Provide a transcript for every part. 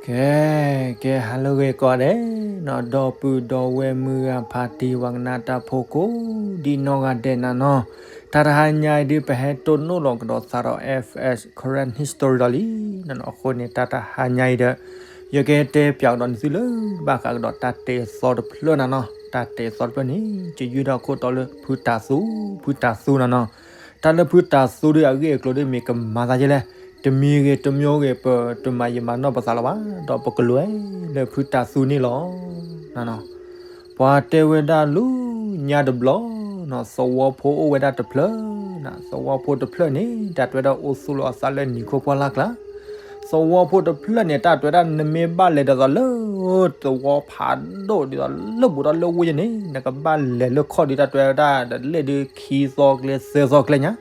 ကဲ, ကဲ ဟါလၢဂ့ၤကိးဂၤဒဲးနီၤ, ဒီပုၢ်ဒီဝဲၢ်မုၢ်ဂၤဖါတံၢ် ပှၤကနၣ်တၢ်ဖိကိးဒံနီၢ်ဂၤဒဲးနၤနီၤ, တၢ်တဟါညါအံၤဒုး ပဟဲတိၢ်နီၣ်လီၤကဒီးသးဒီး F S Karen History ဒီးလံနၤနီၤ, အဃိန့ၣ် တၢ်တဟါညါအံၤဒီး ယကဟဲတဲပၠးကဒီးနသုလၢ ဘၣ်ဃးကဒီးတၢ်တဲသီတဖျၢၣ်နၤနီၤ, တၢ်တဲသီတဖျၢၣ်န့ၣ် ယယုၢ်ထီၣ်ခိၣ်တီလၢဖုတၤသူ, ဖုတၤသူနၤနီၤ, တၢ်လၢဖုတၤသူဒီးအဂ့ၢ်အကျိၤဒီးမ့ၢ်ကမၤသးယဲလဲၣ်, တမံၤဂ့ၤတမံၤဂ့ၤ ပတမၤယံာ်မၤနီၢ်ပသးလၢၤဘၣ်, ဒီးပကလဲၤလၢဖုတၤသူန့ၣ်လီၤ. ပှၤတဲဝဲဒၣ်လၢညါတဘျီနီၤ, သဝီဖိအိၣ်ဝဲဒၣ်တဖျၢၣ်နၤ, သဝီဖိတဖျၢၣ်န့ၣ် တၢ်တဲဝဲဒၣ်အိၣ်သူၣ်လီၤအသးလၢနံၤခိၣ်ပှၢ်လၢ်ကျါ, သဝီဖိတဖျၢၣ်န့ၣ် တၢ်တဲဝဲဒၣ်နမ့ၢ်ဘၣ်လဲၤဒ်သိးလၢ သဝီဖးဒိၣ်ဒ်သိးလၢဘူးထီၣ်လၢဝ့ၢ်ယဲန့ၣ် နကဘၣ်လဲၤလၢခီၣ်ဒုး တၢ်တဲဝဲဒၣ် တလဲၣ်ဒုးခံသီကျဲသၢသီကျဲညါ,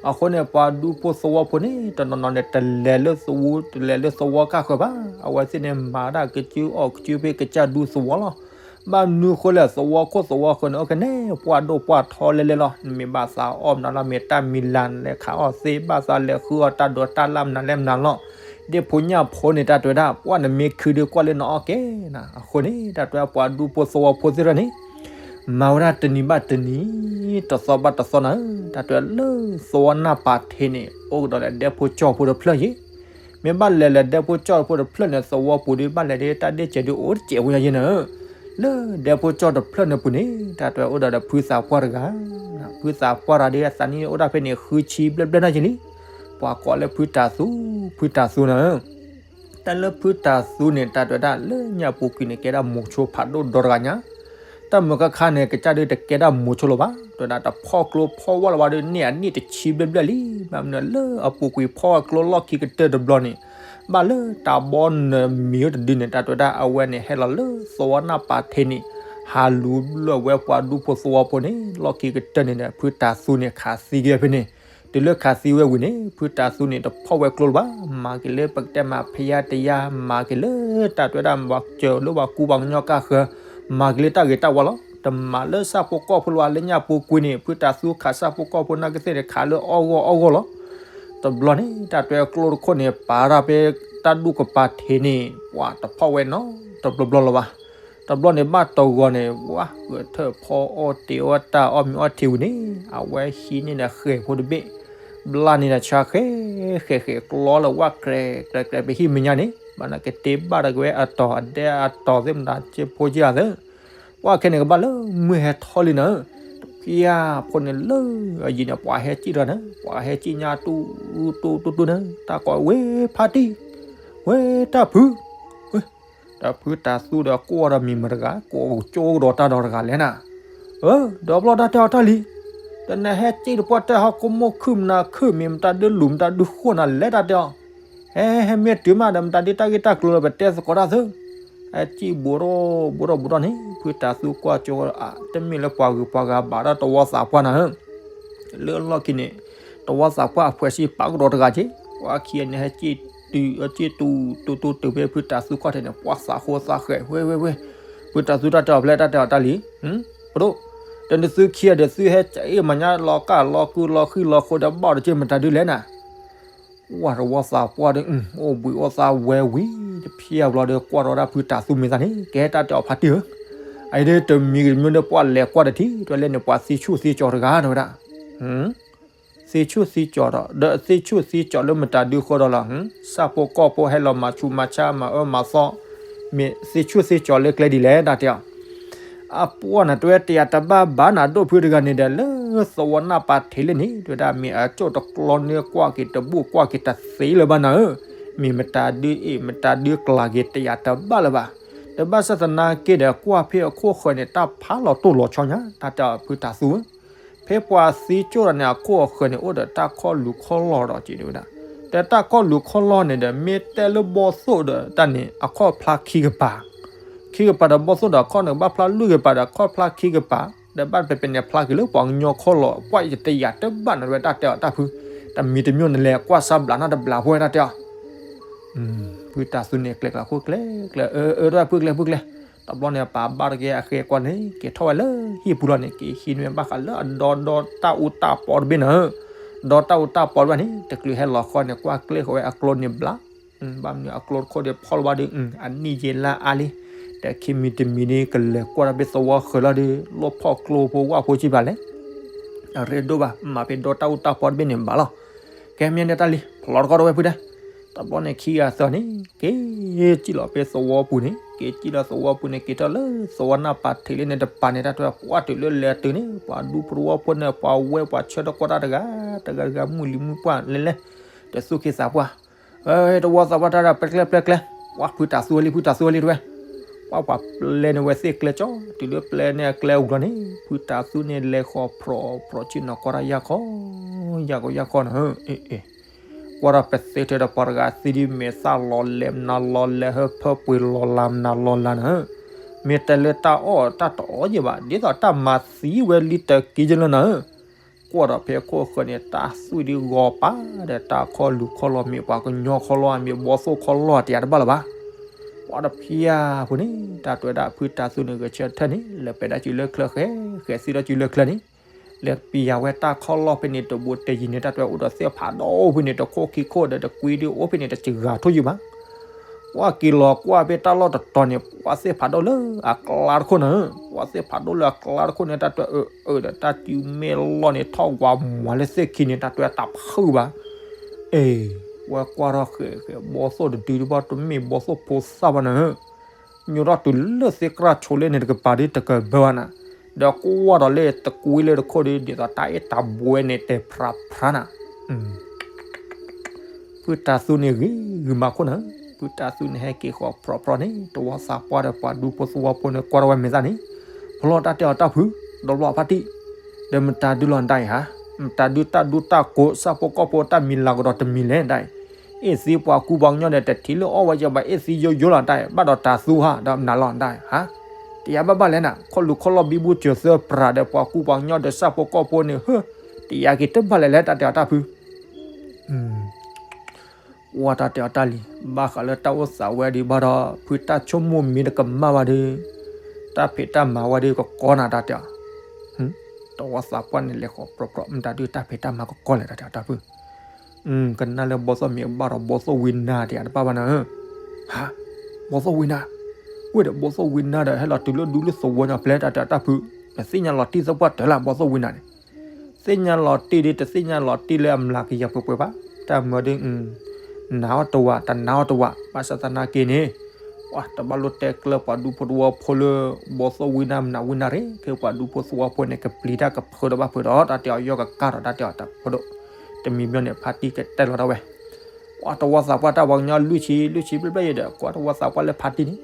အဃိန့ၣ် ပှၤဒူဖိသဝီဖိန့ၣ် တနီၤနီၤန့ၣ် တလဲၤလၢသဝီ တလဲၤလၢသဝီကၢ်ဃၢၤဘၣ်, အဝဲသ့ၣ်န့ၣ် မၤဒၣ်ကစုအီၣ်ကစုဖဲကစၢ်ဒူသဝီလီၤ. ဘၣ်မနုၤဃိလဲၣ် သဝီခိၣ်သဝီဃၢၤန့ၣ် အိၣ်ကနဲၣ်ပှၢ်ဒိၣ်ပှၢ်ထီလဲလဲလီၤ, နမ့ၢ်ဘၣ်သးအီၣ်မနုၤလီၤ, မ့ၢ်တၢ်မံၤလၢ်လဲၤခးအီၣ်သ့, ဘၣ်သးလဲၤဃုအီၣ်တၢ်ဒိးတၢ်လၢ်မနုၤလဲၣ်မနုၤလီၤ, ဒ့ၣ်ဖိညၣ်ဖိန့ၣ် တၢ်တဲဝဲဒၣ် ပှၢ်နမ့ၢ်ခုဒုးကွၢ်လၢနအီၣ်ကဲနၤ, အဃိန့ၣ် တၢ်တဲဝဲပှၤဒူဖိသဝီဖိသ့ၣ်တဖၣ်န့ၣ် မၤဝဲဒၣ်တနံၤဘၣ်တနံၤ, တသီဘၣ်တသီနၤ, တၢ်တဲဝဲလၢသဝီနၢ်ပာ်ထ့န့ၣ် အိၣ်ကဒီးလၢဒဲဖိကၠီဖိတဖျၢၣ်ယဲ, မ့ၢ်ဘၣ်လဲၤလၢဒဲဖိကၠီဖိတဖျၢၣ်န့ၣ် သဝီပူၤဒုးဘၣ်လဲၤဒ်တၢ်ဒ့ၣ်စဲးဒုးအိၣ်တစဲးဖိညါယဲနၤ, လၢဒဲဖိကၠီတဖျၢၣ်န့ၣ်ပူၤန့ၣ် တၢ်တဲဝဲအိၣ်ဒီးဖုသးပှၢ်တဂၤ, ဖုသးပှၢ်တဂၤဒုး အသးနံၣ်အိၣ်ဒၣ်ဖဲန့ၣ် ဃုဆံဘျဲၣ်ဘျဲၣ်နၤယဲလံ, ပှၤကိးလၢဖုတၤသူ, ဖုတၤသူနၤ တၢ်လၢဖုတၤသူန့ၣ် တၢ်တဲဝဲဒၣ်လၢညၣ်ပူၤကွံာ်န့ၣ် ကဲဒၣ်မိၤဆိဖးဒိၣ်ဒီတဂၤညါ, တၢ်မုာ်ခါခါန့ၣ် ကစၢ်ဒုးတကဲဒၣ်မိၤဆိလၢၤဘၣ်, တဲဝဲဒၣ်တဖီၣ်ကျိဖီၣ်ဝဲလၢၤဘၣ်ဒီး န့ၢ်အနံၣ်တဆံဘျဲၣ်ဘျဲၣ်လံ, ဘၣ်မနုၤလၢအပူၤကွံာ်ဖီၣ်ကျိလီၢ်ခံကတၢၢ်တဘျီန့ၣ် ဘၣ်လၢတၢ်ဘီနၢၤမံၤအိၣ်တဒုန့ၣ် တၢ်တဲဝဲဒၣ်အဝဲန့ၣ် ဟဲလီၤလၢသဝီနၢ်ပာ်ထ့န့ၣ် ဟးလူၤဘျၢၣ်ဝဲပှၤဒူဖိသဝီဖိန့ၣ် လီၢ်ခံကတၢၢ်န့ၣ်ဒီး ဖုတၤသူန့ၣ် ခးသံက့ၤဖဲန့ၣ်, တုၤလၢခးသံဝဲဝံၤန့ၣ် ဖုတၤသူန့ၣ် တဖီၣ်ဝဲကျိလၢၤဘၣ်, မၤက့ၤလၢပကတဲမးဖယါတယါ, မၤက့ၤလၢတၢ်တဲဝဲဒၣ်ပှၤစၢၤလၢပှၤကူပှၤကညီကၢ်ဃၢၤ, မၤက့ၤလၢတၢ်ဂ့ၤတၢ်ဝါလီၤ, တမၤလၢဆၣ်ဖိကီၢ်ဖိလၢၤဘၣ်, လၢညၣ်ပူၤကွံာ်န့ၣ် ဖုတၤသူခးဆၣ်ဖိကီၢ်ဖိနာ်က့သ့ၣ်န့ၣ် ခးလၢအီၣ်ဂီၢ်အီၣ်ဂီၢ်လီၤ. တဘျီန့ၣ် တၢ်တဲကျိတခိၣ်န့ၣ် ပာ်တၢ်ဖဲတၢ်ဒူၣ်ကပၤထ့န့ၣ် ပှၤတဖီၣ်ဝဲနီတဘျီဘျီလၢၤဘၣ်. တဘျီန့ၣ်ဘၣ်တဂီၤန့ၣ် ဝဲဂဲၤထၢၣ်ဖီအီၣ်တ့ၤအီၣ်တၢ်အီၣ်မ့ၤအီၣ်ထံဝံၤန့ၣ် အဝဲဟံးန့ၢ်ဒီးဃဲၤဖိတဘ့ၣ်, ဘျါန့ၢ်ဒီးဆါဃဲၤဃဲၤဃဲၤကျီလၢၤဝဲ ကြဲးကြဲးကြဲး ပဟံၣ်မဲာ်ညါန့ၣ် ဘၣ်န့ၣ်ကတ့ဘၣ်ဒီးကဝဲအတီၤအဒဲအတီၤသ့ၣ်မတၤစ့ဖိက့ၤအသၢ ပှၢ်ခဲန့ၣ်ကဘၣ်လၢမုၢ်ဟဲထီၣ်လံနၤ, တဖျၢၣ်ဖိန့ၣ်လၢအယံၤန့ၣ် ပှၤဟဲစံၣ်တဂၤန့ၣ် ပှၤဟဲစံၣ်ညါတူၢ်တူၢ်တူၢ်တူၢ်န့ၣ် တၢ်ကိးဝဲဖါတံၢ်, ဝဲတၢ်ဖု, ဒီးဖုတၤသူဒီးကွၢ်ဒီးမံၤမတၤတဂၤ ကိးကၠိကဒီးတၢ်ဒီးတဂၤလဲၣ်နၤ, အၢ ဒီးဘျီတၢ်တဲအီၤတၢ်လံ, တနဟဲစံၣ်တပှၢ်တဲဟီၣ်ခိၣ်မိၢ်ခုၣ်မနၤခုၣ်မ့ၢ်မတၤဒုးလူၤမတၤဒုးဃိၣ်နၤလဲၣ်တၢ်တဲအီၤ ဟဲ ဟဲမ့ၢ်တုၤမးဒီး မတၤဒုးတၢ်ဂ့ၢ်တၢ်ကျိၤလၢပတဲသကိးတၢ်သု, ဟဲစံၣ်ဘူးထီၣ်ဘူးထီၣ်ဘူးထီၣ်န့ၣ် ဖုတၤသူကွၢ်ကၠိ တမ့ၢ်လၢပှၤဂုၤပှၤဂၤဘၣ်ဒီးတဝီသးပှၢ်နၤဧၢ, လၢလီၢ်ခံန့ၣ် တဝီသးပှၢ်အဖှဲးစံးပာ်ကဒီးတဂၤက့, ပှၢ်ခံဂၤန့ၣ် ဟဲစံၣ်တုၤ ဟဲစံၣ်တုၤတုၤတုၤဖဲဖုတၤသူခီၣ်ထံးန့ၣ် ပှၢ်သးဃိသးဃဲၤ ဝဲဝဲဝဲ, ဖုတၤသူတၢ်တဲအီၤဖျဲၣ်တၢ်တဲအီၤတၢ်လံ ပဒိၣ်, တနသုခံဂၤဒီးသုဟဲစံၣ်အ့ၣ်မၤညါလီၤကၢ်လီၤကုလီၤဃံလီၤဃိဒီး ဘၣ်ဒီးက့ၤမတၤဒုးလဲၣ်နၤ ဝဲတဝီသးပှၢ်ဒီး အိၣ်ဘှံးအိၣ်သါဝဲဝံၤ တဖျၢၣ်ဘျီဒီး ကွၢ်ထီၣ်ဒၣ်ဖုတၤသူမ့ၢ်သးန့ၣ် ကဲတၢ်တဲအီၤဖါတံၢ်ဧၢ, အအံၤဒ်တမံၤကတမံၤဒီး ပှၢ်လဲၤကွၢ်တထံၣ် တဲလဲၣ်န့ၣ် ပှၤသံဆူၣ်သံကၠီၤတဂၤ တဲဝဲဒၣ် သံဆူၣ်သံကၠီၤဒီး ဒီးသံဆူၣ်သံကၠီၤလၢမတၤဒုးဃီဒီးလီၤ, ဆၣ်ဖိကီၢ်ဖိဟဲလီၤမၤဆူးမၤဆါမၤအၢမၤသီ, မ့ၢ်သံဆူၣ်သံကၠီၤလၢကျဲဒ်လဲၣ် တၢ်တဲအီၤ အပှၢ်န့ၣ် တဲဝဲတယာ်တဘၣ်ဘၣ်နၤ ဒိၣ်ဖုတဂၤန့ၣ်ဒီး လၢသဝီနၢ်ပာ်ထံးလၢန့ၣ် တဲဝဲဒၣ် မ့ၢ်အကၠိၣ်တကျီန့ၢ်ကွၢ်က့ၤတဘူၣ်ကွၢ်က့ၤတသ့လၢၤဘၣ်နၤဧၢ, မ့ၢ်မတၤဒုးအ့ၣ်မတၤဒုးကျးက့ၤတယာ်တဘၣ်လၢၤဘၣ်, တဘၣ်ဆၣ်သနာ်က့ဒီး ကွၢ်ဖဲအခိၣ်ဃၢၤန့ၣ် တၢ်ဖးလီၤတိၢ်လီၤဆီညါ တၢ်တဲအီၤဖုတၤသူဧၢ ဖဲပှၤသံကၠိၣ်တဂၤန့ၣ် အခိၣ်အဃၢၤန့ၣ် အိၣ်ဒီးတၢ်ခီၣ်လူၤခီၣ်လီၤဒီးက့ၤတဲဝဲဒၣ်, တဲတၢ်ခီၣ်လူၤခီၣ်လီၤန့ၣ်ဒီး မ့ၢ်တဲလၢဘီၣ်သိၣ်ဒီးတၢ်န့ၣ် အခီၣ်ဖျါခံကပၤ, ခံကပၤဒီးဘီၣ်သိၣ်ဒီးအခီၣ်န့ၣ် ကဘၣ်ဖျါလွံၢ်ကပၤဒီးအခီၣ်ဖျါခံကပၤ, ဒီးဘၣ်ပဲပဲန့ၣ်ဖျါက့ၤလၢပှၤကညီခီၣ်လီၤ ပှၢ်ယတယာ်တဘၣ်နၤ တဲဝဲတၢ်တဲအီၤတၢ်ဖု, တမံၤတမံၤန့ၣ်လဲၤကွၢ်စၢ်ဘျးနီၢ်တဘျးဖိဝဲတၢ်တဲအီၤ ဖုတၤသူန့ၣ် ကျဲကျဲခိၣ်ကျဲကျဲ အၢ အၢ ဒၣ်ဖုကျဲဖုကျဲ, တဘျီန့ၣ် ပာ်ဘၣ်တက့ၢ်အဃဲၤကွၢ်န့ၣ် က့ၤထီၣ်ဝဲလၢဟံၣ်ပူၤလီၤန့ၣ် က့ၤဟံးန့ၢ်ဘၣ်ဃးလၢအဒီဒီတၢ်အူတၢ်ပီတဘ့ၣ်နၤဧၢ, ဒီတၢ်အူတၢ်ပီတဘ့ၣ်န့ၣ် တချုးဟဲလီၤဃီန့ၣ် ကွၢ်ကျဲဃီဝဲအကျိန့ၣ်ဘျါ ဘၣ်မနုၤအကျိတခိၣ်ဒီးဖီၣ်လီၤဘၣ်ဒီး အနံၣ်ယံာ်လါအါလံ, ဒီးခံမံၤတမံၤန့ၣ် ကလဲၤကွၢ်ဒီးဖဲသဝီဃၢၤလီၤဒီး လိၣ်ဖီၣ်ကျိဖိဝၣ်ဖိစံးဘၣ်လဲၣ်, အရ့ဒိၣ်ဘၣ် မၤဖဲဒီတၢ်အူတၢ်ပီတဘ့ၣ်န့ၣ်ဘၣ်လီၤ. ကဲမ့ၢ်ဒၣ်တၢ်လံ ဖျီတကီၢ်တဝဲဖုဒၣ်, တဘျီန့ၣ်ခံဂၤသၢန့ၣ် က့ၤစံၣ်လီၤဖဲသဝီပူၤန့ၣ် က့ၤစံၣ်လီၤသဝီပူၤန့ၣ် က့ၤထီၣ်လၢသဝီနၢ်ပၤထံးလၢန့ၣ်တပၤန့ၣ် တၢ်တဲပှၤတုၤလၢလဲၤတုၤန့ၣ် ပှၤဒူဖိတဝီဖိန့ၣ် ပှၤဝဲပှၤဆၢတၢ်ကီတၢ်တဂၤ တဂၤတဂၤမုၢ်လံၤမုၢ်ပှၢ်လဲၤလဲၤ တသူၣ်က့သးပှၢ် တဝီသးပှၢ်တၢ်ဒီး ပျဲကျဲ ပျဲကျဲ, ပှၤဖုတၤသူဝဲလံ ဖုတၤသူဝဲလံတဝဲ, ပှၤပှၤပျဲန့ၢ်ဝဲသ့ၣ်ကျဲကၠီ တုၤလၢပျဲန့ၢ်အကျဲအူလီၤန့ၣ် ဖုတၤသူန့ၣ် လဲၤဃီၤဖြီၣ်ဖြီၣ်ဆ့ၣ်နီၤကီၢ်တၢ်ယၢ်ခီ ယၢ်ခီယၢ်ခီနီၤ, ကွၢ်ဒီးပသ့ထဲဒီးပှၤတဂၤသံဒ်မ့ၢ်သၣ်လီၤလဲၤမနၤလီၤလဲၤ ဟၢဖၢပှ့ၤလီၤလၤမနၤလီၤလၤနီၤ, မ့ၢ်တဲလၢတၢ်အီၣ်တၢ်တအီၣ်ယဲၢ်ဘၣ် ဒ်သိးတၢ်မၤသံဝဲလံတက့ၢ်ယလၢနီၤ ကွၢ်ဒီးဖဲခိၣ်ဃၢၤန့ၣ် တၢ်သွံၣ်ဒ်ဂီၤပၤဒီး တၢ်ခီၣ်လူၤခီၣ်လီၢ်မ့ၢ်ပှၤကညီခီၣ်လီၢ် အမ့ၢ်ဘီသိၣ်ခီၣ်လီၢ်တယၤတဘၣ်လၢၤဘၣ်. ပှၤတဖျၢၣ်ဖိန့ၣ် တၢ်တဲဝဲဒၣ်ဖုတၤသူန့ၣ် ဂဲၤဆၢထၢၣ်န့ၣ် လဲၤပဲာ်ဒၣ်စုလၢချၢဃဲ ဃဲသံဒီးစုလၢချၢန့ၣ် လဲၤပျံၤဝဲတၢ်ခီၣ်လီၢ်ဖဲန့ၣ် တဘိတယံၤန့ၣ် တၢ်တဲဝဲအိၣ်ဒီးသ့ၣ်ဖးဒိၣ်ဖဲန့ၣ် တခိၣ်ခံခိၣ်ဒီးတကွံဒ်အိၣ်ဖဲန့ၣ် တစှၤထိၣ်ယုာ်ဘၣ် ပှၤက့ၤလီၤကွၢ်ဖဲတၢ်လီၢ်တတီၤန့ၣ် ပှၤသ့ၣ်ဖးဒိၣ်လၢအကျါတခိၣ်နီၤ, ပှၤသ့ၣ်ဖးဒိၣ်လၢအကျါတခိၣ်န့ၣ် တၢ်တဲအၢအၢဒီးတၢ်စုမ့ၢ်လီၢ်န့ၣ် ထီၣ်ဝးမွၤလၢသ့ၣ်ခံန့ၣ် တၢ်တဲတၢ်ဖုၣ်ဘၣ်. အ့ ဝဲကွၢ်ထီၣ်ဃဲဃဲ ဘီသိၣ်တဒုတဘၣ် တမ့ၢ်ဘီသိၣ်ဖိသၣ်ဘၣ်နီၤ ညိထီၣ်တုၤလၢသ့ၣ်ကြၢ်ဆိလၢန့ၣ်တကပၤဒ်တကဘၢဘၣ်နၤ, ဒီးကွၢ်ဒီးလၢတကွံလၢတခိၣ်ဒ် ဒ်သိးတၢ်အ့ၣ်တၢ်ဘှဲန့ၣ် တဲဖြးဖြးနၤ ဖုတၤသူန့ၣ်ဂ့ၤဂ့ၤမးခိၣ်နၤ, ဖုတၤသူန့ၣ်ဟဲက့ၤဃီၤဖြီဖြီန့ၣ် တဝီသးပှၢ်ဒီးပှၤဒူဖိသဝီဖိန့ၣ် ကွၢ်ထီၣ်ဝဲမဲာ်သၣ်န့ၣ်, ဖျီတၢ်တဲအီၤတၢ်ဖု, ဒီးဘျီဖါတံၢ်, ဒီးမတၤဒုလီၤဒၣ်အံၤဧါ, မတၤဒုတၢ်ဒူတၢ်ကိး ဆၣ်ဖိကီၢ်ဖိတၢ်မံၤလၤကဒီးတမံၤလဲၣ်ဒၣ်အံၤ, အ့ၣ်သံပှၤကူပှၤကညီဒီးတထံၣ်လၢအီၣ်ဝဲယဘၣ် အ့ၣ်သံယိယိလီၤဒၣ်အံၤ ဘၣ်ဒီးတၤသူဧါ ဒီးမနုၤလီၤဒၣ်အံၤဧါ, တယၤဘၣ်ဘၣ်လဲၣ်နၤ ခီၣ်လူၤခီၣ်လီၢ်ဘံဘူစၢၤသၢပြးဒီးပှၤကူပှၤကညီဒီးဆၣ်ဖိကီၢ်ဖိန့ၣ် ဟၢ, တယၤက့ၤတဘၣ်လဲၣ်လဲၣ် တၢ်တဲအီၤတၢ်ဖု ကွၢ်တၢ်တဲအီၤတၢ်လံ, ဘၣ်ဃးလၢတၢ်အိၣ်သးဝဲဒံးဘၣ်ဒီး ဖုတၢ်ဆိကမိၣ်မ့ၢ်တကမၣ်ဘၣ်ဒီး, တၢ်ဖံးတၢ်မၤဝဲဒၣ်ကကီနၤတၢ်တဲအီၤ, တဝီသးပှၢ်န့ၣ်လဲၤဃီၤပြီပြီ မတၤဒုးတၢ်ဖံးတၢ်မၤကကီလဲၣ်တၢ်တဲအီၤတၢ်ဖု, ကနၣ်လၢဘီသိၣ်မ့ၢ်ကဘၣ်ဒီး ဘီသိၣ်ဝံနါတယၤတဘၣ်ဘၣ်နၤဧၢ, ဟါ, ဘီသိၣ်ဝံနါ, ဝဲဒီးဘီသိၣ်ဝံနါဒီး ဟဲလီၤတုၤလၢဒူလၢသဝီညါဖျဲတၢ်တဲအီၤတၢ်ဖု, နသ့ၣ်ညါလီၤတံၢ်သပှၢ်တၢၢ်လၢဘီသိၣ်ဝံနါန့ၣ် သ့ၣ်ညါလီၤတံၢ်ဒီး တသ့ၣ်ညါလီၤတံၢ်လၢအမျးကယၤပှဲၤပှဲၤဘၣ်, တၢ်မၢဒ်, နာ်အီၤတဝး တနာ်အီၤတဝး ဘၣ်ဆၣ်သနာ်က့န့ၣ်, ပှၤတဘၣ်လိၣ်တဲကျၢၤပှၤဒူဖိတဝီဖိလၢ ဘီသိၣ်ဝံနါမနုၤဝံနါရ့ၣ် ဖဲပှၤဒူဖိသဝီဖိန့ၣ် ကပျံၤတၢ်ကဖုးဒီးဘၣ်ဖုးဒီး တၢ်တဲအီၤယီၢ်ကကါဒီး တၢ်တဲအီၤတၢ်ဖိဒိၣ်, တမံၤမံၤန့ၣ် ဖါတံၢ်ကတဲလီၤဒၣ်ဝဲ ပှၤတဝီသးပှၢ်တၢ်ပှၤကညီလွံၢ်ဆံ လွံၢ်ဆံဘျဲၣ်ဘျဲၣ်ယဲဒီး ကွၢ်တဝီသးပှၢ်လၢဖါတံၢ်န့ၣ်,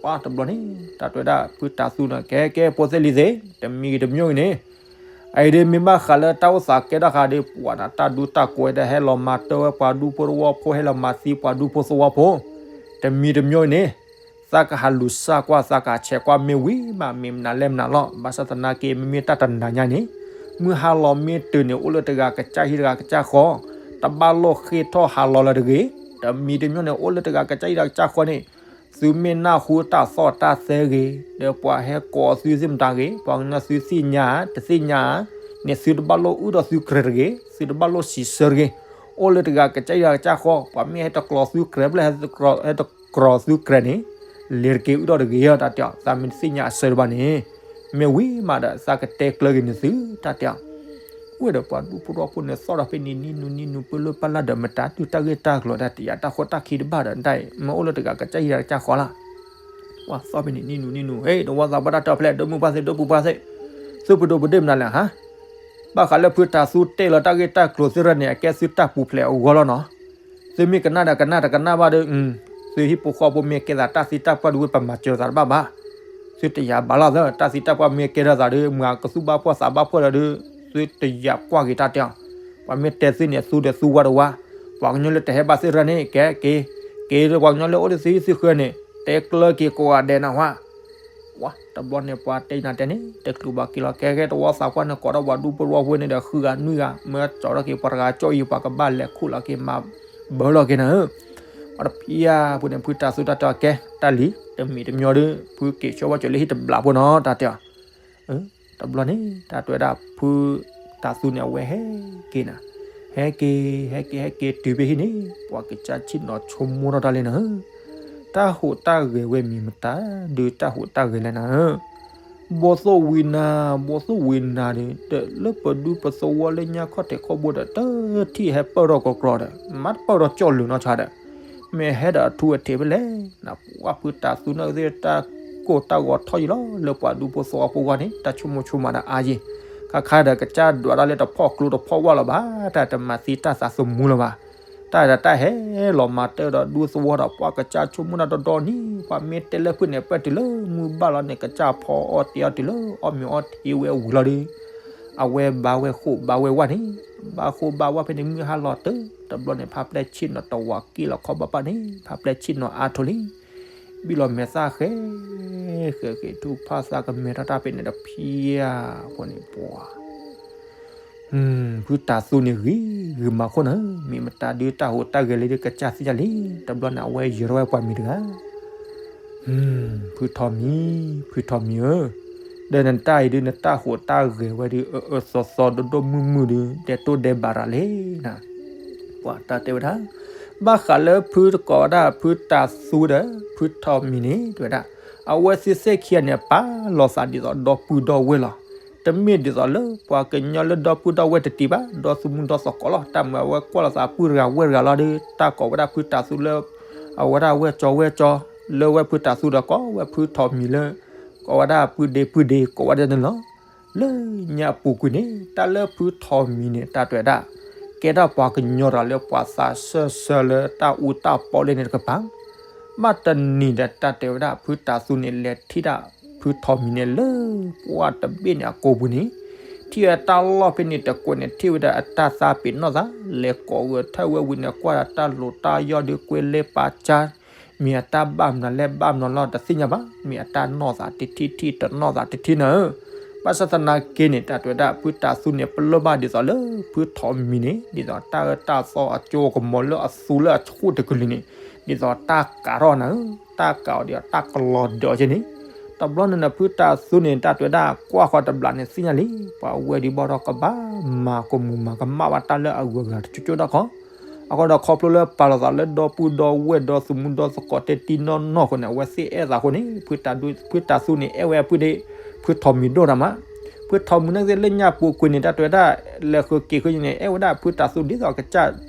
ပှၤတဘျီန့ၣ် တၢ်တဲဝဲဒၣ် ဖုတၤသူန့ၣ် ကဲကဲ ဖိသ့ၣ်လံၤသ့ၣ် တမံၤဂ့ၤတမံၤဂ့ၤန့ၣ်, အအံၤဒ်မ့ၢ်ဘၣ်ဃးလၢတၢ်အိၣ်သးကဲထီၣ်ဃာ်ဒီး ပှၤနၤတၢ်ဒူတၢ်ကိးဝဲဒီး ဟဲလီၤမၤတၢ်ဝဲပှၤဒူဖိတဝီဖိ ဟဲလီၤမၤသံပှၤဒူဖိသဝီဖိ, တမံၤတမံၤဂ့ၤန့ၣ်, သးကဟးလူၤစၢ်ကွၢ် သးကဟးဆဲးကွၢ်မ့ၢ်ဝံၤမး မ့ၢ်မနုၤလဲၣ်မနုၤလီၤ. ဘၣ်ဆၣ်သနာ်က့ မ့မ့ၢ်တၢ်တနၤညါန့ၣ်, မုၢ်ဟါလီၤမ့ၢ်တုၤန့ၣ် အိၣ်လၢတဂၤကစၢ်ဟံၣ်တဂၤကစၢ်ဃီ, တဘၣ်လိၣ်ဃ့ၢ်ထီၣ်ဟးလီၤလၢၤတဂ့ၤ, တမံၤတမံၤန့ၣ် အိၣ်လၢတဂၤကစၢ်ဟံၣ်တဂၤကစၢ်ဃီန့ၣ်, သုမ့ၢ်နၢ်ဟူတၢ်သီၣ်တၢ်သဲဂ့ၤ, ဒီးပှၤဟဲကိးသုသ့ၣ်မတၤဂ့ၤ, ပှၤကညီသုသ့ၣ်ညါ တသ့ၣ်ညါ, န့ၣ် သုတဘၣ်လိၣ်အုၣ်ထီၣ်သုကြဲးတဂ့ၤ, သုတဘၣ်လိၣ်စံးဆၢတဂ့ၤ, အိၣ်လၢတဂၤကစၢ်ဟံၣ်တဂၤကစၢ်ဃီ, ပှၤမ့ၢ်ဟဲတကြၢးသုကြဲး ဘျဲၣ်ဟဲတကြၢးသုကြဲးန့ၣ်, လဲၤတက့ၤအုၣ်ထီၣ်တဂ့ၤဧါ တၢ်တဲအီၤ, သးမ့ၢ်တသ့ၣ်ညါအဆၢတဘၣ်န့ၣ်, မ့ၢ်ဝံၤမးဒီး သးကတဲကျၢၤက့ၤန့ၢ်သု တၢ်တဲအီၤ ဝဲဒီးပှၤဒူဖိတဝီဖိန့ၣ် သီၣ်ဒီးဖဲန့ၣ် နံၤနုၤနံၤနုၤ ပၢလၢပလၢ်ဒီး မတၤဒုးတၢ်ဂ့ၢ်တၢ်ကျိၤ တၢ်တယာ်တၢ်ဃိတၢ်ခံတဘၣ်ဒီး တၢ်အံၤ မ့ၢ်အိၣ်လၢတဂၤကစၢ်ဟံၣ်တဂၤကစၢ်ဃီလီၤ. ပှၤသီၣ်ဖဲန့ၣ် နံၤနုၤနံၤနုၤ ဟဲ တဝီသးပှၢ်တၢ်တဲအီၤဖဲလဲၣ် ဒီမုၢ်ပှၢ်သ့ၣ် ဒီပူၤပှၢ်သ့ၣ်, သုပဒိၣ်ပဒ့ၣ်မနုၤလဲၣ်ဟါ, ဘၣ်ဃးလၢဖုတၤသူတဲလီၤတၢ်ဂ့ၢ်တၢ်ကျိၤသ့ၣ်တဖၣ်န့ၣ် အကဲသုတၢ်ပူၤဖျဲးအဂီၢ်လီၤနီၤ. သုမ့ၢ်ကနၣ်ဒီးကနၣ် တကနၣ်ဘၣ်ဒီး, သုဟံၣ်ဖိဃီဖိမ့ၢ်ကဲသးတၢ်သံတၢ်ပှၢ်ဒုးဝဲ ပမၤစၢၤသးတဘၣ်ဘၣ်. သုတယာ်ဘၣ်လီၤသၢ တၢ်သံတၢ်ပှၢ်မ့ၢ်ကဲထီၣ်သးဒီး မၤကသူၣ်ဘၣ်ဖှီၣ်သးဘၣ်ဖှီၣ်လီၤဒီး, သုတယာ်ကွၢ်က့ၤတၢ်တဲအီၤ, ပှၤမ့ၢ်တဲသုန့ၣ် သူဒီးသူဝါတဝါ, ပှၤကညီလၢတဟဲဘၣ်သ့ၣ်တဖၣ်န့ၣ် ကဲ က့ၤ, က့ၤလၢပှၤကညီလၢအိၣ်လၢသုဟံၣ်သုဃၢၤန့ၣ် တဲကျၢၤက့ၤကိးဂၤဒဲးနၢ်ဟူဧါ. ဝါ တဘျီန့ၣ် ပှၤတဲနၤတဲန့ၣ် တချုးဘၣ်က့ၤလီၤ ကဲကဲ တဝီသးပှၢ်န့ၣ် ကိးထီၣ်ပှၤဒူဖိတဝီဖိန့ၣ်ဒီး ဃုဂၤနွံဂၤ မၢကၠီထီၣ်က့ၤ ပှၤတဂၤကၠီအံၤ ပှၤကဘၣ်လဲၤခူၣ်လီၤက့ၤမၤဘၢလီၤက့ၤနၤဧၢ. ပှၤတဖျၢၣ်ဖိန့ၣ် ဖုတၤသူတၢ်တဲအီၤ ကဲ တၢ်လံၤ တမံၤတမံၤဒီး ဖုက့ၤဆှၢဝဲကၠီလၢဟံၣ်တဘျီဖိနီၤ တၢ်တဲအီၤ. တဘျီန့ၣ် တၢ်တဲဝဲဒၣ် ဖုတၤသူန့ၣ် အဝဲဟဲက့ၤနၤ ဟဲက့ၤ ဟဲက့ၤ ဟဲက့ၤတုၤဖဲဟံၣ်န့ၣ် ပှၤကစၢ်ဆ့ၣ်နီၤဆိကမိၣ်ထီၣ်တၢ်လံနၤဧၢ, တၢ်ဟူးတၢ်ဂဲၤဝဲမံၤမတၤ ဒုးတၢ်ဟူးတၢ်ဂဲၤလဲၣ်နၤဧၢ, ဘီၣ်သိၣ်ဝံနၤ ဘီၣ်သိၣ်ဝံနၤဒီး တလၢပဒူပသဝီလၢညါခီၣ်ထံးခီၣ်ဘိဒီး တထံၣ်ဟဲပၢၢ်ထီၣ်ကီကီဒီး မ့ၢ်တပၢၢ်ထီၣ်ကၠီၣ်လုာ်နီၢ်ဆါဒီး မ့ၢ်ဟဲဒီးအထူအထံးဖဲလဲၣ်, နပှၢ်ဖုတၤသူန့ၣ်သ့ၣ်တၢ်ကိၢ်တၢ်ဂီၤထီၣ်ယံာ်လီၤ လၢပှၤဒူဖိသဝီဖိဂီၢ်န့ၣ် တၢ်ဆိကမိၣ်ဆိကမးဒီးအါယံာ်, ခါခါဒီးကစၢ်ဒွးတၢ်လၢတဖီၣ်ကျိတဖီၣ်ဝၣ်လၢၤဘၣ်, တၢ်တမၤသံတၢ်သးသမူလၢၤဘၣ်, တၢ်ဒီးတၢ်ဟဲလီၤမၤတၢ်ဒီးဒူသဝီဒီး ပှၤကစၢ်ဆိကမိၣ်တၢ်ဒီဒီနံၤ ပှၤမ့ၢ်တဲလၢဖုၣ်န့ၣ် ပၢၢ်တုၤလၢမုၢ်ဘၣ်လီၤန့ၣ် ကစၢ်ဖီအီၣ်တ့ၤအီၣ်တုၤလၢအီၣ်မ့ၤအီထံဝဲဝံၤလီၤဒီး အဝဲဘါဝဲဃိးဘါဝဲဝၣ်န့ၣ်, ဘါဃိးဘါဝၣ်ဖဲန့ၣ် မုၢ်ဟါလီၤတၢၢ်, တဘျီန့ၣ် ဖါပျဲၢ်ဆ့ၣ်နီၤတဝးက့ၣ်လီၤခီဘၣ်ဘၣ်န့ၣ် ဖါပျဲၢ်ဆ့ၣ်နီၤအါထီၣ်လံ, ဘံၣ်လီၤမဲာ်သၣ်ဃဲ, ဃဲဃဲထူၣ်ဖၣ်သးကမဲထီၣ်တၢ်ဖဲန့ၣ်တဖံးဧါ, အဃိန့ၣ်ပှၤ ဖုတၤသူန့ၣ်ဂ့ၤဂ့ၤမးခိၣ်နၤ, မ့ၢ်မတၤဒုးတၢ်ဟူးတၢ်ဂဲၤလံဒီးကစၢ်သ့ၣ်ညါလံ, တဘျီန့ၣ် အဝဲယၢၤထီၣ်ဝဲပှၤမံၤတဂၤ ဖုထီၣ်မံၤ, ဖုထီၣ်မံၤဧၢ, ဒီးနတၢ်အံၤဒုး နတၢ်ဟူးတၢ်ဂဲၤဝဲဒုး အၢအၢသီသီဒိၣ်ဒိၣ်မုၢ်မုၢ်ဒုး ဒဲးတိၢ်ဒဲးဘးရၤလံနၤ, ပှၤတၢ်တဲဝဲဒၣ်, ဘၣ်ဃးလၢဖုတကိးဝဲဒၣ်ဖုတၤသူဒီး ဖုထီၣ်မံၤန့ၣ် တဲဝဲဒၣ်, အဝဲသ့ၣ်သ့ၣ်ခံဂၤန့ၣ် ပာ်လီၤသးဒ်သိးဒီပုၢ်ဒီဝဲၢ်လီၤ. တမ့ၢ်ဒ်သိးလၢပှၤကညီလၢဒီပုၢ်ဒီဝဲၢ်တတံၤဘၣ်, ဒီသမူဒီသကိးလီၤ. တၢ်မၤအဝဲကွၢ်လီၤသးပုၢ်တဂၤဝဲၢ်တဂၤလီၤဒီး တၢ်ကိးဝဲဒၣ်ဖုတၤသူလၢ အဝဲဒၣ်ဝဲၢ်ကၠီဝဲၢ်ကၠီ, လၢဝဲဖုတၤသူဒီးကိးဝဲဖုထီၣ်မံၤလၢ ကိးဝဲဒၣ်ပုၢ်ဒ့ပုၢ်ဒ့ကိးဝဲဒၣ်န့ၣ်လီၤ. လၢညါအပူၤကွံာ်န့ၣ် တၢ်လၢဖုထီၣ်မံၤန့ၣ် တၢ်တဲဝဲဒၣ် ကဲထီၣ်ပှၤကညီတဂၤလၢပှၤသးစၢၢ်ဆၢလၢတၢ်အူတၢ်ပီလၢန့ၣ်တကပၤ ဘၣ်တနံၤဒီးတၢ်တဲဝဲဒၣ် ဖုတၤသူန့ၣ် လဲၤထံၣ်ဒၣ်ဖုထီၣ်မံၤန့ၣ်လၢပှၢ်တဘ့ၣ်န့ၣ်အကိာ်ပူၤန့ၣ်, ထံၣ်ဝဲတၢ်လီၢ်ဖဲန့ၣ်တကွဲးန့ၣ် ထံၣ်ဝဲဒၣ်အတၢ်သးပ့ၤနီၣ်သး, လဲၤကိးဂဲၤထၢၣ်ဝဲဝံၤန့ၣ် ကွၢ်ဒီးတၢ်လိာ်တၢ်ယီၢ်ဒုးကွဲလဲပာ်ကၢ်, မ့ၢ်အတၢ်ဘၣ်မနုၤလဲၣ်ဘၣ်မနုၤလီၤတသ့ၣ်ညါဘၣ်, မ့ၢ်အတၢ်နီၢ်သးတထံၣ်ထံၣ်တနီၢ်သးတထံၣ်နၤဧၢ ဘၣ်ဆၣ်သနာ်က့န့ၣ် တၢ်တဲဝဲဒၣ် ဖုတၤသူန့ၣ် ပလၢၢ်ဘၣ်ဒ်သိးလၢ ဖုထီၣ်မံၤန့ၣ် ဒ်သိးတၢ်အၢတၢ်သီအကၠိအကမီၤလၢအသူလၢအဆူၣ်တကလုာ်န့ၣ် ဒ်သိးတၢ်ကးထီၣ်နၤဧၢ, တၢ်ကးအီၤဒ်သိးတၢ်ကလီၤဒၢးအီၤက့န့ၣ်, တဘျီန့ၣ်နဖုတၤသူန့ၣ် တၢ်တဲဝဲဒၣ် ကွၢ်ဃီတဘျီန့ၣ်သ့ၣ်ညါလံ, ပှၤဝဲဒၣ်ဘၣ်ဒီးကဘၣ်မၤကမူၤမၤကမၣ်ဘၣ်တၢ်လၢအဂုၤအဂၤတကၠိကၠိဒၣ်ခီ အဃိဒီးခီဖျိလၢပာ်လီၤသးလၢဒီပုၢ်ဒီဝဲၢ်ဒီသမူဒီသကိးတဲတံနီၢ်နီၢ်အဃိန့ၣ် အဝဲသ့ၣ်အဲၣ်သးအဃိန့ၣ် ဖုတၤသူန့ၣ် အဲၣ်ဝဲအပုၢ်ဒ့ ဖုထီၣ်မံၤဒိၣ်တၢ်မး, ဖုထီၣ်မံၤန့ၣ်သ့ၣ်လၢညါပူၤကွံာ်န့ၣ် တၢ်တဲဝဲဒၣ် လဲၤဃုာ်က့ၤဃုာ်န့ၣ် အဲၣ်ဝဲဒၣ်ဖုတၤသူဒ်သိးကစၢ်ကၠီတ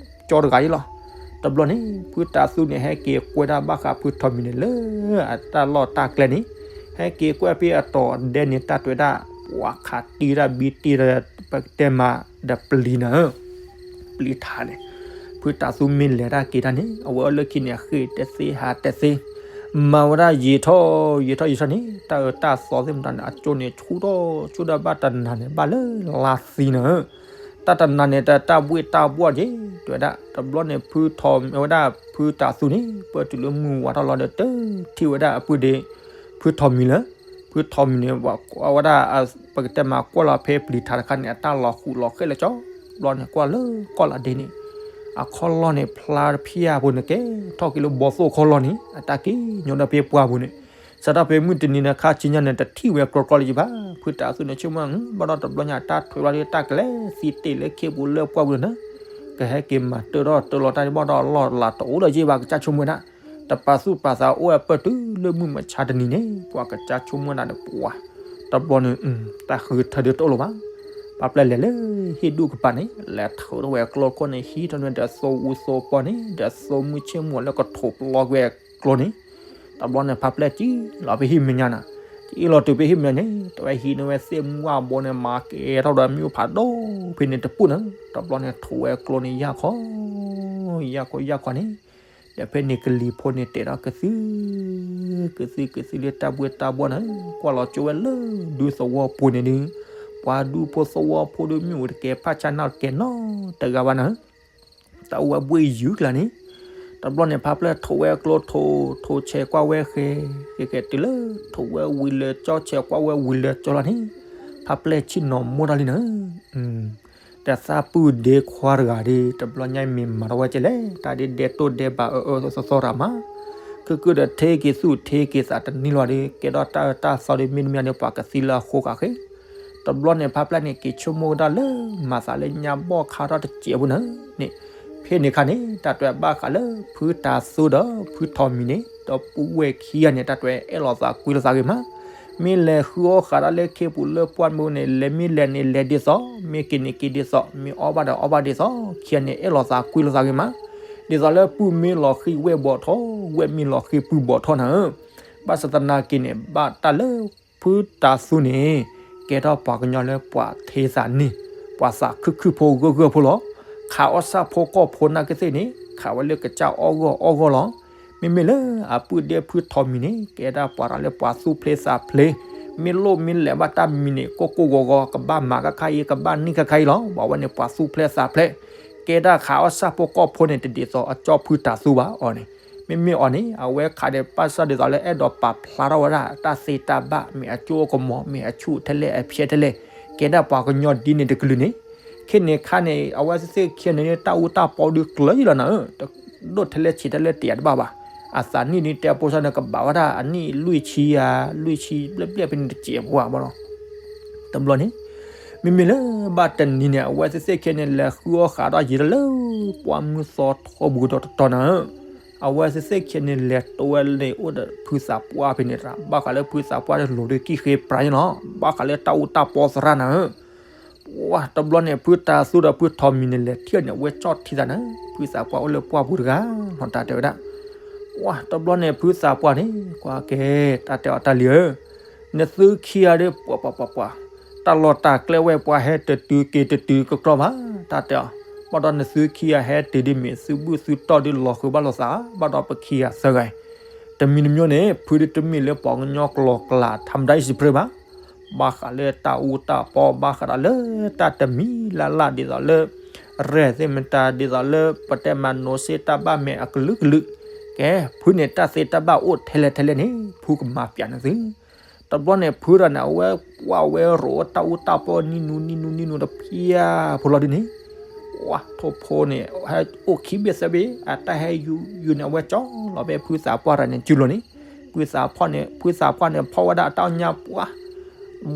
ဂၤအံၤလီၤ. တဘျီန့ၣ် ဖုတၤသူန့ၣ် ဟဲက့ၤကွဲဒၣ်ဘၣ်ဃးဖုထီၣ်မံၤန့ၣ်လၢအတၢ်လီၢ်တၢ်ကျဲန့ၣ်, ဟဲက့ၤကွဲဖဲအတီၤဒဲန့ၣ် တၢ်တဲဝဲဒၣ် ပှၤခးတံၢ်ဒၣ်ဘံတံၢ်ဒီး ပကတဲမးဒီးပျံၤနၤဧၢ ပျံၤထးန့ၣ်, ဖုတၤသူမ့ၢ်လဲၤတၢ်က့ၤတၢ်န့ၣ် အဝဲအလၢခံန့ၣ် ဃ့ၢ်တသ့ဟးတသ့, မၤဝဲဒၣ်ယံာ်ထီၣ်ယံာ်ထီၣ်ယံာ်ထီၣ်န့ၣ် တၢ်အၢတၢ်သီသ့ၣ်မတၤန့ၣ် အကၠိန့ၣ်ဆူၣ်ထီၣ်ဆူၣ်ဒီးဘၣ်တနၤန့ၣ် ဘၣ်လၢလါသံနၤဧၢ, တၢ်တနၤန့ၣ် တၢ်တၢ်ဘှ့ၣ်တၢ်ဘှီၣ်က့ၤ တဲဝဲဒၣ် တဘျီန့ၣ် ဖုထီၣ်မံၤဝဲဒၣ်ဖုတၤသူန့ၣ် ပၢၢ်တုၤလၢမုၢ်ဝါထီၣ်လီၤဒီး တထံၣ်ဝဲဒၣ်အပုၢ်ဒ့ ဖုထီၣ်မံၤလၢ ဖုထီၣ်မံၤန့ၣ် ဝဲဒၣ် ပကတဲမးကွၢ်လီၤဖဲပျံၤထးတခါန့ၣ် အတၢ်လီၤဃူးလီၤဃဲးလၢကၠီ, တဘျီန့ၣ် ကွၢ်လၢကီၢ်လီၤဒ့န့ၣ် အခီၣ်လီၢ်န့ၣ် ဖျါတဖျၢၣ်ဖိန့ၣ် ကဲထီၣ်က့ၤလၢဘီသိၣ်ခီၣ်လီၢ်န့ၣ် အတၢ်က့ၤညီဒီးဖဲပှၢ်ပူၤန့ၣ်, စးထီၣ်ဖဲမုၢ်တနံၤန့ၣ် ခါဆူညါန့ၣ် တထံၣ်ဝဲကြီကြီလၢၤဘၣ်, ဖုတၤသူန့ၣ် ဆိကမိၣ် ဘၣ်ဒီးတဘျီညါ တၢ်ထွဲဘၣ်ဒီးတၢ်ကလဲၤသံတ့ၢ်လၢခ့ပူၤလၢပှၢ်ပူၤန့ၣ် ကဟဲက့ၤမၤတၢထီၣ်တၢလီၤတၢ်ဒ်ဘၣ်ဒီးလီၢ်လၤတအိၣ်ဒီးယ့ၢ်ဘၣ် ကစၢ်ဆိကမိၣ်ဝဲဒၣ်, တပာ်သူၣ်ပာ်သးအိၣ်ဝဲပၢၢ်တုၤလၢမုၢ်မဆါတနံၤန့ၣ် ပှၤကစၢ်ဆိကမိၣ်ဝဲဒၣ်ဒီးပှၤ, တဘျီန့ၣ် တၢ်ဃုထၢဒုးတအိၣ်လၢၤဘၣ်, ပှၤပျဲၢ်လဲၤလၢဟံၣ်ဒူၣ်ကပၤန့ၣ် လဲၤထုးထီၣ်ဝဲကျိခိၣ်န့ၣ် ဟံးထီၣ်န့ၣ်ဒီးသိအူသိပီန့ၣ် ဒီးသိမုၢ်ဆ့ၣ်မူၤလၢကထိးပျီကွံာ်ကျိန့ၣ်, တဘျီန့ၣ် ဖါပျဲၢ်ကံလီၤဖဲဟံၣ်မဲာ်ညါနၤ, ကံလီၤတုၤဖဲဟံၣ်မဲာ်ညါန့ၣ် တဝဲဟံးန့ၢ်ဝဲသ့ၣ်မူအဘိန့ၣ် မၤကဲထီၣ်ဒီးမ့ၣ်အူဖးဒိၣ်ဖဲန့ၣ်တပူၤန့ၣ်, တဘျီန့ၣ် ထိးဝဲကျိန့ၣ်ယၢ်ခီ ယၢ်ခီယၢ်ခီန့ၣ်, ဒီးဖဲန့ၣ်ကလံၤဖိန့ၣ် တဲထီၣ်ကသု ကသုကသုလၢတၢ်ဘှ့ၣ်တၢ်ဘှီၣ်န့ၣ် ကွၢ်လီၤကၠိဝဲလၢဒူသဝီပူၤန့ၣ်ဒုး, ပှၤဒူဖိသဝီဖိဒုး မ့ၣ်အူတကဲဖၣ်ဆၣ်နီၣ်တကဲနီတဂၤဘၣ်နၤ တၢ်အိၣ်ဝဲဘှ့ၣ်ယုၢ်ကျါန့ၣ်, တဘျီန့ၣ် ဖါပျဲၢ်ထိးဝဲကျိထိး ထိးဆဲးကွၢ်ဝဲဃဲ, ဃဲဃဲတုၤလၢ ထိးဝဲဝံၤလၢကၠီ ဆဲးကွၢ်ဝဲဝံၤလၢကၠီလီၤန့ၣ်, ဖါပျဲၢ်ဆ့ၣ်နီၤမိၢ်တၢ်လံနၤ, ဒီးသးပုၢ်ဒ့ခွါတဂၤဒီး တဘျီညါမ့ၢ်မၤထီၣ်ဝဲကဲလဲၣ် တၢ်ဒ်ဒဲးတိၢ်ဒဲးဘးအၢအၢသီသီရၤမး, ခုၣ်ခုၣ်ဒီးထ့က့ၤသူၣ်ထ့က့ၤသးတနံၤလီၤဒီး ကဲထီၣ်တၢ်အၢတၢ်သီဒီး မ့တမ့ၢ်ဒီးပှၤကသံလၢအဃိဃာ်ဃဲ, တ တဘျီန့ၣ် ဖါပျၢ်န့ၣ် က့ၤဆိကမိၣ်ကဒါလၢ မၤသးလၢညါဘီၣ်ခါထီၣ်တစဲးဖိန့ၣ်န့ၣ်, ဖဲန့ၣ်ခါန့ၣ် တၢ်တဲဘၣ်ဃးလၢ ဖုတၤသူဒီးဖုထီးမံၤန့ၣ် ဒီပုၢ်ဝဲၢ်ခံဂၤန့ၣ် တၢ်တဲအဲၣ်လိာ်သးကွံလိာ်သးဂ့ၤမး, မ့ၢ်လဲၤဃုအီၣ်ဃးဒၣ်လၢခ့ပူၤလၢပှၢ်မုၢ်န့ၣ် လဲၤမ့ၢ်လဲၤန့ၣ် လဲၤဒ်သိး, မ့ၢ်က့ၤန့ၣ်က့ၤဒ်သိး, မ့ၢ်အီၣ်ဘၣ်ဒီးအီၣ်ဘၣ်ဒ်သိး, ခံဂၤန့ၣ် အဲၣ်လိာ်သးကွံလိာ်သးဂ့ၤမး, ဒ်သိးလၢပုၢ်မ့ၢ်လီၤဃံၤဝဲၢ်ဘီးထီၣ်, ဝဲၢ်မ့ၢ်လီၤဃံၤပုၢ်ဘီးထီၣ်နၤဧၢ, ဘၣ်ဆၣ်သနာ်က့န့ၣ် ဘၣ်တၢ်လၢ ဖုတၤသူန့ၣ် ကဲထီၣ်ပှၤကညီလၢပှၤထဲသးန့ၣ်, ပှၤသးခုၣ်ခုၣ်ဖိဂၢၢ်ဂၢၢ်ဖိလီၤ. ခးအီၣ်ဆၣ်ဖိကီၢ်ဖိနာ်က့သ့ၣ်န့ၣ် ခးဝဲလၢကစၢ်အီၣ်ဂီၢ်အီၣ်ဂီၢ်လီၤ. မ့မ့ၢ်လၢအပုၢ်ဒ့ဖုထီးမံၤန့ၣ် ကဲဒၣ်ပှၤတၢ်လၢပှၤသူၣ်ဖျဲးသးဖျဲး, မ့ၢ်လိၣ်မ့ၢ်လဲၤဘၣ်တၢ်မံၤန့ၣ် ကိၢ်ကိၢ်ဂီၤဂီၤ ကဘၣ်မၤခါခါအံၤ ကဘၣ်န့ၢ်ခါခါအံၤလီၤ. ဘၣ်ဝဲန့ၣ် ပှၤသူၣ်ဖျဲးသးဖျဲး, ကဲဒၣ်ခးအီၣ်ဆၣ်ဖိကီၢ်ဖိန့ၣ် တဒ်သိးအကၠီဖုတၤသူဘၣ်အီၤန့ၣ် မ့မ့ၢ်အီၤန့ၣ် အဝဲခးဒီးဘၣ်ဆၣ်ဒ်သိးလၢအဲၣ်ဒိးပာ်ဖျါထီၣ်ဝဲဒၣ် တၢ်သ့တၢ်ဘၣ် မ့ၢ်အကၠိအကမီၤ မ့ၢ်အဆူၣ်ထဲလဲၣ်အဖျဲးထဲလဲၣ်, ကဲဒၣ်ပှၤကညီဒ်န့ၣ်တကလုာ်န့ၣ်, ခဲန့ၣ်ခါန့ၣ် အဝဲသ့ၣ်ခံဂၤန့ၣ် တၢ်အူတၢ်ပီဒုးကျၢၤယံလီၤနၤဧၢ, တဒိၣ်ထဲလဲၣ်ဆံးထဲလဲၣ်တယာ်တဘၣ်ဘၣ်, အသးနံၣ်ဒုးတဲဖိဆၣ်န့ၣ် ကဘၣ်ဝဲဒၣ်အနံၣ်လွံၢ်ဆံဧါ, လွံၢ်ဆံဘျဲၣ်ဘျဲၣ်ဖဲန့ၣ်တစဲးဖိဧါဘၣ်လီၤ. တဘျီန့ၣ် မ့မ့ၢ်လၢဘၣ်တနံၤန့ၣ် အဝဲသ့ၣ်သ့ၣ်ခံဂၤန့ၣ် လဲၤဃုအီၣ်ဃးဒီးယံၤတၢ်လၢ ပှၢ်မုၢ်သီထီဘိဒီးတတီၤနၤဧၢ, အဝဲသ့ၣ်သ့ၣ်ခံဂၤန့ၣ် လဲၤတိဝဲန့ၣ်အိၣ်ဒီးဖုသးပှၢ်ဖဲန့ၣ်တၢ်, ဘၣ်ဃးလၢဖုသးပှၢ်န့ၣ် လိၤဒုးကံၣ်ဃ့ပြးန့ၣ်လီၤ. ဘၣ်ဃးလၢတၢ်အူတၢ်ပီသရၣ်နၤဧၢ, ပှၢ်တဘျီန့ၣ် ဖုတၤသူဒီးဖုထီးမံၤန့ၣ် လဲၤထံၣ်န့ၣ် အဝဲကၠီၣ်ထံသးနၤ, ဖုသးပှၢ်အိၣ်လၢပှၢ်ပူၤတဂၤလီၤ တၢ်တဲဝဲဒၣ်. ပှၢ်တဘျီန့ၣ် ဖုသးပှၢ်န့ၣ် ကွၢ်ကဲ တၢ်တဲအီၤ တၢ်လံၤဧၢ, နသုခံဂၤဒီး ပှၤပှၤပှၤပှၤ, တၢ်လီၢ်တၢ်ကျဲဝဲပှၤဟဲတတုၤက့ၤတတုၤကကျီဘၣ်, တၢ်တဲအီၤ, ဘၣ်ဒီးနသုခံဂၤဟဲတုၤဒ်မ့ၢ်သုဘူၣ်သုတီၢ်ဒုးလီၤဃုာ်ဘၣ်လိာ်သး, ဘၣ်ဒီးပခံဂၤသၢဂၤအံၤ, တမံၤတမံၤန့ၣ် ဖုဒုးတမ့ၢ်လၢပှၤကညီကျိၤကျဲ ထါမတၤအံၤစံးဖျါဘၣ် ဘၣ်ဃးလၢတၢ်အူတၢ်ပီ ဘၣ်ဃးဒီးလၢတၢ်တမံၤလၢ်လၢ် ဒ်သိးလၢ ရဲၣ်သ့ၣ်မတၤ ဒ်သိးလၢပတဲမၤနိးစ့တၢ်ဘၣ်မဲာ်အကလုာ်ကလုာ်, ကဲ ဖုန့ၣ်တၢ်သ့တၢ်ဘၣ်အိၣ်ထဲလဲၣ်ထဲလဲၣ်န့ၣ် ဖုကမၤပျးန့ၢ်သု. တဘျီန့ၣ် ဖုဒီးန့ၣ် အဝဲကွၢ်ဝဲရိးတၢ်အူတၢ်ပီ နံၤနူနံၤနူနံၤနူတဖျါဖိလီၤဒ်န့ၣ်, ဝါထိၣ်ဖိန့ၣ် ဟဲအိၣ်ခံဘ့ၣ်သၢဘ့ၣ် အတၢ်ဟဲယူၤယူၤန့ၣ် အဝဲကၠီလီၤဖဲဖုသးပှၢ်တဂၤန့ၣ် စုလိၤန့ၣ်, ဖုသးပှၢ်န့ၣ် ဖုသးပှၢ်န့ၣ် ဖီၣ်ဝဲဒၣ်အတၢ်ညါပှၢ်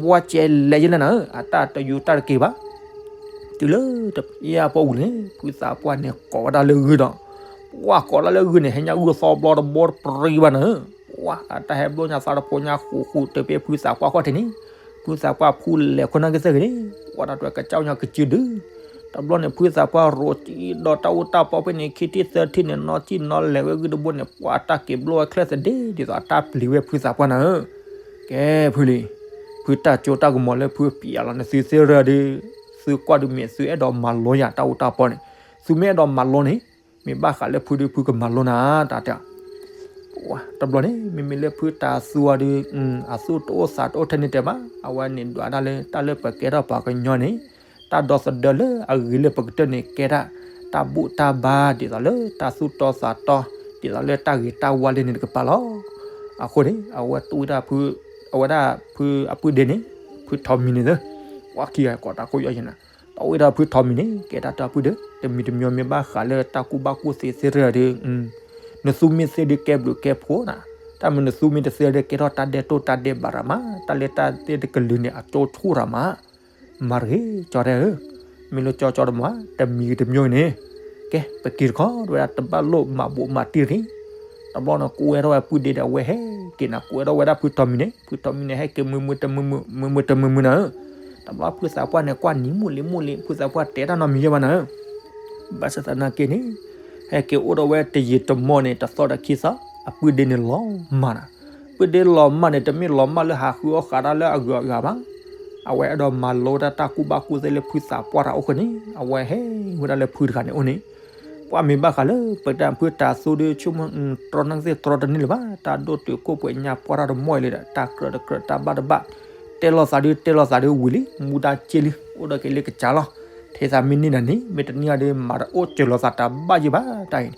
ဘှါကဲလဲၣ်ယဲလဲၣ်နၤဧၢ, အတၢ်တယူၤတၢ်တက့ၤဘၣ်. တုၤလၢတပျၢ်ပီၣ်ဝံၤန့ၣ် ဖုသးပှၢ်န့ၣ် ကိးဝဲဒၣ်လၢဂုၢ်ဒီး, ပှၢ်ကိးဒၣ်လၢဂုၢ်န့ၣ် ဟဲညါဂုၢ်သီဘျီတဘီတပရံဘၣ်နၤဧၢ, ပှၢ်အတၢ်ဟဲဘျီညါသးတဖိညါဃူဃူတုၤဖဲဖုသးပှၢ်ခီၣ်ထံးန့ၣ်, ဖုသးပှၢ်ဖူလဲၤခိၣ်နၢ်ကသ့ၣ်ဂ့ၤန့ၣ် ပှၢ်တၢ်တွဲကစၢ်ညါကစုဒု တဘျီန့ၣ် ဖုသးပှၢ်ရိးစံးဒီးတၢ်အူတၢ်ပီဖဲန့ၣ် ခံထံၣ်သၢထံၣ်န့ၣ် နီၢ်ကံၣ်နီၢ်လဲၤဝဲဂုၢ်တဘိန့ၣ် ပှၢ်တၢ်က့ၤဘျီဝဲချဲသဒ့ ဒ်သိးအတၢ်ပျံၤဝဲဖုသးပှၢ်နၤဧၢ, ကဲဖုလံ, ဖုတၢ်ကၠိတၢ်ကမီၤလၢဖုပျံၤအလီၤန့ၣ် သုသ့ၣ်ရၢဒုး, သုကွၢ်ဒုးမ့ၢ်သုအဲၣ်ဒိးမၤလိယၤတၢ်အူတၢ်ပီန့ၣ်, သုမ့ၢ်အဲၣ်ဒိးမၤလိန့ၣ်, မ့ၢ်ဘၣ်ဃးလၢဖုဒုးဖုကမၤလိနၤ တၢ်တဲ တဘျီန့ၣ် မ့မ့ၢ်လၢဖုတၤသူအီၤဒုး, အသူၣ်တအိၣ်သးတအိၣ်ထဲန့ၣ်တဲဘၣ်, အဝဲန့ၣ်ဒွးဒၣ်လၢတၢ်လၢပကဲထီၣ်ပှၤကညီန့ၣ်, တၢ်ဒီသဒၢလၢအဂ့ၤလၢပကတၢၢ်န့ၣ် ကဲဒၣ်တၢ်ဘူၣ်တၢ်ဘါ ဒ်သိးလၢတၢ်သူၣ်တီသးတီ, ဒ်သိးလၢတၢ်ဂ့ၤတၢ်ဝါလၢန့ၣ်တကပၤလီၤ. အဃိန့ၣ် အဝဲတဝံၣ်ဒၣ်ဖု, အဝဲဒၣ်ဖုအပုၢ်ဒ့န့ၣ်, ဖုထီးမံၤန့ၣ်သၢ, ပှၤခံဂၤကိးတၢ်ကိးယီၤယဲနၤ, တဝံၣ်ဒၣ်ဖုထီးမံၤန့ၣ် ကဲတၢ်တၢ်ပုၢ်ဒ့, တမံၤတမံၤမ့ၢ်ဘၣ်ဃးလၢတၢ်ကူၣ်ဘၣ်ကူၣ်သ့သ့ၣ်ရၢဒုး နသူမ့ၢ်သ့ဒုးကဲဘျုးကဲဖှိၣ်နၤ, တၢ်မ့ၢ်နသူမ့ၢ်တသ့ဒီးကဲထီၣ်တၢ်ဒဲးတိၢ်တၢ်ဒဲးဘးရၤမး, တၢ်လၢတၢ်သ့ၣ်တကလုာ်န့ၣ် အကၠိဆူၣ်ရၤမး, မၤတဂ့ၤ ကၠီတဲဧၢ, မ့ၢ်လၢကၠီကၠီတမီၤ တမံၤတမံၤန့ၣ်, ကဲ ပက့ၤတခီ တဝဲဒၣ်တဘၣ်လိၣ်မၤဘူးမၤတံၢ်တဂ့ၤ, တဘျီန့ၣ် ကူဝဲထီၣ်ဝဲပုၢ်ဒ့ဒီးအဝဲဟဲက့ၤနၤ ကူဝဲထီၣ်ဝဲဒၣ်ဖုထီးမံၤန့ၣ် ဖုထီးမံၤန့ၣ် ဟဲက့ၤမုာ်မုာ်တမုာ်မုာ် မုာ်မုာ်တမုာ်မုာ်နၤဧၢ, တဘျီဖုသးပှၢ်န့ၣ် ကွၢ်နံၤမုာ်လံမုာ်လံ ဖုသးပှၢ်တဲတၢ်နီတမံၤယဲဘၣ်နၤဧၢ, ဘၣ်ဆၣ်သနာ်က့န့ၣ်, ဟဲက့ၤအိၣ်ဒီးဝဲတယံာ်တမီၢ်န့ၣ် တသီဒီးခံသီ, အပုၢ်ဒ့န့ၣ်လီၤမၢ်နၤ, ပုၢ်ဒ့လီၤမၢ်န့ၣ် တမ့ၢ်လီၤမၢ်လၢဟးဃုအီၣ်ဃးတၢ်လၢအဂုၤအဂၤဘၣ်, အဝဲအဲၣ်ဒိးမၤလိတၢ်တၢ်ကူၣ်ဘၣ်ကူၣ်သ့လၢဖုသးပှၢ်တၢ်အိၣ်ဃုာ်န့ၣ် အဝဲဟဲဝဲဒၣ်လၢဖုတဂၤန့ၣ်အိၣ်န့ၣ်, ပှၢ်မ့ၢ်ဘၣ်ဃးလၢ ပတၢ်ဖုတၤသူဒုး ဆိကမိၣ်တြီနၢ်ကသ့ၣ်တြီတန့ၢ်လၢၤဘၣ်, တၢ်ဒိၣ်တုာ်ခိၣ်ပှဲၤညါပှၢ်တၢ်တမီၢ်အံၤလၢၤဒီး တၢ်ကြၢးတကြၢးတၢ်ဘၣ်တဘၣ်, တဲလိာ်သးဒုးတဲလိာ်သးဒုးဝံၤလံ မူဒါက့လံ အိၣ်ဒီးက့ၤလၢကစၢ်လီၤ, ထဲသးမ့ၢ်န့ၢ်နၤန့ၣ် မ့ၢ်တန့ၢ်အီၤဒုး မၤတအိၣ်စၢၤလိာ်သးတၢ်ဘၣ်ယဲဘၣ်တၢ်အံၤန့ၣ်,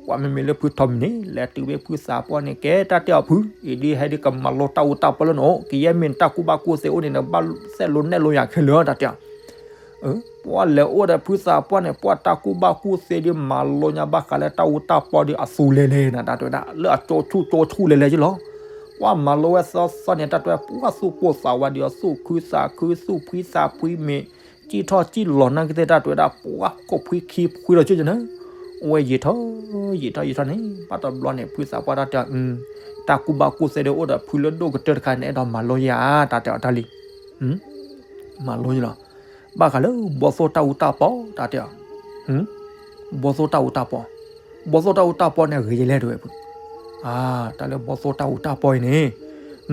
ပှၢ်မ့မ့ၢ်လၢဖုထီးမံၤန့ၣ် လဲၤတုၤဖဲဖုသးပှၢ်န့ၣ် ကဲတၢ်တဲအီၤဖု အံၤဒုးဟဲဒုးကမၤလိတၢ်အူတၢ်ပီလၢနအိၣ် ကယဲၢ်မ့ၢ်နတၢ်ကူၣ်ဘၣ်ကူၣ်သ့အိၣ်န့ၣ် နဘၣ်သဲလိနဲၣ်လိယၤခဲလၢာ်တၢ်တဲအီၤ ပှၢ်လဲၤအိၣ်ဒီးဖုသးပှၢ်န့ၣ် ပှၢ်တၢ်ကူၣ်ဘၣ်ကူၣ်သ့ဒုး မၤလိညါဘၣ်ဃးလၢတၢ်အူတၢ်ပီဒုး အသူလဲၤလဲၤနၤ တၢ်တဲဝဲဒၣ် လၢအကၠိဆူၣ်ကၠိဆူၣ်လဲၤလဲၤယဲလီၤ. ပှၤမၤလိဝဲသီသီန့ၣ် တၢ်တဲဝဲ ပှၤသူၣ်ပိၢ်သးဝးဒီး သူၣ်ခုသးခု သူၣ်ဖှံသးဖှံ မ့ၢ်စံၣ်ထီၣ်စံၣ်လီၤနာ်က့သ့ၣ် တၢ်တဲဝဲဒၣ် ပှၤကိးဖှံခံဖှံလီၤကၠိကၠိန့ၣ် အိၣ်ဝဲယံာ်ထီၣ် ယံာ်ထီၣ်ယံာ်ထီၣ်န့ၣ် ဘၣ်တဘျီန့ၣ် ဖုသးပှၢ်တၢ်တဲအီၤ တၢ်ကူၣ်ဘၣ်ကူၣ်သ့ဒီး အိၣ်ဒီးဖုလၢဒိၣ်ကတၢၢ်တခါန့ၣ် အဲၣ်ဒိးမၤလိယၤ တၢ်တဲအီၤတၢ်လံ မၤလိယလီၤ. ဘၣ်ဃးလၢဘီသိၣ်တၢ်အူတၢ်ပီ တၢ်တဲအီၤ ဘီသိၣ်တၢ်အူတၢ်ပီ, ဘီသိၣ်တၢ်အူတၢ်ပီန့ၣ်ဂ့ၤယလဲၣ်တဲဝဲဖု, တၢ်လၢဘီသိၣ်တၢ်အူတၢ်ပီအံၤန့ၣ်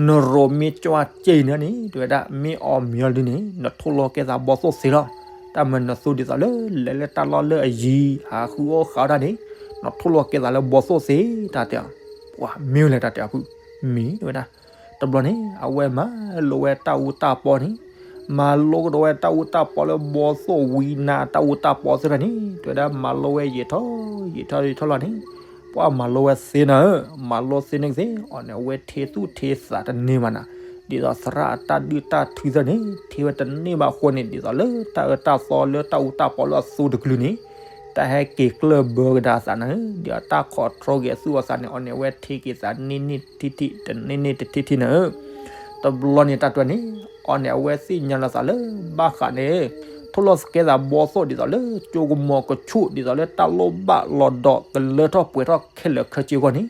နရိးမ့ၢ်ကွၢ်က့အံၤန့ၣ် တဲဝဲဒၣ် မ့ၢ်အီၣ်မံၤအီၤဒ်န့ၣ် နထိၣ်လီၤကဲသးဘီသိၣ်သ့လီၤ. တၢ်မၤနသူဒ်သိးလၢ လဲၤလၢတၢ်လီၢ်လၢအယံၤ ဟးဃုအီၣ်ဃုအီတၢ်န့ၣ် နထိၣ်လီၤကဲသးလၢဘီသိၣ်သ့ တၢ်တဲအီၤ, ပှၤမ့ၢ်လဲၣ်တၢ်တဲအီၤဖု, မ့ၢ်တဲဝဲဒၣ် တဘျီန့ၣ် အဝဲမၤလိဝဲတၢ်အူတၢ်ပီန့ၣ် မၤလိကဒီးဝဲတၢ်အူတၢ်ပီလၢဘီသိၣ်ဝံနါတၢ်အူတၢ်ပီသ့ၣ်တဖၣ်န့ၣ် တဲဝဲဒၣ်မၤလိဝဲယံာ်ထီၣ် ယံာ်ထီၣ်ယံာ်ထီၣ်လီၤန့ၣ် ပှၤမၤလိဝဲသ့နၤဧၢ, မၤလိသ့န့ၣ်ကသ့ အီၤန့ၣ်အဝဲထ့သူၣ်ထ့သးတန့ၢ်ဘၣ်နၤ, ဒ်သိးသရၣ်အတၢ်ဒုၣ်တၢ်ထုသ့ၣ်န့ၣ် ထ့ဝဲတန့ၢ်ဘၣ်အဃိန့ၣ် ဒ်သိးလၢတၢ်အၢတၢ်သီလၢတၢ်အူတၢ်ပီလၢအသိတကလုာ်န့ၣ် တၢ်ဟဲက့ၤကျၢၢ်ဘၢကဒါသးနၤဧၢ, ဒ်အတၢ်ခီၣ်ထီက့ၤအသူၣ်အီၤသးန့ၣ် အီၤန့ၣ်အဝဲထ့က့ၤသးန့ၢ်န့ၢ်တထံၣ်ထံၣ် တန့ၢ်န့ၢ်တထံၣ်ထံၣ်နၤဧၢ တဘျီန့ၣ်တၢ်တဲန့ၣ် အီၤန့ၣ်အဝဲသ့ၣ်ညါလီၤသးလၢ ဘၣ်ဃးန့ၣ် ထိၣ်လီၤကဲသးဘီသိၣ်ဒ်သိးလၢ ကၠိကမီၤကဆူၣ် ဒ်သိးလၢတၢ်လိၣ်ဘၣ်လီၤဒီးကလၢထီၣ်ပှဲၤထီၣ်ခဲလၢာ်ခဲဆ့အဂီၢ်န့ၣ်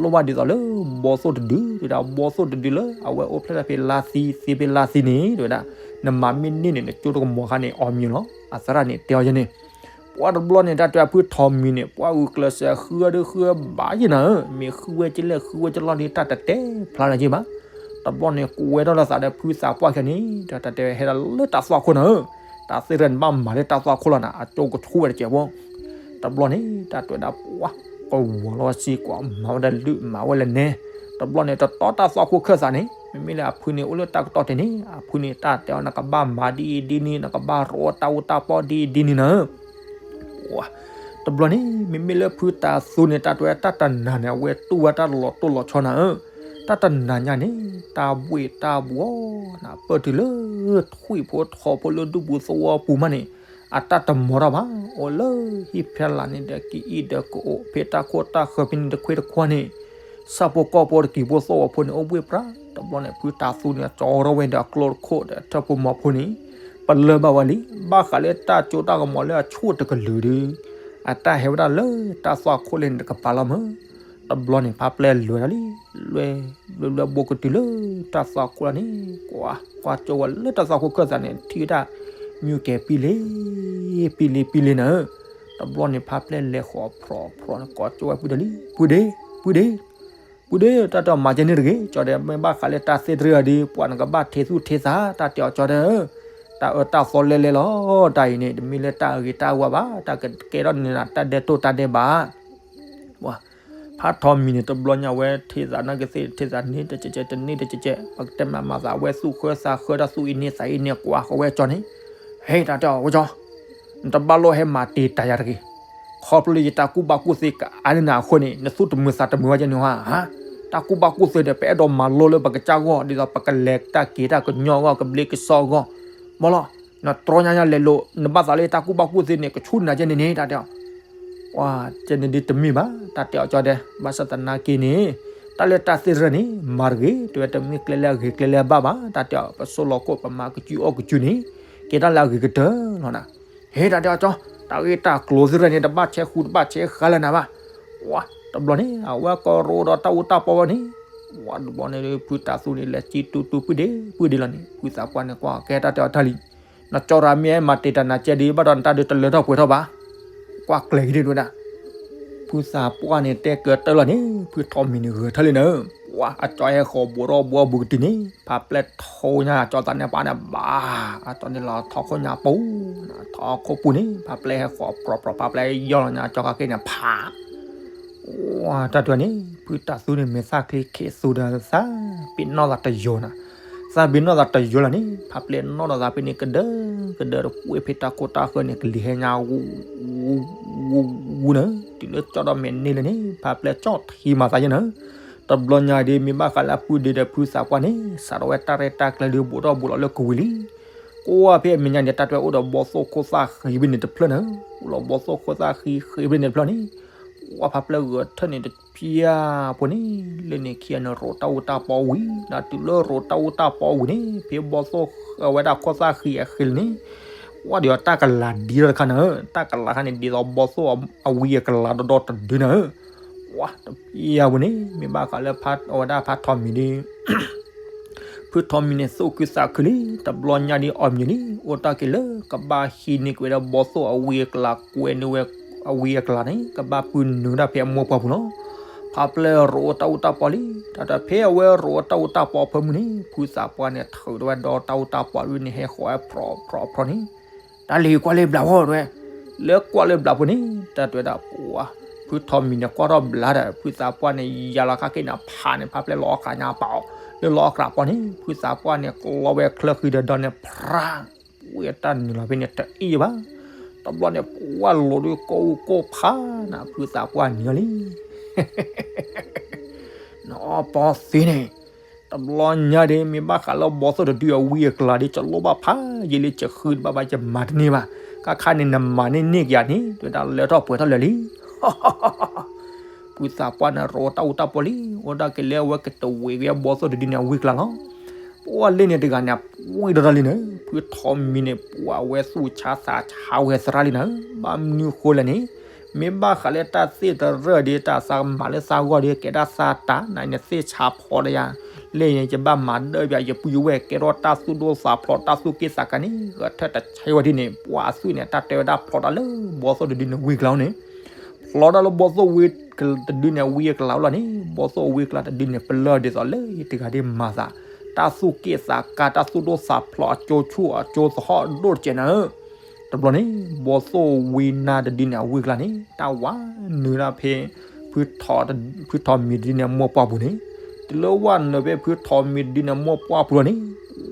လိၣ်ဘၣ်ဒ်သိးလၢဘီသိၣ်တဒု တဲဝဲဒၣ် ဘီသိၣ်တဒုလၢအဝဲအိၣ်ဖျဲၣ်ထီၣ်ဖဲလါသံ သ့ဖဲလါသံန့ၣ် တဲဝဲဒၣ် နမၤမ့ၢ်န့ၢ်န့ၣ် နကၠိတကမီၤခါန့ၣ် အီၣ်မံၤလီၤ အသရၣ်န့ၣ်တဲအီၤယဲန့ၣ် ပှၤတဘျီန့ၣ် တၢ်တဲဖုထီမံၤန့ၣ် ပှၤဂုာ်ကျဲးစၢးဃုအီၤဒီးဃုအီၤဘၣ်ယဲနၤဧၢ, မ့ၢ်ဃုဝဲကလဲၣ်ဃုဝဲကလီၢ်ဒီး တၢ်တတဲဖျါလၢၤက့ဘၣ်. တဘျီန့ၣ် ကွဲထီၣ်လီၤသးဒီးဖုသးပှၢ်ခဲန့ၣ် တၢ်တဲဟဲဒီးလၢတၢ်သွၣ်ခိၣ်နၤဧၢ, တၢ်သ့ၣ်တဖၣ်န့ၣ် ဘၣ်မၤလၢတၢ်သွၣ်ခိၣ်လီၤနၤ အကၠိကဆူၣ်ဝဲတစဲးဖိ တဘျီန့ၣ် တၢ်တဲဝဲဒၣ်ပှၤ ကဝီၤလီၤစ့ကွၢ် မၤဝဲဒၣ်လုၢ် မၤဝဲလၢနဲ တဘျီန့ၣ် တတီတၢ်သွၣ်ခိၣ်ခၢၣ်သးန့ၣ် မ့မ့ၢ်လၢအဖုန့ၣ် အိၣ်လၢတၢ်ကတီၢ်တဲာ်န့ၣ် အဖုန့ၣ် တၢ်တဲအီၤ နကဘၣ်မၤဒ်အံၤဒ်န့ၣ် နကဘၣ်ရိးတၢ်အူတၢ်ပီဒ်အံၤဒ်န့ၣ်နၤဧၢ တဘျီန့ၣ် မ့မ့ၢ်လၢဖုတၤသူန့ၣ် တၢ်တဲဝဲတၢ်တနၤန့ၣ် အဝဲတူၢ်ဝဲတၢ်လီၤတိၢ်လီၤဆီနၤဧၢ, တၢ်တနၤညါန့ၣ် တၢ်ဘှ့ၣ်တၢ်ဘှီၣ်နၤ ပၢၢ်တုၤလၢ ထွံၣ်ဖိထိးဖိလၢဒူၣ်ပူၤသဝီပူၤမးန့ၣ် အတၢ်တမီၤတၢ်ဘၣ်, အိၣ်လၢဟံၣ်ဖဲလာ်န့ၣ်ဒီး ကအံၣ်ဒီးကအိၣ် ဖဲတၢ်ခိၣ်တၢ်ဃၢၤဖဲန့ၣ်တခွ့တခွါန့ၣ် ဆၣ်ဖိကီၢ်ဖိတကံၤဖိသဝီဖိန့ၣ် အိၣ်ဘှ့ၣ်ပြး, တဘျီန့ၣ် ဖုတၤသူန့ၣ် ကၠီထီၣ်ဝဲဒီးအကျိတခိၣ်ဒီးထၢၣ်ဖိမီၤဖိန့ၣ် ပလၢၢ်ဘၣ်ဝဲလံ, ဘၣ်ဃးလၢတၢ်ကၠိတၢ်ကမီၤလၢအဆူၣ်တကလုာ်ဒီး အတၢ်ဟဲဝဲဒၣ်လၢတၢ်သွၣ်ခိၣ်လၢန့ၣ်တကပၤလီၤမး, တဘျီန့ၣ် ဖါပျဲၢ်လဲၤတၢ်လံ, လဲၤ လဲၤ လဲၤဘိကတုၤလၢတၢ်သွၣ်ခိၣ်လီၤန့ၣ် ကွၢ် ကွၢ်ကၠိဝဲလၢတၢ်သွၣ်ခိၣ်ခၢၣ်သးန့ၣ် ထံၣ်ဝဲဒၣ် မ့ၢ်ကဲပံလ့ ပံလ့ ပံလ့နၤဧၢ, တဘျီန့ၣ် ဖါပျဲၢ်လဲၤဃီၤဖျိးဖျိးန့ၣ် ကိးကၠိဝဲပုၢ်ဒီးလံ, ပုၢ်ဒ့ ပုၢ်ဒ့ ပုၢ်ဒ့ တၢ်တဲအီၤမၤကဲန့ၣ်တဂ့ၤ, ကၠီဒီး မ့ၢ်ဘၣ်ဃးလၢတၢ်သ့ၣ်တရၢအီၤဒီး ပှၤနကဘၣ်ထ့သူၣ်ထ့သး, တၢ်တဲအီၤကၠီဒီး တၢ်အၢတၢ်သီလဲလဲလီၤ, တၢ်အံၤန့ၣ် တမ့ၢ်လၢတၢ်အဂ့ၤတၢ်အဝါဘၣ်, တၢ်ကကဲထီၣ်န့ၣ် တၢ်ဒဲးတိၢ်တၢ်ဒဲးဘး ဖါထီမံၤန့ၣ် တဘျီညါဝဲ ထံၣ်သးနာ်က့သ့ၣ် ထံၣ်သးန့ၣ်တကဲးကဲး တန့ၢ်တကဲးကဲး ပကတဲမၤမၤသး အဝဲသူၣ်ဃၢသးဃၢ တၢ်သူၣ်အံၤန့ၢ်သးအံၤန့ၢ် ကွၢ်ဃီဝဲကၠီန့ၣ်, ဟဲ တၢ်တဲအီၤဝဲကၠီ, နတဘၣ်လိၣ်ဟဲမၤတံာ်တာ်ယၤတဂ့ၤ, ခီဖျိလၢယတၢ်ကူၣ်ဘၣ်ကူၣ်သ့ကအါန့ၢ်နၤအဃိန့ၣ် နသူၣ်တမုာ်သးတမုာ်ဝဲကဲန့ၣ်ဟါ, တၢ်ကူၣ်ဘၣ်ကူၣ်သ့ဒီး ပအဲၣ်ဒိးမၤလိလၢပကစၢ်ဂီၢ် ဒ်သိးပကလဲၤတၢ်က့ၤတၢ်ကညီအဂီၢ် ကဘျ့ကစီအဂီၢ်, မ့ၢ်လီၤ နတြီညါညါလဲၤလိာ် နဘၣ်သးလၢယတၢ်ကူၣ်ဘၣ်ကူၣ်သ့န့ၣ် ကဆူၣ်နၤကဲန့ၣ်န့ၣ် တၢ်တဲအီၤ, ကဲန့ၣ်ဒ်တမ့ၢ်ဘၣ် တၢ်တဲအီၤကၠီဒဲး ဘၣ်ဆၣ်သနာ်က့န့ၣ် တၢ်လၢတၢ်သ့ၣ်တရၢန့ၣ် မၤတဂ့ၤ တဲဝဲတမ့ၢ်ကျဲလၢအဂ့ၤကျဲလၢအဘၣ်ဘၣ် တၢ်တဲအီၤ ပဆိလီၤခိၣ် ပမၤကစုအီၣ်ကစုန့ၣ် ကဲတၢ်လၢအဂ့ၤကတၢၢ်လီၤနၤ, ဟဲ တၢ်တဲအီၤကၠီ တၢ်ဂ့ၢ်တၢ်ကျိၤသ့ၣ်တရၢန့ၣ် တဘၣ်ဆဲးဃူတဘၣ်ဆဲးဃါလၢနၤဘၣ်, ဝါ တဘျီန့ၣ် အဝဲကရိဒီးတၢ်အူတၢ်ပီဝဲန့ၣ်, ဝါ တဘျီန့ၣ် ဖုတၤသူန့ၣ် လဲၤစံတူတူပုၢ်ဒ့ပုၢ်ဒ့လီၤန့ၣ် ဖုသးပှၢ်န့ၣ် ကွၢ်ကဲတၢ်တဲအီၤတၢ်လံ နကၠီရၤမ့ၢ်ဟဲမၤတံာ်တာ်နၤကဲဒီး ဘၣ်ဒီးနတၢ်ဒုးတလၢထီၣ်ပှဲၤထီၣ်ဘၣ်, ကွၢ်ကျဲၤက့ၤဒံးဝဲဒၣ်, ဖုသးပှၢ်န့ၣ်တဲကတၢၢ်လီၤန့ၣ် ဖုထီမံၤန့ၣ်ဂဲၤထၢၣ်လံနၤ, ဝါ အကၠီဟဲဃီၤဘိးထီၣ်ဘိးအီၣ်ဘူးကတုၤန့ၣ် ဖါပျဲၢ်ထိညါအကၠီသးန့ၣ်ပာ်န့ၣ်ဘၣ်, အကၠီန့ၣ်လီၤထီခိၣ်ညါပူၤ, ထီခိၣ်ပူၤန့ၣ် ဖါပျဲၢ်ဟဲဃီၤပြီပြီ ဖါပျဲၢ်ယီၢ်လီၤညါအကၠီခါက့ၤန့ၣ်ဖး ဝါ တၢ်တဲန့ၣ် ဖုတၤသူန့ၣ် မ့ၢ်သၣ်ချ့ခံးသူဒီးသးပ့ၤနီၣ်သးတယိာ်နၤ, သးပ့ၤနီၣ်သးတယိာ်လီၤန့ၣ် ဖါပျဲၢ်နီၣ်ဒီးသးဖဲန့ၣ်ကဒၢကဒၢတကွ့ၢ်ဖဲတၢ်ခိၣ်တၢ်ဃၢၤန့ၣ် ကလံၤဟဲညါ ဝူဝူဝူနၤ, တုၤလၢကၠီဒီးမဲာ်န့ၢ်လၢန့ၣ် ဖါပျဲၢ်ကၠီထံမၤသးယဲနၤ, တဘျီညါဒီး မ့ၢ်ဘၣ်ဃးလၢအပုၢ်ဒ့ဒီးဖုသးပှၢ်န့ၣ် စးထီၣ်ဝဲတၢ်ရဲၣ်တၢ်ကျဲၤဒီး ဘူးထီၣ်ဘူးလီၤလၢကဝံၤလံ ကွၢ်ဖဲအမဲာ်ညါန့ၣ် တၢ်တဲအိၣ်ဒီးဘီသိၣ်ခိၣ်သၣ်ဃံဖဲန့ၣ်တဖျၢၣ်နၤ, အိၣ်လီၤဘီသိၣ်ခိၣ်သၣ်ဃံဃံဖဲန့ၣ်တဖျၢၣ်န့ၣ်, ပှၢ်ဖါပျဲၢ်ဂဲၤထၢၣ်န့ၣ်တပျၢ်ဖိန့ၣ် လၢန့ၣ်ခံဂၤန့ၣ် ရိးတၢ်အူတၢ်ပီဝံၤ ဒီးတုၤလၢရိးတၢ်အူတၢ်ပီဝံၤန့ၣ် ဖဲဘီၣ်သိၣ်အဝဲဒၣ်ခိၣ်သၣ်ဃံအဃ့လံန့ၣ် ပှၢ်ဒီးတၢ်ကလၤဒ်သိးတခါနၤဧၢ, တၢ်ကလၤခါန့ၣ် ဒ်သိးဘီၣ်သိၣ်အဝံအကလၤဒီဒီတဒုနၤဧၢ, ပှၢ်တပျၢ်ဖိန့ၣ် မ့ၢ်ဘၣ်ဃးလၢအဝဲဒၣ်ဖါထီမံၤဒီး ဖုထီမံၤန့ၣ် သူၣ်ခုသးခုလံ, တဘျီညါဒ်အီၤမံၤလံ, အိၣ်တၢ်က့ၤလၢကဘၣ်ဟံးန့ၢ်ကွံာ်ဝဲဒၣ်ဘီၣ်သိၣ်အဝံအကလၤ, ကွဲးန့ၢ်ဝဲအဝံအကလၤန့ၣ် ကဘၣ်ပုၢ်နုာ်ဒၣ်ဖဲအမိၢ်ပှၢ်ပူၤလီၤ. ဖါပျဲၢ်ရိးတၢ်အူတၢ်ပီလံ, တၢ်တဖဲအဝဲရိးတၢ်အူတၢ်ပီဖၢမုၢ်န့ၣ် ဖုသးပှၢ်န့ၣ် ထုးထီၣ်ဝဲဒီးတၢ်အူတၢ်ပီဝံၤန့ၣ် ဟဲဃီၤဝဲဖြီဖြီဖြီန့ၣ် တၢ်လံၤကွၢ်လၢဘျးဝဲ, လၢကွၢ်လၢဘျးဖိန့ၣ် တၢ်တဲဝဲဒၣ်ပှၢ်, ဖုထီမံၤန့ၣ်ကွၢ်ထီၣ်ဘျးဒီး ဖုသးပှၢ်န့ၣ် ယၤလီၤခါက့ၤန့ၣ် ဖးန့ၣ် ဖါပျဲၢ်လီၤအီၣ်ကးညါပာ်အီၤ လၢလီၤအီၣ်ကးပီန့ၣ် ဖုသးပှၢ်န့ၣ် ကျီဝဲချၢဃံဒီးဒီန့ၣ် ဖြး, ပှၢ်တၢ်နုာ်လီၤဖဲန့ၣ်တအ့ၣ်ဘၣ်, တဘျီန့ၣ် ပှၢ်လိၤဒုးကိၢ်ကိၢ်ဖးနၤ ဖုသးပှၢ်နုာ်လီၤလံ နအီၣ်ပီသ့န့ၣ်, တဘျီညါဒ် မ့ၢ်ဘၣ်ဃးလၢဘီၣ်သိၣ်တဒုအဝံအကလၤဒ် ကလိၣ်ဘၣ်ဖးယံာ်လံကဃုတဘၣ်ဘၣ် ယမၤတန့ၢ်ဘၣ်, ခါခါန့ၣ် နမၤန့ၢ်န့ၢ်ကယၤန့ၣ် တဲဝဲဒၣ်လၢထီၣ်ပှဲၤထီၣ်လၢာ်လံ ဖုသးပှၢ်န့ၣ်ရိးတၢ်အူတၢ်ပီလံ, အိၣ်ဒၣ်က့ၤလၢအဝဲကတဝံၤက့ၤအဘီၣ်သိၣ်တဒုန့ၣ်အဝံအကလၤလီၤ. ပှၢ်လၢန့ၣ်တဂၤန့ၣ် အပှ့ၤဒီးတၢ်လံနၤ, ဖုထီမံၤန့ၣ် ပှၢ်ဝဲသူၣ်ဆါသးဆါဝဲသရၣ်လံနၤ, ဘၣ်မနုၤဃိလဲၣ်န့ၣ်, မ့ၢ်ဘၣ်ဃးလၢတၢ်သ့ၣ်တရၢၣ်ဒ် တၢ်သးမၤလၢသးဂီၢ်ဒ် ကဲဒၣ်သးတၢ်နၤန့ၣ် သ့ၣ်ဆါဖီတယၤ, လၢန့ၣ် ယဘၣ်မၤဒၢပယၤ ယပုၢ်ယဝဲၢ်ကဲထီၣ်တၢ်သူၣ်ဒိၣ်သးဖျိး တၢ်သူၣ်က့ၣ်သးကါန့ၣ် ဂဲၤထၢၣ်တဆဲးဝဲဒ်န့ၣ် ပှၢ်အသွံၣ်န့ၣ် တၢ်တဲဝဲဒၣ်ဖျိးတၢ်လၢဘီၣ်သိၣ်တဒုန့ၣ်ဝံအကလၤန့ၣ် ဖျိးတၢ်လၢဘီၣ်သိၣ်ဝံတဒုန့ၣ် ဝံအကလၤလီၤန့ၣ်, ဘီၣ်သိၣ်ဝံအကလၤတဒုန့ၣ် ပလၢၢ်ဒ်သိးလၢယတဂၤဒ်မၤသး, တၢ်သူၣ်က့ၣ်သးကါ တၢ်သူၣ်ဒိၣ်သးဖျိး အကၠိဆူၣ်အကၠိသဟီၣ်ဒိၣ်တကဲးနၤဧၢ. တဘျီန့ၣ် ဘီၣ်သိၣ်ဝံနါတဒုန့ၣ် အဝံအကလၤန့ၣ် တၢ်ဝးနုာ်ဒၣ်ဖဲ ဖုထီမံၤတဒုန့ၣ် အမိၢ်ပှၢ်ပူၤန့ၣ်, တုၤလၢဝးနုာ်ဖဲဖုထီမံၤတဒုန့ၣ် အမိၢ်ပှၢ်ပူၤလီၤန့ၣ်,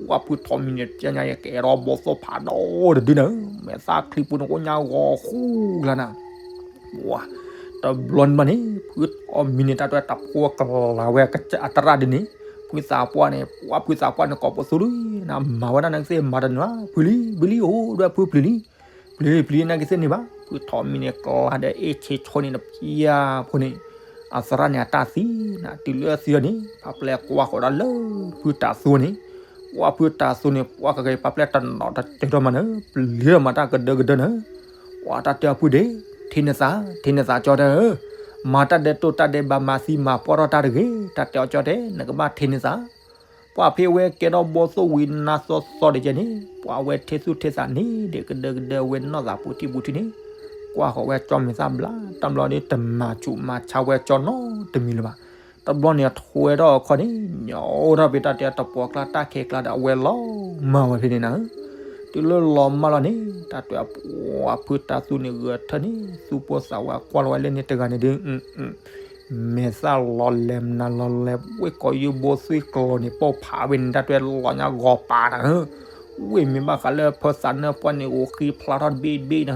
ပှၢ်ဖုထီမံၤန့ၣ် ကညါယကဲထီၣ်ဘီၣ်သိၣ်ဖးဒိၣ် တဒုနၤဧၢ, မဲာ်သၣ်ချံပူၤန့ၣ် အိၣ်ညါဂီၤဃူကျါနၤ ပှၢ်, တဘျီန့ၣ်ဘၣ်န့ၣ် ဖုထီမံၤန့ၣ် တၢ်တဲတဖိကလၤဝဲအသရၣ်ဒ်န့ၣ်, ဖုသးပှၢ်န့ၣ် ပှၢ်ဖုသးပှၢ်န့ၣ် ကိးပသူဒု နမၤဝဲဒၣ်နာ်က့သ့ၣ်မၤတနၢၤဘၣ်, ပျံၤလံ ပျံၤလံ အိၣ်ဒီးဖုပျံၤလံ, ပျံၤ ပျံၤနာ်က့သ့ၣ်န့ၣ်ဘၣ်, ဖုထီမံၤန့ၣ် ကျါဒီးအ့ၣ်ဆ့ဆိန့ၣ်တပျၢ်ဖိန့ၣ်, အသရၣ်န့ၣ်အတၢ်သံနၤ, တုၤလၢအသံလီၤန့ၣ် ဖါပျဲၢ်ကွၢ်ဃီၤဒၣ်လၢဖုတၤသူန့ၣ်, ပှၢ်ဖုတၤသူန့ၣ် ပှၢ်ကကဲဖါပျဲၢ်တနီၤတတဲထီၣ်မးနၤ, ပျံၤထီၣ်မၤတၢ်ကဒၢကဒၢနၤ ပှၢ်တၢ်တဲအီၤဖုဒ့, ထံၣ်နသး, ထံၣ်နသးကၠီတဲဧၢ, မၤတၢ်ဒဲးတိၢ်တၢ်ဒဲးဘး မၤသံမၤပှၢ်ထီၣ်တၢ်တဂ့ၤ, တၢ်တဲအီၤကၠီတဲ, နကဘၣ်ထံၣ်နသး, ပှၢ်ဖဲဝဲကဲထီၣ်ဘီၣ်သိၣ်ဝံနါသီသီတကဲန့ၣ်, ပှၢ်ဝဲထံၣ်သူၣ်ထံၣ်သးန့ၣ်ဒဲးကဒၢကဒၢဝဲနီၢ်သးပူၤထံၣ်ပူၤထံၣ်န့ၣ်, ကွၢ်ဃီၤဝဲကၠီမဲာ်သၣ်ဘျါ, တဘျီန့ၣ်တမၤဆူးမၤဆါဝဲကၠီနီတမံၤလၢၤဘၣ်, တဘျီန့ၣ်အထွဲထီၣ်အခီၣ်န့ၣ် ညီအိၣ်ထီၣ်ဖဲတၢ်တဲတပှီၤကျါတၢ်ခဲကျါဒီးအဝဲလီၤမၢ်ဝဲဖဲန့ၣ်နၤဧၢ, တုၤလၢလီၤမၢ်လီၤန့ၣ် တၢ်တဲအပှၢ်ဖုတၤသူန့ၣ်ဂဲၤထၢၣ်န့ၣ် သူၣ်ပိၢ်သးဝးကွၢ်လီၤဝဲလၢန့ၣ်တဂၤန့ၣ်ဒီး မဲာ်သၣ်လီၤလဲၤမနၤလီၤလဲၤ ဝ့ၢ်ကီၤယိဘိသွံၣ်ကျီၤန့ၣ် ပိာ်ဖးဝဲန့ၣ် တၢ်တဲလီၤညါဂီၤပာ်နၤဧၢ, ဝ့ၢ်မ့ၢ်ဘၣ်ဃးလၢဖၢသးနၢၣ်ပှၢ်န့ၣ် အိၣ်ဃံဖျါထီၣ်တဘ့ၣ်တဘ့ၣ်နၤဧၢ,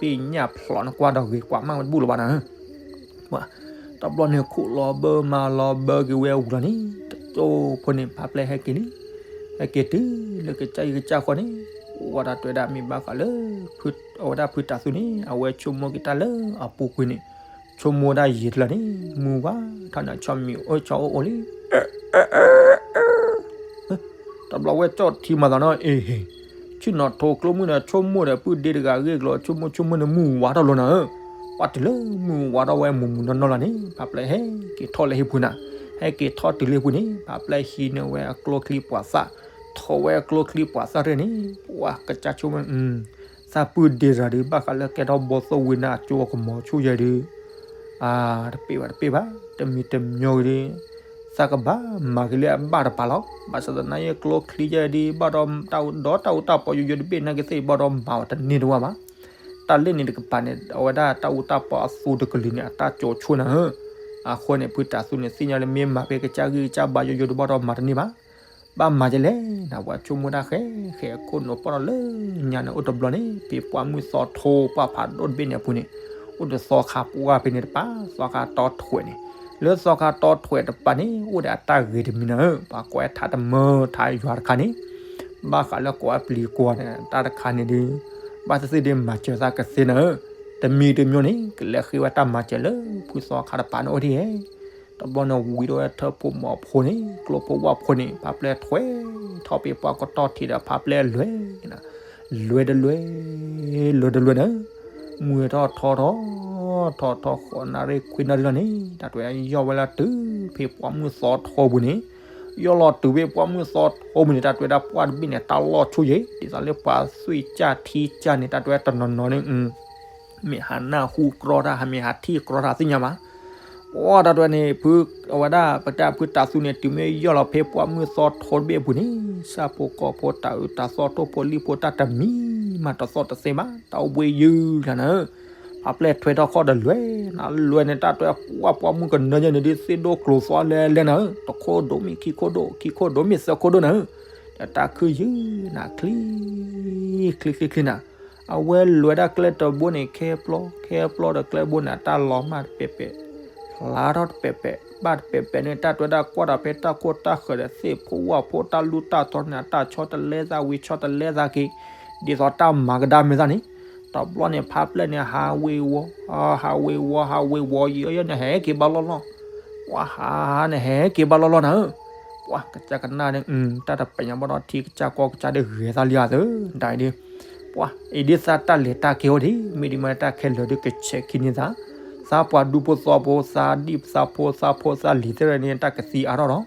ဘ့ၣ်ညၣ်ဖျိးနကွၢ်ဒီးဂ့ၤကွၢ်မးဝဲတဘူၣ်လၢၤဘၣ်နၤဧၢ တဘျီန့ၣ်ခိၣ်လီၤဘၢမၤလီၤဘၢက့ၤဝဲအဝံၤလီၤန့ၣ် တကၠိဖိန့ၣ် ဖါပျဲၢ်ဟဲက့ၤလံ, ဟဲက့ၤတုၤလၢကစၢ်ဂံၢ်ကစၢ်ဃီန့ၣ်, ဝဲဒၣ်တဲဝဲဒၣ်မ့ၢ်ဘၣ်ဃးလၢ အဝဲဒၣ်ဖုတၤသူန့ၣ် အဝဲဆိကမိၣ်က့ၤတၢ်လၢအပူၤကွံာ်န့ၣ်, ဆိကမိၣ်ဒၣ်ယံာ်တလၢန့ၣ် မုၢ်ဝါထီၣ်န့ၣ် ဆီမံၤအိၣ်ဆီအိၣ်အိၣ်လံ တဘျီဝဲကၠီၣ်ထံမၤသးနီၤ အ့ၣ်ဟ့ၣ်, ဆ့ၣ်နီၤထိကျိမုၣ်ဒီးဆိကမိၣ်ဒီး ပုၢ်ဒ့တဂၤဂ့ၢ်ကျိၤ ဆိကမိၣ်ဆိကမိၣ်န့ၣ် မုၢ်ဝါထီၣ်လီၤနၤဧၢ, ပှၢ်တုၤလၢမုၢ်ဝါထီၣ်ဝဲမုၢ်မုၢ်နီၢ်နီၢ်လီၤန့ၣ် ဖါပျဲၢ်ဟဲက့ၤထီၣ်လၢဟံၣ်ပူၤနၤ, ဟဲက့ၤထီၣ်တုၤလၢဟံၣ်ပူၤန့ၣ် ဖါပျဲၢ်ဟံးန့ၢ်ဝဲအကျိချံပှၤသၣ်, ထိးဝဲအကျိချံပှၤသၣ်ရဲၣ်န့ၣ် ပှၢ်ကစၢ်ဆိကမိၣ် သးပုၢ်ဒ့တဂၤဒီး ဘၣ်ဃးလၢကဲထီၣ်ဘီၣ်သိၣ်ဝံနါအကၠိအကမီၤဆိယဲဒုး တပ့ၢ်ဘၣ်တပ့ၢ်ဘၣ်, တမံၤတမံၤဂ့ၤဒီး သးကဘၣ်မၤက့ၤလၢအဘၣ်တပၤလီၤ. ဘၣ်ဆၣ်သနာ်က့ ကျိချံယဲဒုး ဘၣ်ဒီးတၢ်အူဒီးတၢ်အူတၢ်ပီယိယိတဘ့ၣ်နာ်က့သ့ၣ် ဘၣ်ဒီးမၤအီၤတန့ၢ်တဝၢ်ဘၣ်. တၢ်လၢန့ၣ်တကပၤန့ၣ် အဝဲဒၣ်တၢ်အူတၢ်ပီအသူတကလုာ်န့ၣ် အတၢ်ကၠိဆိနၤဧၢ. အဃိန့ၣ် ဖုတၤသူန့ၣ် သ့ၣ်ညါလၢမ့ၢ်မၤဖဲကစၢ်ဂံၢ်ကစၢ်ဘါယိယိဒီး ဘၣ်ဒီးမၤတန့ၢ်ဘၣ်. ဘၣ်မၤဒ်လဲၣ်န့ၣ် ပှၤဆိကမိၣ်တၢ်ဃဲဃဲ ခိၣ်နူာ်ပီၣ်ထီၣ်လၢညါန့ၣ် အိၣ်တဘျီန့ၣ် ဖဲပှၢ်မုၢ်သီထိ ပှၢ်ဖးဒိၣ်တဘ့ၣ်န့ၣ်အပူၤန့ၣ် အိၣ်ဒီးသီခါပှၢ်ဖဲန့ၣ်တပၤ သီခါတီထွဲးန့ၣ်, လၢသီခါတီထွဲးတပၤန့ၣ် အိၣ်ဒီးအတၢ်ဂ့ၤတမံၤနၤဧၢ, ပှၤကိးဝဲထါတမၢထါယွၤတခါန့ၣ်, ဘၣ်ဃးလၢကိးဝဲပျံၤကွီၤန့ၣ် တၢ်တခါန့ၣ်ဒီး ဘၣ်သ့ၣ်သ့ၣ်ဒီးမၤစၢၤသးကသ့နၤဧၢ. တမံၤတမံၤန့ၣ် ကလဲၤဃ့ဝဲတၢ်မၤစၢၤလၢဖုသီခါတပၤန့ၣ်အိၣ်ဒ်လဲၣ်. တဘျီန့ၣ်ဝံၤဒီးဝဲထၢၣ်ဖိမီၤဖိန့ၣ် ကျိဖိဝၣ်ဖိန့ၣ် ဖါပျဲၢ်ထွဲထီၣ်ပ့ၤပှၢ်ကတီၢ်ထံးဒီးဖါပျဲၢ်လဲၤ လဲၤတလဲၤ လဲၤတလဲၤ လဲၤတလဲၤန့ၣ် မုၢ်ထီၣ်ထီထီၣ်ထီထီၣ် ဃိးနၣ်ရံၣ်ခွံနၣ်ရံၣ်လီၤန့ၣ် တၢ်တွဲဒၣ်ယီၢ်ဝဲလၢတုၤဖဲပှၢ်မုၢ်သီထိပူၤန့ၣ် ယီၢ်လီၤတုၤဖဲပှၢ်မုၢ်သီထိပူၤန့ၣ် တၢ်တွဲဒၣ်ပှၢ်တဘ့ၣ်န့ၣ် တၢ်လီၢ်ဆူၣ်ယဲၢ် ဒ်သိးလၢပှၤသွံၣ်ကၢ်ထံကၢ်န့ၣ် တၢ်တွဲတနီၤနီၤန့ၣ် မ့ၢ်ဟးနၢ်ဟူကြီတၢ် ဟးမ့ၢ်ဟးထံၣ်ကြီတၢ်သ့ၣ်ညါဘၣ်. ပှၢ်တၢ်တွဲန့ၣ် ဖု အဝဲဒၣ်ပတၢ်ဖုတၤသူန့ၣ် တုၤမ့ၢ်ယီၢ်လီၤဖဲပှၢ်မုၢ်သီထိတဘ့ၣ်အပူၤန့ၣ် ဆၣ်ဖိကီၢ်ဖိတၤအုးတၤသီၣ်ထိၣ်ဖိလံၣ်ဖိတၢ်တမံၤမးတသီၣ်တသ့ဘၣ် တၢ်အိၣ်ဘှံးယုၢ်လၢန ဖါပျဲၢ်ထွဲထီၣ်ခီၣ်ဒီးလဲၤ နလဲၤန့ၣ် တၢ်တွဲပှၢ်ပှၢ်မုၢ်ကနၢယဲၢ်န့ၣ် ဒ်သ့ၣ်ဒိၣ်ကျိၤသီလဲၤလဲၤန တခိၣ်ဒိၣ်မ့ၢ်ခံခိၣ်ဒိၣ် ခံခိၣ်ဒိၣ်မ့ၢ်သၢခိၣ်ဒိၣ်န ဒီးတၢ်ခုၣ်ယုၢ်နၤချံ ချံချံချံနၤ အဝဲလဲၤဒၣ်ကျဲတဘိန့ၣ် ခဲပျီ ခဲပျီဒီးကျဲတဘိန့ၣ် အတၢ်လီၤမၢ်တပဲာ်ပဲာ် ဖျါထီၣ်တပဲာ်ပဲာ် ဘၣ်တပဲာ်ပဲာ်န့ၣ် တၢ်တွဲဒၣ်ကွၢ်ဒီးဖဲတၢ်ကိၢ်တၢ်ဃၢၤဒီးသ့ၣ်ဖိဝၣ်ဖိတၢ်လူၢ်တၢ်တီန့ၣ် အတၢ်ဆီတလဲသးဝံၤဆီတလဲသးက့ၤ ဒ်သိးတၢ်မၤကဒါမဲာ်သၣ်န့ၣ် တဘျီန့ၣ် ဖါပျဲၢ်န့ၣ် ဟးဝ့ၤဝီၤ ဟးဝ့ၤဝီၤ ဟးဝ့ၤဝီၤ ယီၤယီၤန့ၣ် ဟဲက့ၤဘၣ်လီၢ်လီၢ် ပှၤဟးန့ၣ် ဟဲက့ၤဘၣ်လီၢ်လီၢ်နၤဧၢ ပှၤကစၢ်ကနၣ်န့ၣ် တၢ်တပညးဘၣ်ဒီးထံကစၢ်ကီၢ်ကစၢ်ဒီးဂဲၤသးလံဧါသၢ ဒ်အံၤဒ် ပှၤအံၤဒ်သးတၢ်လဲၤတၢ်ကဲအိၣ်ဒံး မ့တမ့ၢ်တၢ်ခဲလၢာ်ဒီးကဆဲးခံန့ၢ်သး သးပှၤဒူဖိသီဖိ သးဒံၣ်သးဖိ သးဖိသးလံၤသ့ၣ်တဖၣ်န့ၣ် တၢ်ကသံအါထီၣ်ဒီး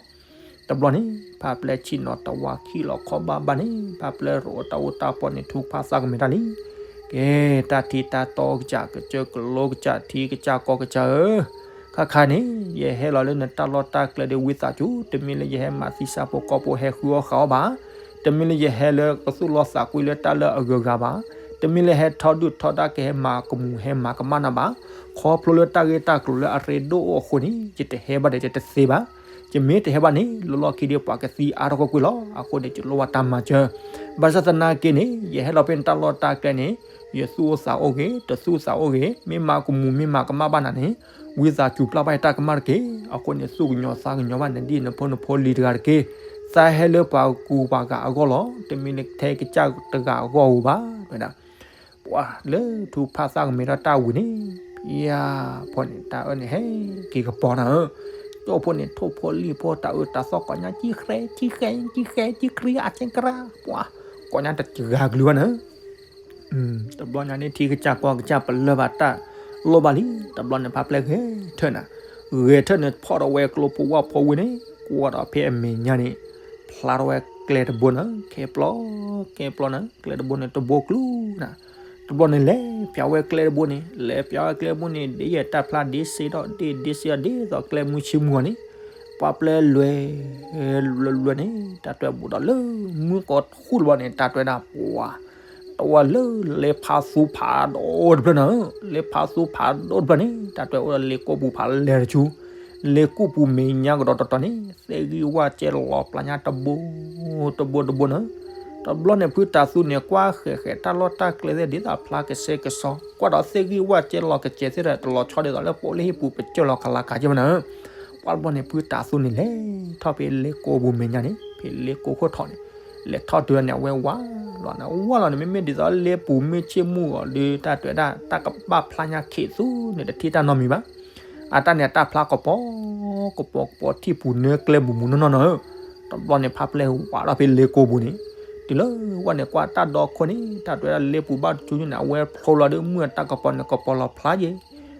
တဘျီန့ၣ် ဖါပျဲၢ်ဆ့ၣ်နီၤတဝါခံလီၤခီၣ်ဘၣ်ဘၣ်န့ၣ် ဖါပျဲၢ်ရိးတၢ်အိၣ်တၢ်ပီၢ်န့ၣ် ထုကဖၣ်သၣ်ကမဲာ်တၢ်လံ ကဲ တၢ်ထံတၢ်တီကစၢ် ကစၢၢ်ကလိကစၢ် ထံကစၢ်ကီၢ်ကစၢ်ဧၢ ခါခါန့ၣ် ယဟဲလီၤလၢနတၢ်လီၢ်တၢ်ကျဲဒီးဝံသးစူၤ တမ့ၢ်လၢယဟဲမၤသံဆၣ်ဖိကီၢ်ဖိဟဲဃုအီၣ်ဃုအီဘၣ် တမ့ၢ်လၢယဟဲလၢကသူၣ်လီသးကွံလၢတၢ်လၢအဂုၤအဂၤဘၣ် တမ့ၢ်လၢဟဲထီဒုၣ်ထီဒါကဟဲမၤကမူၣ်ဟဲမၤကမၣ်နၤဘၣ် ခီဖျိလၢတၢ်ဂ့ၢ်တၢ်ကျိၤလၢအရ့ဒိၣ်အိၣ်အဃိန့ၣ် ယတဟဲဘၣ်ဒီးယတသ့ဘၣ် ယမ့ၢ်တဟဲဘၣ်န့ၣ် လၢလီၢ်ခံဒီးပှၤကသံအါထီၣ်ကွ့ၢ်ကွ့ၢ်လီၤ အဃိန့ၣ် ယလိၣ်ဘၣ်တၢ်မၤစၢၤ ဘၣ်ဆၣ်သနာ်က့န့ၣ် ယဟဲလီၤဖဲနတၢ်လီၢ်တၢ်ကျဲန့ၣ် ယသူၣ်အိၣ်သးအိၣ်ဂ့ၤ တသူၣ်သးအိၣ်ဂ့ၤ မ့ၢ်မၤကမူၣ်မ့ၢ်မၤကမၣ်ဘၣ်နၤန့ၣ် ဝံသးစူၤပျၢ်ဘၣ်ယတၢ်ကမၣ်တက့ၢ် အဃိန့ၣ် သူၣ်ကညီၤသးကညီၤဘၣ်နဒံၣ်နဖိနဖိလံၤတဂၤတက့ၢ် သးဟဲလၢပှၤကူပှၤဂၤအဂီၢ်လီၤ တမ့ၢ်လၢထဲကစၢ်တဂၤအဂီၢ်ဧိၤဘၣ် ဝဲဒၣ် ပှၤလၢထုကဖၣ်သၣ်ကမဲာ်ထီၣ်တၢ်ဝံၤန့ၣ် ယၤဖိန့ၣ် တၢ်အၢန့ၣ်ဟဲက့ၤကပီၤနၤဧၢ ကၠိဖိန့ၣ် ထိၣ်ဖိလံၣ်ဖိတၤအုးတၤသီၣ်ကိးညါ ကံဃဲ ကံဃဲ ကံဃဲ ကံဃဲ အဆဲကရၢ ပှၤ ကိးညါတဂၤကလုာ်ဘၣ်နၤဧၢ တဘျီညါန့ၣ် ထံကစၢ်ကီၢ်ကစၢ်ပလၢၢ်ဘၣ်တၢ်လိၣ်ဘၣ်လံ တဘျီန့ၣ် ဖါပျဲၢ်ဂဲၤထၢၣ်နၤ ဂဲၤထၢၣ်န့ၣ် ဖီၣ်ထီၣ်ဝဲကျိဖိဝၣ်ဖိဝံၤန့ၣ် ကွၢ်ဒီးဖဲအမဲာ်ညါန့ၣ် ဖျါထီၣ်ဝဲကျဲတဘိနၤ ခဲပျီ ခဲပျီနၤ ကျဲတဘိန့ၣ် တဘိကျူနၤ တဘျီန့ၣ် လဲၤပျးဝဲကျဲတဘိန့ၣ် လဲၤပျးဝဲကျဲတဘိန့ၣ် ဒ်ယဲၢ်တၢ်ဖျါဒ်စ့ဒီး ဒ်ဒ်စ့ဒီး ဒ်သိးကျဲမုၢ်ဆ့မုၢ်အီၤန့ၣ် ပှၤပျဲၢ်လွဲ လွဲလွဲန့ၣ် တၢ်တွဲဘူးဒီးလၢမုၢ်ကီၢ်ထူၣ်တဘျီန့ၣ် တၢ်တွဲဒၣ်ပှၤ တဝဲလၢလဲၤဖးသူဖးဒိၣ်တဖျၢၣ်နၤဧၢ လဲၤဖးသူဖးဒိၣ်တဖျၢၣ်န့ၣ် တၢ်တွဲအိၣ်ဒီးလ့ကိၢ်ပူၤဖးလဲၢ်တဆူ လ့ကိၢ်ပူၤမဲာ်ညါကဒီးတတီၤန့ၣ် သ့ၣ်ဂံၢ်ဝၣ်ကဲလီၤပျးညါတဘိ တဘိတဘိနၤဧၢ တဘျီန့ၣ် ဖုတၤသူန့ၣ် ကွၢ်ဃဲၤဃဲၤတၢ်လီၢ်တၢ်ကျဲသ့ၣ် ဒ်သိးဖျါကဆှဲကဆှီ ကွၢ်ဒီးသ့ၣ်ဂံၢ်ဝၣ်ကဲလီၤကစဲးသ့ၣ်ဒီး တလီၤဆီဒ်သိးလၢပိာ်လၢဟံၣ်ပူၤ ပကၢၢ်လီၤကလၤကၤကဲမနၤဧၢ ပှၤတဘျီန့ၣ် ဖုတၤသူန့ၣ် လဲၤထီၣ်ဖဲလ့ကိၢ်ပူၤမဲာ်ညါန့ၣ် ဖဲလ့ကိၢ်ခိၣ်ထီၣ်န့ၣ် လဲၤထီၣ်တုၤန့ၣ် အဝဲဝးလီၤန့ၣ် ဝးလီၤန့ၣ် မ့မ့ၢ်ဒ်သိးလ့ပူၤမ့ၢ်ဆ့ၣ်မုၢ်အီၤဒီး တၢ်တွဲဒၣ် တၢ်ကဘၣ်ဖျါညါခံးသူန့ၣ် တထံၣ်တၢ်နီတမံၤဘၣ် အတၢ်န့ၣ် အတၢ်ဖျါကပီၤ ကပီၤကပီၤထံၣ်ပူၤနၢကျဲမုၢ်မုၢ်နီၢ်နီၢ်နၤဧၢ တဘျီန့ၣ် ဖါပျဲၢ်ဝးထီၣ်ဖဲလ့ကိၢ်ပူၤန့ၣ် တုၤလၢဝဲန့ၣ် ကွၢ်တၢ်ဒီခိၣ်န့ၣ် တၢ်တွဲဒၣ်လ့ပူၤဘၣ်တဆူညါန့ၣ် အဝဲဖျိလီၤဒီးမုၢ်အတၢ်ကပီၤန့ၣ် ကပီၤလီၤဖျါယဲၢ်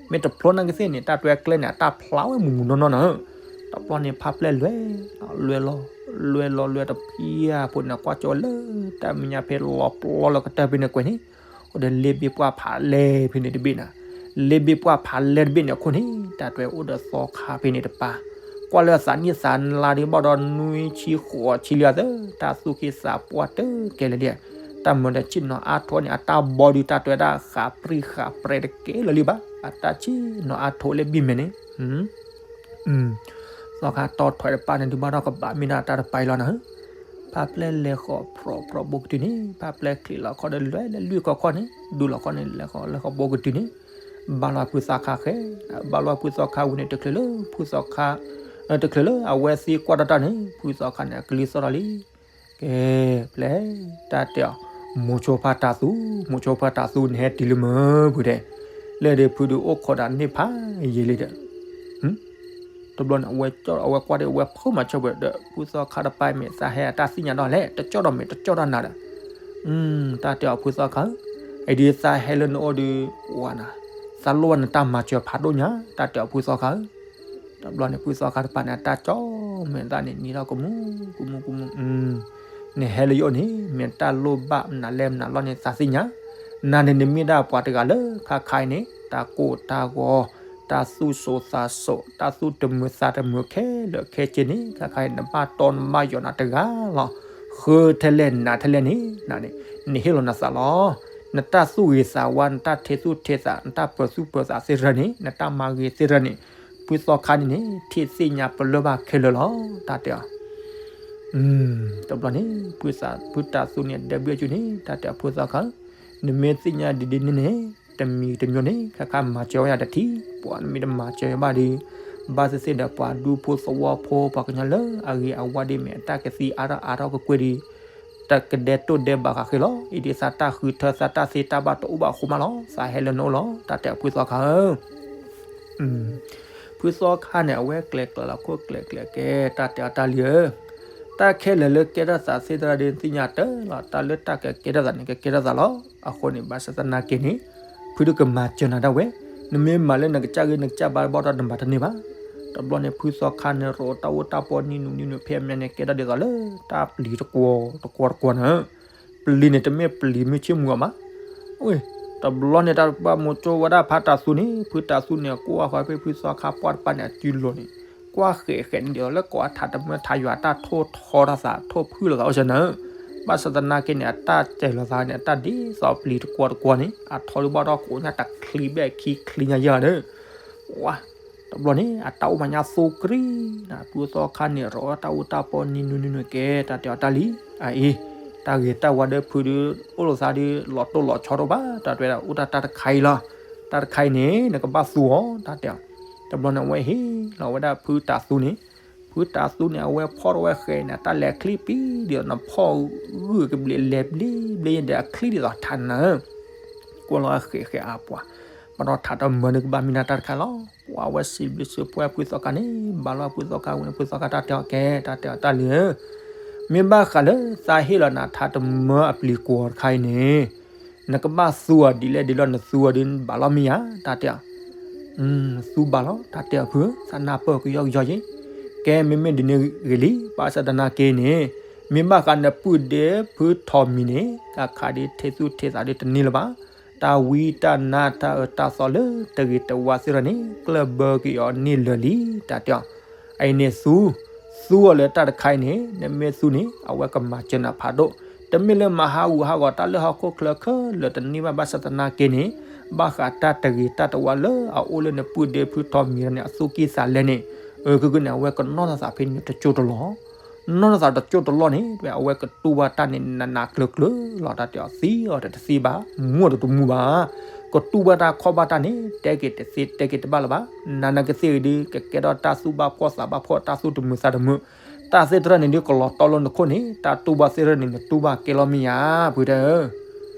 မ့ၢ်တဖျိနာ်က့သ့ၣ်န့ၣ် တၢ်တွဲကျဲန့ၣ် အတၢ်ဖျါဝဲမုၢ်မုၢ်နီၢ်နီၢ်နၤဧၢ တဘျီန့ၣ် ဖါပျဲၢ်လွဲ လွဲလီၤ လွဲလီၤလွဲတဖျၢၣ်ဖိန့ၣ် ကွၢ်ကၠီဝဲလၢ တၢ်မဲာ်ညါဖဲလီၤပျီလီၤကတၢၢ်ဖဲန့ၣ်ကွဲးန့ၣ် အိၣ်ဒီးလ့ဘ့ၣ်ပှၢ်ဖးလဲၢ်ဖဲန့ၣ်တဘ့ၣ်နၤ လ့ဘ့ၣ်ပှၢ်ဖးလဲၢ်တဘ့ၣ်န့ၣ်အခိၣ်န့ၣ် တၢ်တွဲအိၣ်ဒီးသီခါဖဲန့ၣ်တပၤ ကွၢ်လၢသးနံၣ်သးလါဒံးဘၣ်ဒီးနွံဆံဃိးဆံလံအသၢ တၢ်သူၣ်က့သးပှၢ်တကဲလၢာ်လံ တၢ်မၤဒီးဆ့ၣ်နီၤအါထီၣ်န့ၣ် အတၢ်ဘီဒုးတၢ်တွဲဒၣ်ဃးပြံဃးပြဲၤတကဲလၢာ်လံဘၣ် အတၢ်ဆ့ၣ်နီၤအါထီၣ်လၢဘံၣ်မဲာ်န့ၣ် သီခါတီထွဲတပၤန့ၣ် ဒုးဘၣ်ထီၣ်ကဘၣ်မ့ၢ်ဒၣ်တၢ်တပၤအံၤလီၤနၤဧၢ ဖါပျဲၢ်လဲၤဃီၤဖြီဖြီဘိကတုၤန့ၣ် ဖါပျဲၢ်ချံးလီၤခီၣ်ဒီးလွဲလၢလွံၢ်ခီခီန့ၣ် ဒူလီၤခီၣ်န့ၣ် လဲၤဃီၤလဲၤဃီၤဘိကတုၤန့ၣ် ဘၣ်လီၤဖုသီခါဃဲ ဘၣ်လီၤဖုသီခါဝံၤန့ၣ် တချုးလၢဖုသီခါ တချုးလၢအဝဲသံကွၢ်တၢ်တၢ်န့ၣ် ဖုသီခါန့ၣ် အကလံၤသီၣ်ထီၣ်လံ ကဲ ပျဲ တၢ်တဲအီၤ မိၤဆိဖါတၤသူ မိၤဆိဖါတၤသူ နဟဲတုၤလၢမၢ်ဖုတဲ လၢဒုးဖုဒုးအိၣ်ခိးဒၣ်န့ၣ်ဖးယံာ်လံဒီး တဘျီန့ၣ် အဝဲကွၢ်ဒီး အဝဲဖုမၤဆၢပှဲၤဒီး ဖုသီခါတပၤမ့ၢ်သးဟဲအတၢ်သ့ၣ်ညါဒီးလဲၣ် တကၠီဒီးမ့ၢ် တကၠီဒီးနၤဒီး တၢ်တဲအီၤဖုသီခါဧၢ, အံၤဒုးသးဟဲလၢနအိၣ်ဒုး ဝါနၤ, သးလိၣ်ဘၣ်နတၢ်မၤစၢၤဖးဒိၣ်ညါ တၢ်တဲအီၤဖုသီခါဧၢ. တဘျီန့ၣ် ဖုသီခါတပၤန့ၣ် အတၢ်ကၠီမဲာ်သးန့ၣ် နံၤထီၣ်ကမူ ကမူ ကမူ နဟဲလၢယအိၣ်န့ၣ် မ့ၢ်တၢ်လိၣ်ဘၣ်မနုၤလဲၣ်မနုၤလီၤန့ၣ် သးသ့ၣ်ညါ, နၤန့ၣ် နမ့ၢ်ဒၣ်ပှၤတဂၤလၢခါခါအံၤန့ၣ် တၢ်ကိၢ်တၢ်ဂီၤ, တၢ်သူၣ်စိၤသးစိၤ, တၢ်သူၣ်တမုာ်သးတမုာ်ခဲလၢာ်ခဲဆ့န့ၣ် ခါခါအံၤ နဘၣ်တီနဘၣ်ယိးနၤတဂၤလီၤ. ဃၢထဲလဲၣ်နၤထဲလဲၣ်န့ၣ် နန့ၣ် နဟ့ၣ်လီၤနသးလီၤ. နတၢ်သူၣ်ဂ့ၤသးဝါ, နတၢ်ထဲသူၣ်ထဲသး, နတၢ်ပၢၤသူၣ်ပၢၤသးသ့ၣ်တဖၣ်န့ၣ်, နတၢ်မၤဂ့ၤသ့ၣ်တဖၣ်န့ၣ်, ဖုသီခါန့ၣ်န့ၣ် ထံၣ်သ့ၣ်ညါပလၢၢ်ဘၣ်ခဲလၢာ်လီၤ တၢ်တဲအီၤ. တဘျီန့ၣ် ဖုသး ဖုတၢ်သူန့ၣ် ဒဲဘျုးအစုန့ၣ် တၢ်တဲအီၤဖုသီခါဧၢ, နမ့ၢ်သ့ၣ်ညါဒ်ဒ်န့ၣ်န့ၣ် တမံၤတမံၤန့ၣ် ခါခါမၤစၢၤဝဲယၤတထံၣ်, ပှၤနမ့ၢ်တမၤစၢၤဘၣ်ဒီး ဘၣ်သ့ၣ်သ့ၣ်ဒီးပှၤဒူဖိသဝီဖိ ပှၤကညီလၢအဂ့ၤအဝါဒ်မ့ၢ်အတၢ်ကသံအါထီၣ်အါထီၣ်ကကွ့ၢ်ဒီး တကဒဲတိၢ်ဒဲးဘးဃးဃ့လီၤ. အံၤဒ်သးတၢ်ဃုထၢသးတၢ်သ့တၢ်ဘၣ်တအိၣ်ဘၣ်အဃိမးလီၤ. သးဟဲလၢနအိၣ်လီၤ တၢ်တဲအီၤဖုသီခါဧၢ. ဖုသီခါန့ၣ် အဝဲကျဲၤကျဲၤလီၤခိၣ်ကျဲၤကျဲၤကဲ တၢ်တဲအီၤတၢ်လံၤဧၢ, တၢ်ခဲလၢာ်လၢကဲထီၣ်သးသ့ၣ်တဖၣ်ဒီး နသ့ၣ်ညါတၢ်လီၤ. တၢ်လၢတၢ်ကကဲထီၣ်သးန့ၣ် ကကဲထီၣ်သးလီၤ. အဃိန့ၣ် ဘၣ်ဆၣ်သနာ်က့န့ၣ် ဖုဒုးကမၤစၢၤနၤဒၣ်ဝဲ, နမ့ၢ်မၤလၢနကစၢ်ဂ့ၤနကစၢ်ဘါဘၣ်ဒီးနမၤတန့ၢ်ဘၣ်. တဘျီန့ၣ် ဖုသီခါန့ၣ် ရိးတၢ်အိၣ်တၢ်ပီနံၤနုၤနံၤနုၤ ဖဲအမဲာ်ညါန့ၣ် ကဲထီၣ်ဒ်သိးလၢ တၢ်ပျံၤတကွီၤတကွီၤတကွီၤန့ၣ် ပျံၤန့ၣ် တမ့ၢ်ပျံၤမုၢ်ဆ့ၣ်မုၢ်ဂီၤဘၣ်. တဘျီန့ၣ် တၢ်ဘၣ်မိၤကၠိဝဲဒၣ်ဖးတၢ်သူန့ၣ် ဖုတၢ်သူန့ၣ် ကွၢ်ဃီဖဲဖုသီခါပှၢ်တပၤန့ၣ် အစုလိၤန့ၣ် ကွၢ်ဃဲးဃဲးန့ၣ် ဒ်သိးလၢကိးအထးတမၢထးယွၤ အတၢ်ထိၣ်ထီထီၣ်သး ထိၣ်ဖုၣ်လိာ်သးအိၣ်စ့ၢ်န့ၣ်, ဘၣ်ဆၣ်သနာ်က့န့ၣ် အတၢ်စဲၤလိာ်သးန့ၣ် အတၢ်ဒ်သိးပျံၤတကွီၤတကွီၤန့ၣ် အထီဒုးဘၣ်ထီၣ်ကိးညါတချံဘျဲၣ်ခံချံညါယဲၢ်ဒီး ဝါ တဘျီန့ၣ် အတၢ်အိၣ်မၤညါသိကရံၣ်နၤ ဖုသီခါန့ၣ် ရိးတၢ်အိၣ်တၢ်ပီနံၤနုၤနံၤနုၤကဲ တၢ်တဲအီၤတၢ်လံၤ အအံၤ တၢ်ဂ့ၤတၢ်ဝါဒီးဖုဒုး အိၣ်လိာ်သးဒုး လီၤတိၢ်လီၤဆီတအိၣ်ဘၣ် တၢ်တဲဝဲဒၣ် အိၣ်တၢ်တၢ်တခါအံၤလီၤ. တၢ်တခါအံၤန့ၣ် နကဘၣ်သူအီၤ တၢ်တဲအီၤ. တဘျီန့ၣ် အဝဲဟ့ၣ်လီၤဝဲဒၣ်ဖုတၢ်သူန့ၣ် ဖုတၢ်သူန့ၣ် အဝဲဖီၣ်ထီၣ်ဝဲဃဲးန့ၣ် တၢ်လဲၤချံပံၤဒီးနဖီၣ်ဂုၢ်ကဘျံးလဲၤဘျ့ဘျ့ဒီးအချံဒ်သိးထးနၤ ကွၢ်လီၤအဃဲးဃဲးအါပှၤ ဘၣ်ဒီးထးတမၢန့ၣ်ကဘၣ်မံနၤတၢ်တခါလီၤ. ပှၤဝဲစံးဘျုးစံးဖှိၣ်ဖုသီခါန့ၣ် ဘၣ်လီၤဖုသီခါဝံၤန့ၣ် ဖုသီခါတၢ်တဲအီၤကဲ တၢ်တဲအီၤတၢ်လံၤဧၢ, မ့ၢ်ဘၣ်ဃးလၢသးဟ့ၣ်လီၤနၤထးတမၢအပျံၤကွီၤတခါအံၤန့ၣ် နကဘၣ်သူအီၤဒ်လဲၣ်ဒ်လဲၣ် နသူအီၤဒ်ဘၣ်လီၤမ့ၢ်ဧါ တၢ်တဲအီၤ သူဘၣ်လီၤ တၢ်တဲအီၤဖု သးနၢ်ပၢၢ်ကယီကယီယ့ၣ်, ကဲမ့မ့ၢ်ဒ်န့ၣ်ဂ့ၤလံ ဘၣ်ဆၣ်သနာ်က့န့ၣ် မ့ၢ်ဘၣ်ဃးနပုၢ်ဒ့ဖုထီးမံၤန့ၣ် ကခးဒ်ထဲသူၣ်ထဲသးဒ်တန့ၢ်လၢၤဘၣ်, တၢ်ဝံတၢ်နါတၢ်အၢတၢ်သီလၢတဂ့ၤတဝါသ့ၣ်တဖၣ်န့ၣ် ကျၢၢ်ဘၢက့ၤအီၤန့ၢ်လၢာ်လံ တၢ်တဲအီၤ, အအံၤန့ၣ်သူ သူအီၤလၢတၢ်တခါအံၤန့ၣ် နမ့ၢ်သူန့ၣ် အဝဲကမၤစၢၤနၤဖးဒိၣ်, တမ့ၢ်လၢမၤဟးဂူာ်ဟးဂီၤတၢ်လၢဟီၣ်ခိၣ်ချၢခဲလၢာ်တန့ၢ်ဘၣ် ဘၣ်ဆၣ်သနာ်က့န့ၣ် ဘၣ်ဃးတၢ်တဂ့ၤတၢ်တဝါလၢအအိၣ်လၢနပုၢ်ဒ့ဖုထီးမံၤန့ၣ် အသူၣ်ကံၢ်သးလဲန့ၣ်, အၢ ကဂုန့ၣ် အဝဲကနီၢ်သးဖဲန့ၣ်တကၠိၢ်တလီၢ်, နီၢ်သးတကၠိၢ်တလီၢ်န့ၣ် အဝဲကတူၢ်ဘၣ်တၢ်န့ၣ်နးနးကျၢၤကျၢၤလီၤ တၢ်တဲအီၤသံအီၤတသံဘၣ်, မူအီၤတမူဘၣ်, ကတူၢ်ဘၣ်တၢ်ခီၣ်ဘၣ်တၢ်န့ၣ် တဲက့ၤတသ့တဲက့ၤတဘၣ်လၢၤဘၣ်, နၤနကသ့ၣ်ဂ့ၤဒုး ကကဲထီၣ်တၢ်သူၣ်ဘၣ်ဖှီၣ်သးဘၣ်ဖှီၣ် တၢ်သူၣ်တမုာ်သးတမုာ်, တၢ်သ့ၣ်တဖၣ်န့ၣ်ဒုးကလီၤတီလိၤနခိၣ်န့ၣ် တၢ်တူၢ်ဘၣ်သ့ၣ်တဖၣ်န့ၣ် နတူၢ်ဘၣ်ကဲလီၤမ့ၢ်ဧါ ဖုတဲ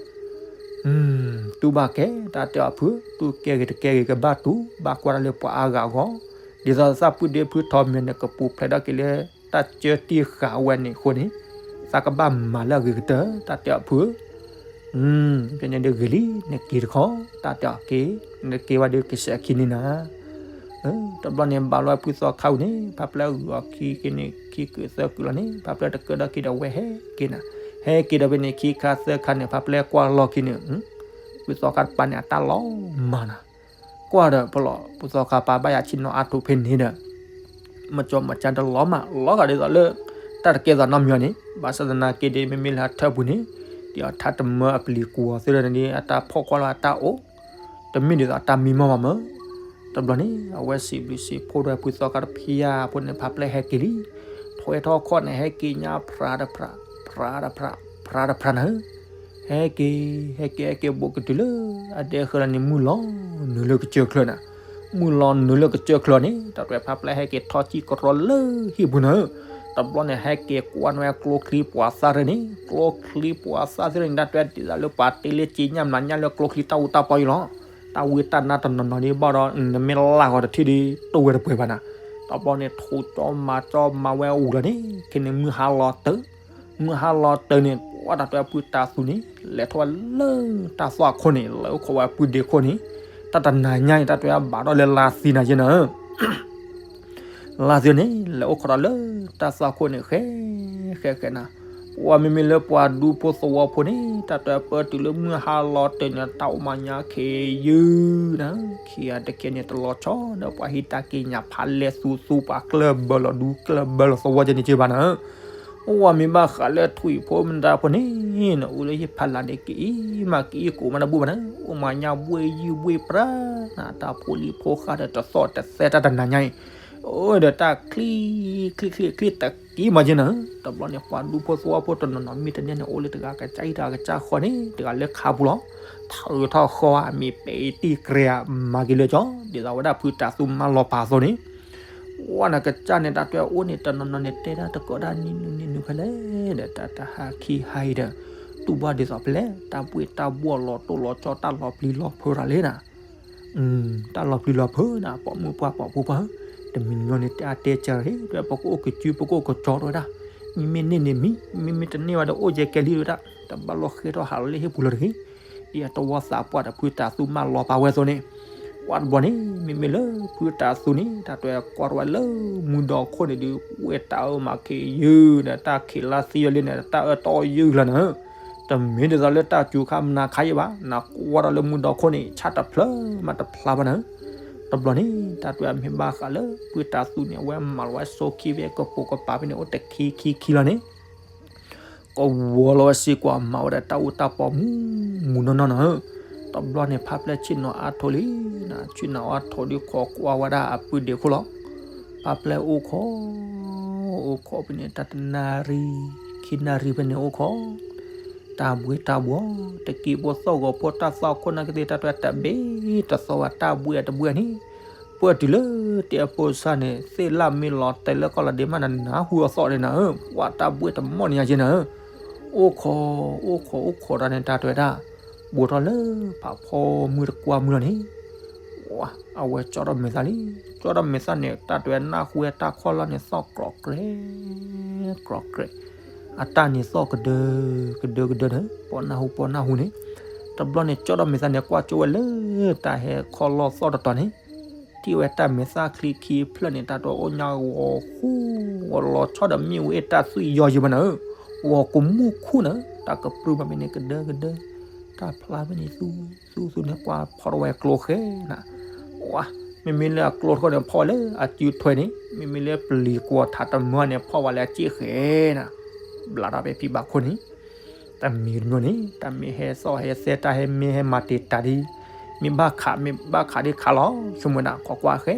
ဧၢ တူၢ်ဘၣ်ကဲ တၢ်တဲအီၤဖု တူၢ်ကဲဂ့ၤတကဲဂ့ၤကဘၣ်တူၢ် ဘၣ်ကွၢ်တၢ်လၢပှၤအါဂၤအဂီၢ်, ဒ်သိးသးပုၢ်ဒ့ဖုထီးမံၤန့ၣ် ကပူၤဖျဲးထီၣ်က့ၤလၢ တၢ်ကၢတံၢ်ဃာ်အဝဲန့ၣ်အဃိန့ၣ်, သးကဘၣ်မၤလၢအဂ့ၤကတၢၢ် တၢ်တဲအီၤဖုဧၢ, ဖဲန့ၣ်ဒုးဂ့ၤလံ နက့ၤတခီ တၢ်တဲအီၤက့ၤ နက့ၤဝဲဒုးကစဲးအခံန့ၣ်နၤ တဘျီန့ၣ် ဘၣ်လီၤဖုသီခါဝံၤန့ၣ် ဖးဖျဲၣ်ဂုာ်အီၤခံက့ၤန့ၣ် ခံကုာ်သၢကုာ်လီၤန့ၣ် ဖးဖျဲၣ်တကၢၢ်ဒီးက့ၤဒီးဝဲဟဲက့ၤနၤ, ဟဲက့ၤဒီးဖဲန့ၣ် ခံခါသၢခါန့ၣ် ဖးဖျဲၣ်ကွၢ်လီၢ်ခံန့ၣ်, ဖုသီခါတပၤန့ၣ် အတၢ်လီၤမၢ်နၤ, ကွၢ်ဒီးပလီၢ် ဖုသီခါပာ်ဘၣ်ယၤဆ့ၣ်နီၤအါထူၣ်ဖဲန့ၣ်ဒီး မကၠီမကၠီတလီၤမၢ် လီၤဂာ်ဒ်သိးလၢ တၢ်တကဲသိးနီတမံၤန့ၣ်, ဘၣ်ဆၣ်သနာ်က့ဒီး မ့မ့ၢ်လၢအထၢၣ်ပူၤန့ၣ် ဒ်အီၤထးတမၢအပျံၤကွီၤသ့ၣ်တဖၣ်န့ၣ်ဒီး အတၢ်ဖီၣ်ကွၢ်လီၤအတၢ်အိၣ်, တမ့ၢ်ဒ်သိးအတၢ်မံမီၢ်ဘၣ်မၢ်. တဘျီန့ၣ် အဝဲစံးဘျုးစံးဖှိၣ်ဒီးဖုသီခါတဖျၢၣ်ဖိန့ၣ် ဖးဖျဲၣ်ဟဲက့ၤလံ, ထွဲထီၣ်ခီၣ်န့ၣ် ဟဲက့ၤညါဖြးတဖြး ဖြးတဖြး ဖြးတဖြးနၤဧၢ ဟဲက့ၤ ဟဲက့ၤ ဟဲက့ၤဘူးကတုၤလၢ အဒဲဃၢၤလီၤန့ၣ် မုၢ်လီၤနုာ်လၢကစၢၢ်ချၢနၤ, မုၢ်လီၤနုာ်လၢကစၢၢ်ချၢန့ၣ် တၢ်တွဲဖးဖျဲၣ်ဟဲက့ၤထီၣ်စံၣ်ကရီလၢဟံၣ်ပူၤနၤဧၢ, တဘျီန့ၣ် ဟဲက့ၤကွၢ်နဝဲကျိချံပှၤသၣ်ရၢၣ်န့ၣ် ကျိချံပှၤသၣ်သ့ၣ်တဖၣ်န့ၣ် တၢ်တွဲဒ်သိးလၢပှၤတ့လၢက့ညၣ်မနၤညၣ်လၢကျိချံတၢ်အူတၢ်ပီအံၤလီၤ. တၢ်ဝံတၢ်နါတနီၤနီၤဒ်ဘၣ်ဒီး နမ့ၢ်လၢ်ဂီၤတထံၣ်ဒီး တအိၣ်ဝဲတပှဲၤဘၣ်နၤ. တဘျီန့ၣ် ထိးကၠီမၤကၠီမၤဝဲအူလီၤန့ၣ် ခဲန့ၣ်မုၢ်ဟါလီၤတၢၢ်, မုၢ်ဟါလီၤတၢၢ်န့ၣ် ပှၤတၢ်တဲအပုၢ်တၤသူန့ၣ် လဲၤထီၣ်ဝဲလၢတၢ်သွၣ်ခိၣ်န့ၣ် လၢအိၣ်ခိးဝဲအပုၢ်ဒ့ခိၣ်န့ၣ် တၢ်တနၤညါအံၤ တၢ်တဲဘၣ်ဒီးလၢလါသံနၤယဲနၤဧၢ လါသံန့ၣ် လဲၤအိၣ်ခိးဒီးလၢတၢ်သွၣ်ခိၣ်န့ၣ် ဃဲ ဃဲ ဃဲနၤ. ပှၤမ့မ့ၢ်လၢပှၤဒူဖိသဝီဖိန့ၣ် တၢ်တဲပၢတုၤလၢမုၢ်ဟါလီၤတၢၢ်န့ၣ် တၢ်အိၣ်မၤညါခံယုၢ်နၤ, ခံဂၤတကဲန့ၣ် တလီၤဆီဒီးပှၤဟံးတၢ်က့ၤညၣ်ဖးလဲၢ်သူသူ ပှၤကျၢၢ်ဘၢလီၤဒူကျၢၢ်ဘၢလီၤသဝီကဲန့ၣ်က့ဘၣ်နၤ. အိၣ်ဝဲမ့ၢ်ဘၣ်ဃးလၢထွံၣ်ဖိမတၤဖိန့ၣ် နအိၣ်လၢဟံၣ်ဖးလာ်န့ၣ် ကအံၤမးကအံၤကိးမးတဘူၣ်ဘၣ်နၤ, အိၣ်မၤညါဘှ့ၣ်ယုၢ်ဘှ့ၣ်ပြၢနၤ, တၢ်ဖိလံၤဖိဃၢ်ဒီးတသီၣ်တသဲတၢ်တနၤညါအံၤ, အိၣ်ဒီးတၢ်ချံ ချံ ချံ ချံတက့ၢ်မးက့နၤ. တဘျီန့ၣ် ပှၤဒူဖိသဝီဖိတနီၤနီၤ မ့ၢ်တန့ၢ်န့ၣ် အိၣ်လၢတဂၤကစၢ်ဟံၣ်တဂၤကစၢ်ဃီန့ၣ် တဂၤလၢခါပူၤလီၤ, ထးဂုၤထီၣ်ဃီဧါ မ့ၢ်ပဲာ်အံၤတံၢ်ကြဲဧါ မၤက့ၤလၢကၠီ ဒ်သိးဝဲဒၣ်ဖုတၤသူမၢလီၤပာ်အသိးန့ၣ် ဝဲနကစၢ်န့ၣ် တၢ်တဲအိၣ်န့ၣ် တနီၤနီၤန့ၣ် တဲဒၣ်တကိးဒၣ်နံၤနုၤနံၤနုၤဖဲလဲၣ်ဒီး တၢ်တဟါခံဟါအံၤဒီး တူၢ်ဘၣ်ဒ်သိးဖဲလဲၣ် တၢ်ဘှ့ၣ်တၢ်ဘှီၣ်လီၤတိၢ်လီၤဆီ တၢ်လီၤပျံၤလီၤဖုးရၤလံနၤ, တၢ်လီၤပျံၤလီၤဖုးနၤ ပိာ်မုၣ်ပှၢ်ပိာ်ဖိပှၢ်ဧၢ, တမံၤမံၤန့ၣ် တၢ်တဲစၢၤရ့ တဲပကအိၣ်ကစု ပကအိၣ်ကကၠီတဲဝဲဒၣ်, မ့မ့ၢ်န့ၢ်န့ၣ်မံ, မ့မ့ၢ်တန့ၢ်ဘၣ်ဒီး အိၣ်ယဲကဲလံတဲဝဲဒၣ်, တဘၣ်လီၤဃ့ထီၣ်ဟးလီၤလၢဟံၣ်ပူၤလီၤတဂ့ၤ, ဒ်အတဝီသးပှၢ်ဒီးဖုတၤသူမၢလီၤပာ်ဝဲအသိးန့ၣ်, ပှၤတဘျီန့ၣ် မ့မ့ၢ်လၢဖုတၤသူန့ၣ် တၢ်တဲကွၢ်ထီၣ်ဝဲလၢမူဒီခိၣ်န့ၣ်ဒုး ဝဲတၢ်အၢမၤက့ၤယုၢ်ဒီး တၢ်ခံးလါသံဝဲလံန့ၣ် တၢ်အၢတအီၣ်ယုၢ်လီၤနၤဧၢ, တမ့ၢ်ဒ်သိးလၢတၢ်စူၤခါမနၤခါယံၣ်ဘၣ်, နကွၢ်ထီၣ်လၢမူဒီခိၣ်န့ၣ် ဆၣ်တဖျၢၣ်မးတဖျါဘၣ်နၤဧၢ, တဘျီန့ၣ် တၢ်တဲမ့ၢ်ဘၣ်ဃးလၢ ဖုတၤသူန့ၣ် အဝဲမၤလီၤဝဲဆိခံဖဲကပိာ်ကပၤဖဲန့ၣ် အိၣ်တခံခံခံလီၤန့ၣ် ကဝီၤလီၤဝဲစ့ၢ်ကီး မၤဝဲဒၣ်တၢ်အူတၢ်ပီမူမူနီၢ်နီၢ်နၤဧၢ, တဘျီန့ၣ် ဖါပျဲၢ်ဆ့ၣ်နီၤအါထီၣ်လံနၤ, ဆ့ၣ်နီၤအါထီၣ်ဒုး ခိးကွၢ်ဝဲဒၣ်အပုၢ်ဒ့ခိၣ်လီၤ, ဖါပျဲၢ်အိၣ်ခိး အိၣ်ခိးဖဲန့ၣ် တၢ်တနၣ်ရံၣ် ခံနၣ်ရံၣ်ဖဲန့ၣ်အိၣ်ခိး တၢ်ဘှ့ၣ်တၢ်ဘှီၣ် တက့ၤဖိသီၣ်ဂီၤဖိ တၢ်သွၣ်ခိၣ်နာ်က့သ့ၣ် တၢ်တဲတဘ့ၣ်တသီၣ်ဘၣ် တၢ်ဘှ့ၣ်အတဘှ့ၣ်န့ၣ်, ပှဲၤတုၤလၢတဲအဖိစၢ်န့ၣ် သ့ၣ်လၣ်မ့ၢ်လီၤတဲာ်လၢကီၢ်လီၤဒ့မးနၤ နၢ်ဟူအသီၣ်န့ၣ်နၤဧၢ, ပှၤတၢ်ဘှ့ၣ်တမီၢ်န့ၣ်ညါက့နၤဧၢ, အိၣ်ခိး အိၣ်ခိး အိၣ်ခိးတၢ်န့ၣ် တၢ်တဲဝဲဒၣ်, ဘူးထီၣ်လၢဖးဖီမုၢ်တကွၢ်မုၢ်လီၤန့ၣ် အဝဲကၠီထီၣ်မဲာ်သၣ်လံ, ကၠီထီၣ်မဲာ်သၣ်န့ၣ် တၢ်တဲဝဲနၢ်ဟူဝဲတၢ်ခီၣ်လီၢ်န့ၣ် သီၣ်ကြီကြဲး ကြီကြဲး, အတၢ်န့ၣ်သီၣ်ကဒၢ ကဒၢကဒၢန့ၣ် ပီနၢ်ဟူပီနၢ်ဟူန့ၣ်, တဘျီန့ၣ် ကၠီထီၣ်မဲာ်သၣ်န့ၣ် ကွၢ်ကၠိဝဲလၢတၢ်ဟဲခီၣ်လီၢ်သီၣ်တတီၤန့ၣ်, ထံၣ်ဝဲတၢ်မဲာ်သၣ်ချံခံဖျၢၣ်န့ၣ် တၢ်တဲအိၣ်ညါဂီၤဃူ ဂီၤလီၤဆီဒီးမ့ၣ်အူအ့ၣ်တၢ်သွံၣ်ယီၤယံၤဘၣ်နၤဧၢ, ဂီၤကမူၣ်ခူၣ်နၤဧၢ, တၢ်ကပြုၢ်ဘၣ်ဖဲန့ၣ် ကဒၢကဒၢ, တၢ်ဖျါဖဲန့ၣ်သူ သူသူန့ၣ် ကွၢ်ဖီထီၣ်ဝဲကျိဃဲနၤ, ဝါ, မ့မ့ၢ်လၢအကျိတခီန့ၣ် ဖီၣ်ဝဲလၢအစုထွဲန့ၣ်, မ့မ့ၢ်လၢပျံၤကွီၤထးတမၢန့ၣ် ဖီၣ်ဝဲလၢအစ့ၣ်ဃဲနၤ, ဘျးထီၣ်ဖဲဖံဘၣ်ခိၣ်န့ၣ်, တမံၤတမံၤန့ၣ် တၢ်မ့ၢ်ဟဲသီၣ်ဟဲသဲ တၢ်ဟဲမ့ၢ်ဟဲမၤတ့ၢ်တၢ်ဒ်, မ့ၢ်ဘၣ်ခး မ့ၢ်ဘၣ်ခးဒ်ခးလီၤ ဆိကမိၣ်ဒၣ် ခိးကွၢ်ဃဲ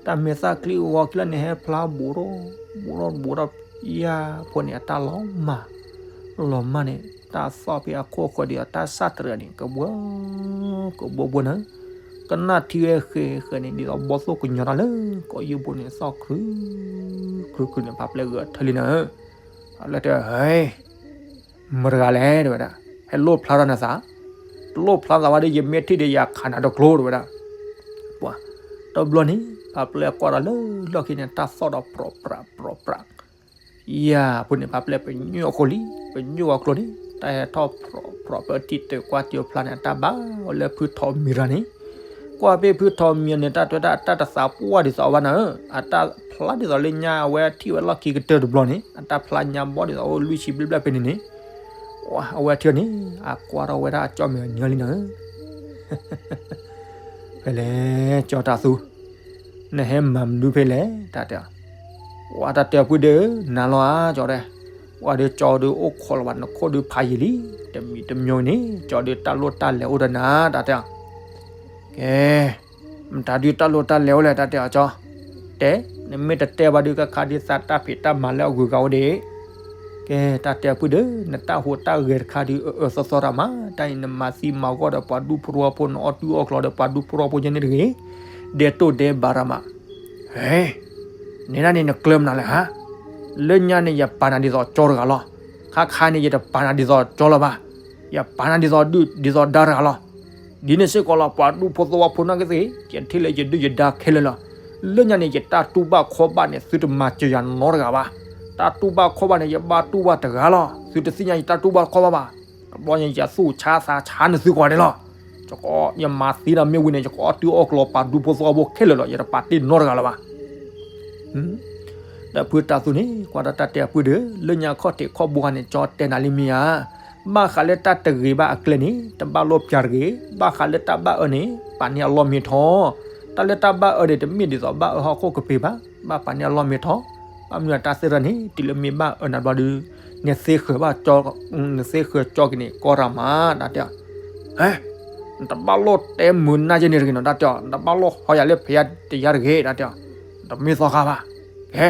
တၢ်မဲာ်သၣ်ချံဂီၤခံလၢန့ၣ် ဟဲဖျါဘူးထီၣ် ဘူးထီၣ်ဘူးထီၣ်, ယၤဖိန့ၣ် အတၢ်လီၤမၢ်, လီၤမၢ်န့ၣ် တၢ်သီၣ်ဖဲအခိၣ်ဃၢၤဒီး တၢ်စၢ်တရံးန့ၣ် ကဘှီ ကဘှီဘှီနၤ, ကနၣ်ထံဝဲဃဲဃဲန့ၣ် ဒ်သိးဘီသိၣ်ကညီၤတၢ်လၢ ကိးယုၢ်ဘိန့ၣ် သီၣ်ချူ ချူချူန့ၣ် ဖါပျဲၢ်ဂဲၤထၢလံနၤဧၢ, ဖါပျဲၢ်တဲ ဟဲ မတၤတဂၤလဲၣ် တဲဝဲဒၣ်, ဟဲလိၣ်ဖျါထီၣ်နသး, တလိၣ်ဖျါသးဝဲဒီး ယမ့ၢ်ထံၣ်ဒီးယၤခးနၤတကျိ တဲဝဲဒၣ်, ပှၤ, တဘျီန့ၣ် ဖါပျဲၢ်ကွၢ်ဒီးလၢလီၢ်ခံန့ၣ် တၢ်သီၣ်ဒီးပြီးပြးပြီးပြး, ယၤဖိန့ၣ် ဖါပျဲၢ်ပညိၣ်အဃိလံ, ပညိၣ်အကျိန့ၣ် တၢ်ဟဲထီၣ်ပြီးပြီး ပထံၣ်တၢၢ်ကွၢ်တံၢ်ဖျါန့ၣ် အတၢ်ဘၣ်အီၤလၢဖုထီးမံၤရၤန့ၣ်, ကွၢ်ဖဲဖုထီးမံၤန့ၣ် တၢ်တဲဝဲဒၣ် အတၢ်တသးပှၢ်ဒ်သိးအဝဲနၤဧၢ, အတၢ်ဖျါဒ်သိးလၢညါအဝဲထံၣ်ဝဲလီၢ်ခံကတၢၢ်တဘျီန့ၣ် အတၢ်ဖျါညါဘီဒ်သိးအိၣ်လွံၢ်ဆံဘျဲၣ်ဘျဲၣ်ဖဲန့ၣ်န့ၣ်, အဝဲထံၣ်န့ၣ် အကွၢ်ထီၣ်ဝဲဒၣ်အကၠီမဲာ်အညီလံနၤဧၢ, ဖဲလဲၣ် ကၠီတၤသူ, နဟဲမၤမနုၤဖဲလဲၣ် တၢ်တဲ, ပှၤတၢ်တဲအပုၢ်ဒ့ဧၢ နၤလီၤဧါ ကၠီတဲ, ပှၤဒုးကၠီဒုးအိၣ်ခိးလီၤဘၣ် နခိၣ်ဒုးဖးယံာ်လံ, တမံၤတမံၤန့ၣ် ကၠီဒုးတၢ်လိၣ်တၢ်လဲၤအိၣ်ဒီးနၤ တၢ်တဲ, ကဲ, မတၤဒုးတၢ်လိၣ်တၢ်လဲၤအိၣ်လဲၣ် တၢ်တဲအီၤကၠီ, တဲ, နမ့ၢ်တတဲဘၣ်ဒုးကခါဒုးသးတၢ်ဖံးတၢ်မၤလၢအဂုၤအဂၤအိၣ်ဒ့ၣ် ကဲ တၢ်တဲအပုၢ်ဒီး နတၢ်ဟူးတၢ်ဂဲၤတခါဒုး အၢအၢသီသီတၢ်မး, တၢ်အံၤနမၤသံမၤဂီၢ်ဒီးပှၤဒူဖိသဝီဖိ နအီၣ်တူၢ်အီၣ်ကျီဒီးပှၤဒူဖိသဝီဖိယဲန့ၣ်တဂ့ၤ, ဒဲးတိၢ်ဒဲးဘးတၢ်မး, ဟဲ, န့ၣ်ဒၣ်န့ၣ်နကျၢၤမနုၤလဲၣ်ဟါ, လၢညါန့ၣ် ယပာ်နၤဒ်သိးကၠီတဂၤလီၤ, ခါခါန့ၣ် ယတပာ်နၤဒ်သိးကၠီလၢၤဘၣ်, ယပာ်နၤဒ်သိးဒုၣ်ဒ်သိးဒါတဂၤလီၤ, ဒ်န့ၣ်စ့ၢ်ကီးလီၤ ပှၤဒူဖိသဝီဖိနာ်က့သ့ၣ်, ယထံၣ်လၢယဒုၣ်ယဒါခဲလၢာ်လီၤ. လၢညါန့ၣ် ယတၢ်တူၢ်ဘၣ်ခီၣ်ဘၣ်န့ၣ် သုတမၤစၢၤယၤနီတဂၤဘၣ်. တၢ်တူၢ်ဘၣ်ခီၣ်ဘၣ်န့ၣ် ယဘၣ်တူၢ်ဘၣ်တဂၤလီၤ. သုတသ့ၣ်ညါယတၢ်တူၢ်ဘၣ်ခီၣ်ဘၣ်ဘၣ်. တဘျီညါ ယသူၣ်ဆါသးဆါနသုကိးဂၤဒဲးလီၤ. ယမၤသံဒီးမ့ၢ်ဝံၤန့ၣ် ယကအီၣ်တုၤအီၣ်ကျီၤပှၤဒူဖိသဝီဖိခဲလၢာ်လီၤ. ယတပာ်တ့ၢ်နီတဂၤလၢၤဘၣ်. ဒီးဖုတၢ်သူန့ၣ် ကွၢ်ဒီးတၢ်တဲအပုၢ်ဒီး လၢညါခီၣ်ထံးခီၣ်ဘိခါန့ၣ် ကၠီတဲနၤလံမ့ၢ်ဧါ. ဘၣ်ဃးလၢတၢ်တဂ့ၤဘၣ်အကျဲန့ၣ် တဘၣ်လိၣ်ပျၢ်တဂ့ၤ, ဘၣ်ဃးလၢတၢ်ဘၣ်အၢန့ၣ် ပာ်န့ၢ်အလီၢ်မ့ၢ်ထီၣ်. တၢ်လၢတၢ်ဘၣ်အၢန့ၣ် တမ့ၢ်ဒ်သိးဘၣ်အၢဟီၣ်ခိၣ်ကပ့ၤဘၣ်, ဘၣ်ပာ်န့ၢ်အလီၢ်မ့ၢ်ထီၣ်. ဘၣ်မနုၤအတၢ်သ့ၣ်တဖၣ်န့ၣ် တုၤလၢမ့ၢ်ဘၣ်အၢနၤဘျီဒီး နသ့ဃၢၤဘၣ်ကၠီ, နသ့ဃၢၤကၠီက့ၤန့ၣ် ကီရၤမး တၢ်တဲအီၤ. ဟဲ, နတဘၣ်လိၣ်တဲမုာ်နၢ်ယဲန့ၣ်တဂ့ၤနီၤ တၢ်တဲအီၤ, နတဘၣ်လိၣ်ဟီယၤလၢဖဲယၤတယၤတဂ့ၤ တၢ်တဲအီၤ, တမ့ၢ်သီဃါဘၣ်. ကဲ,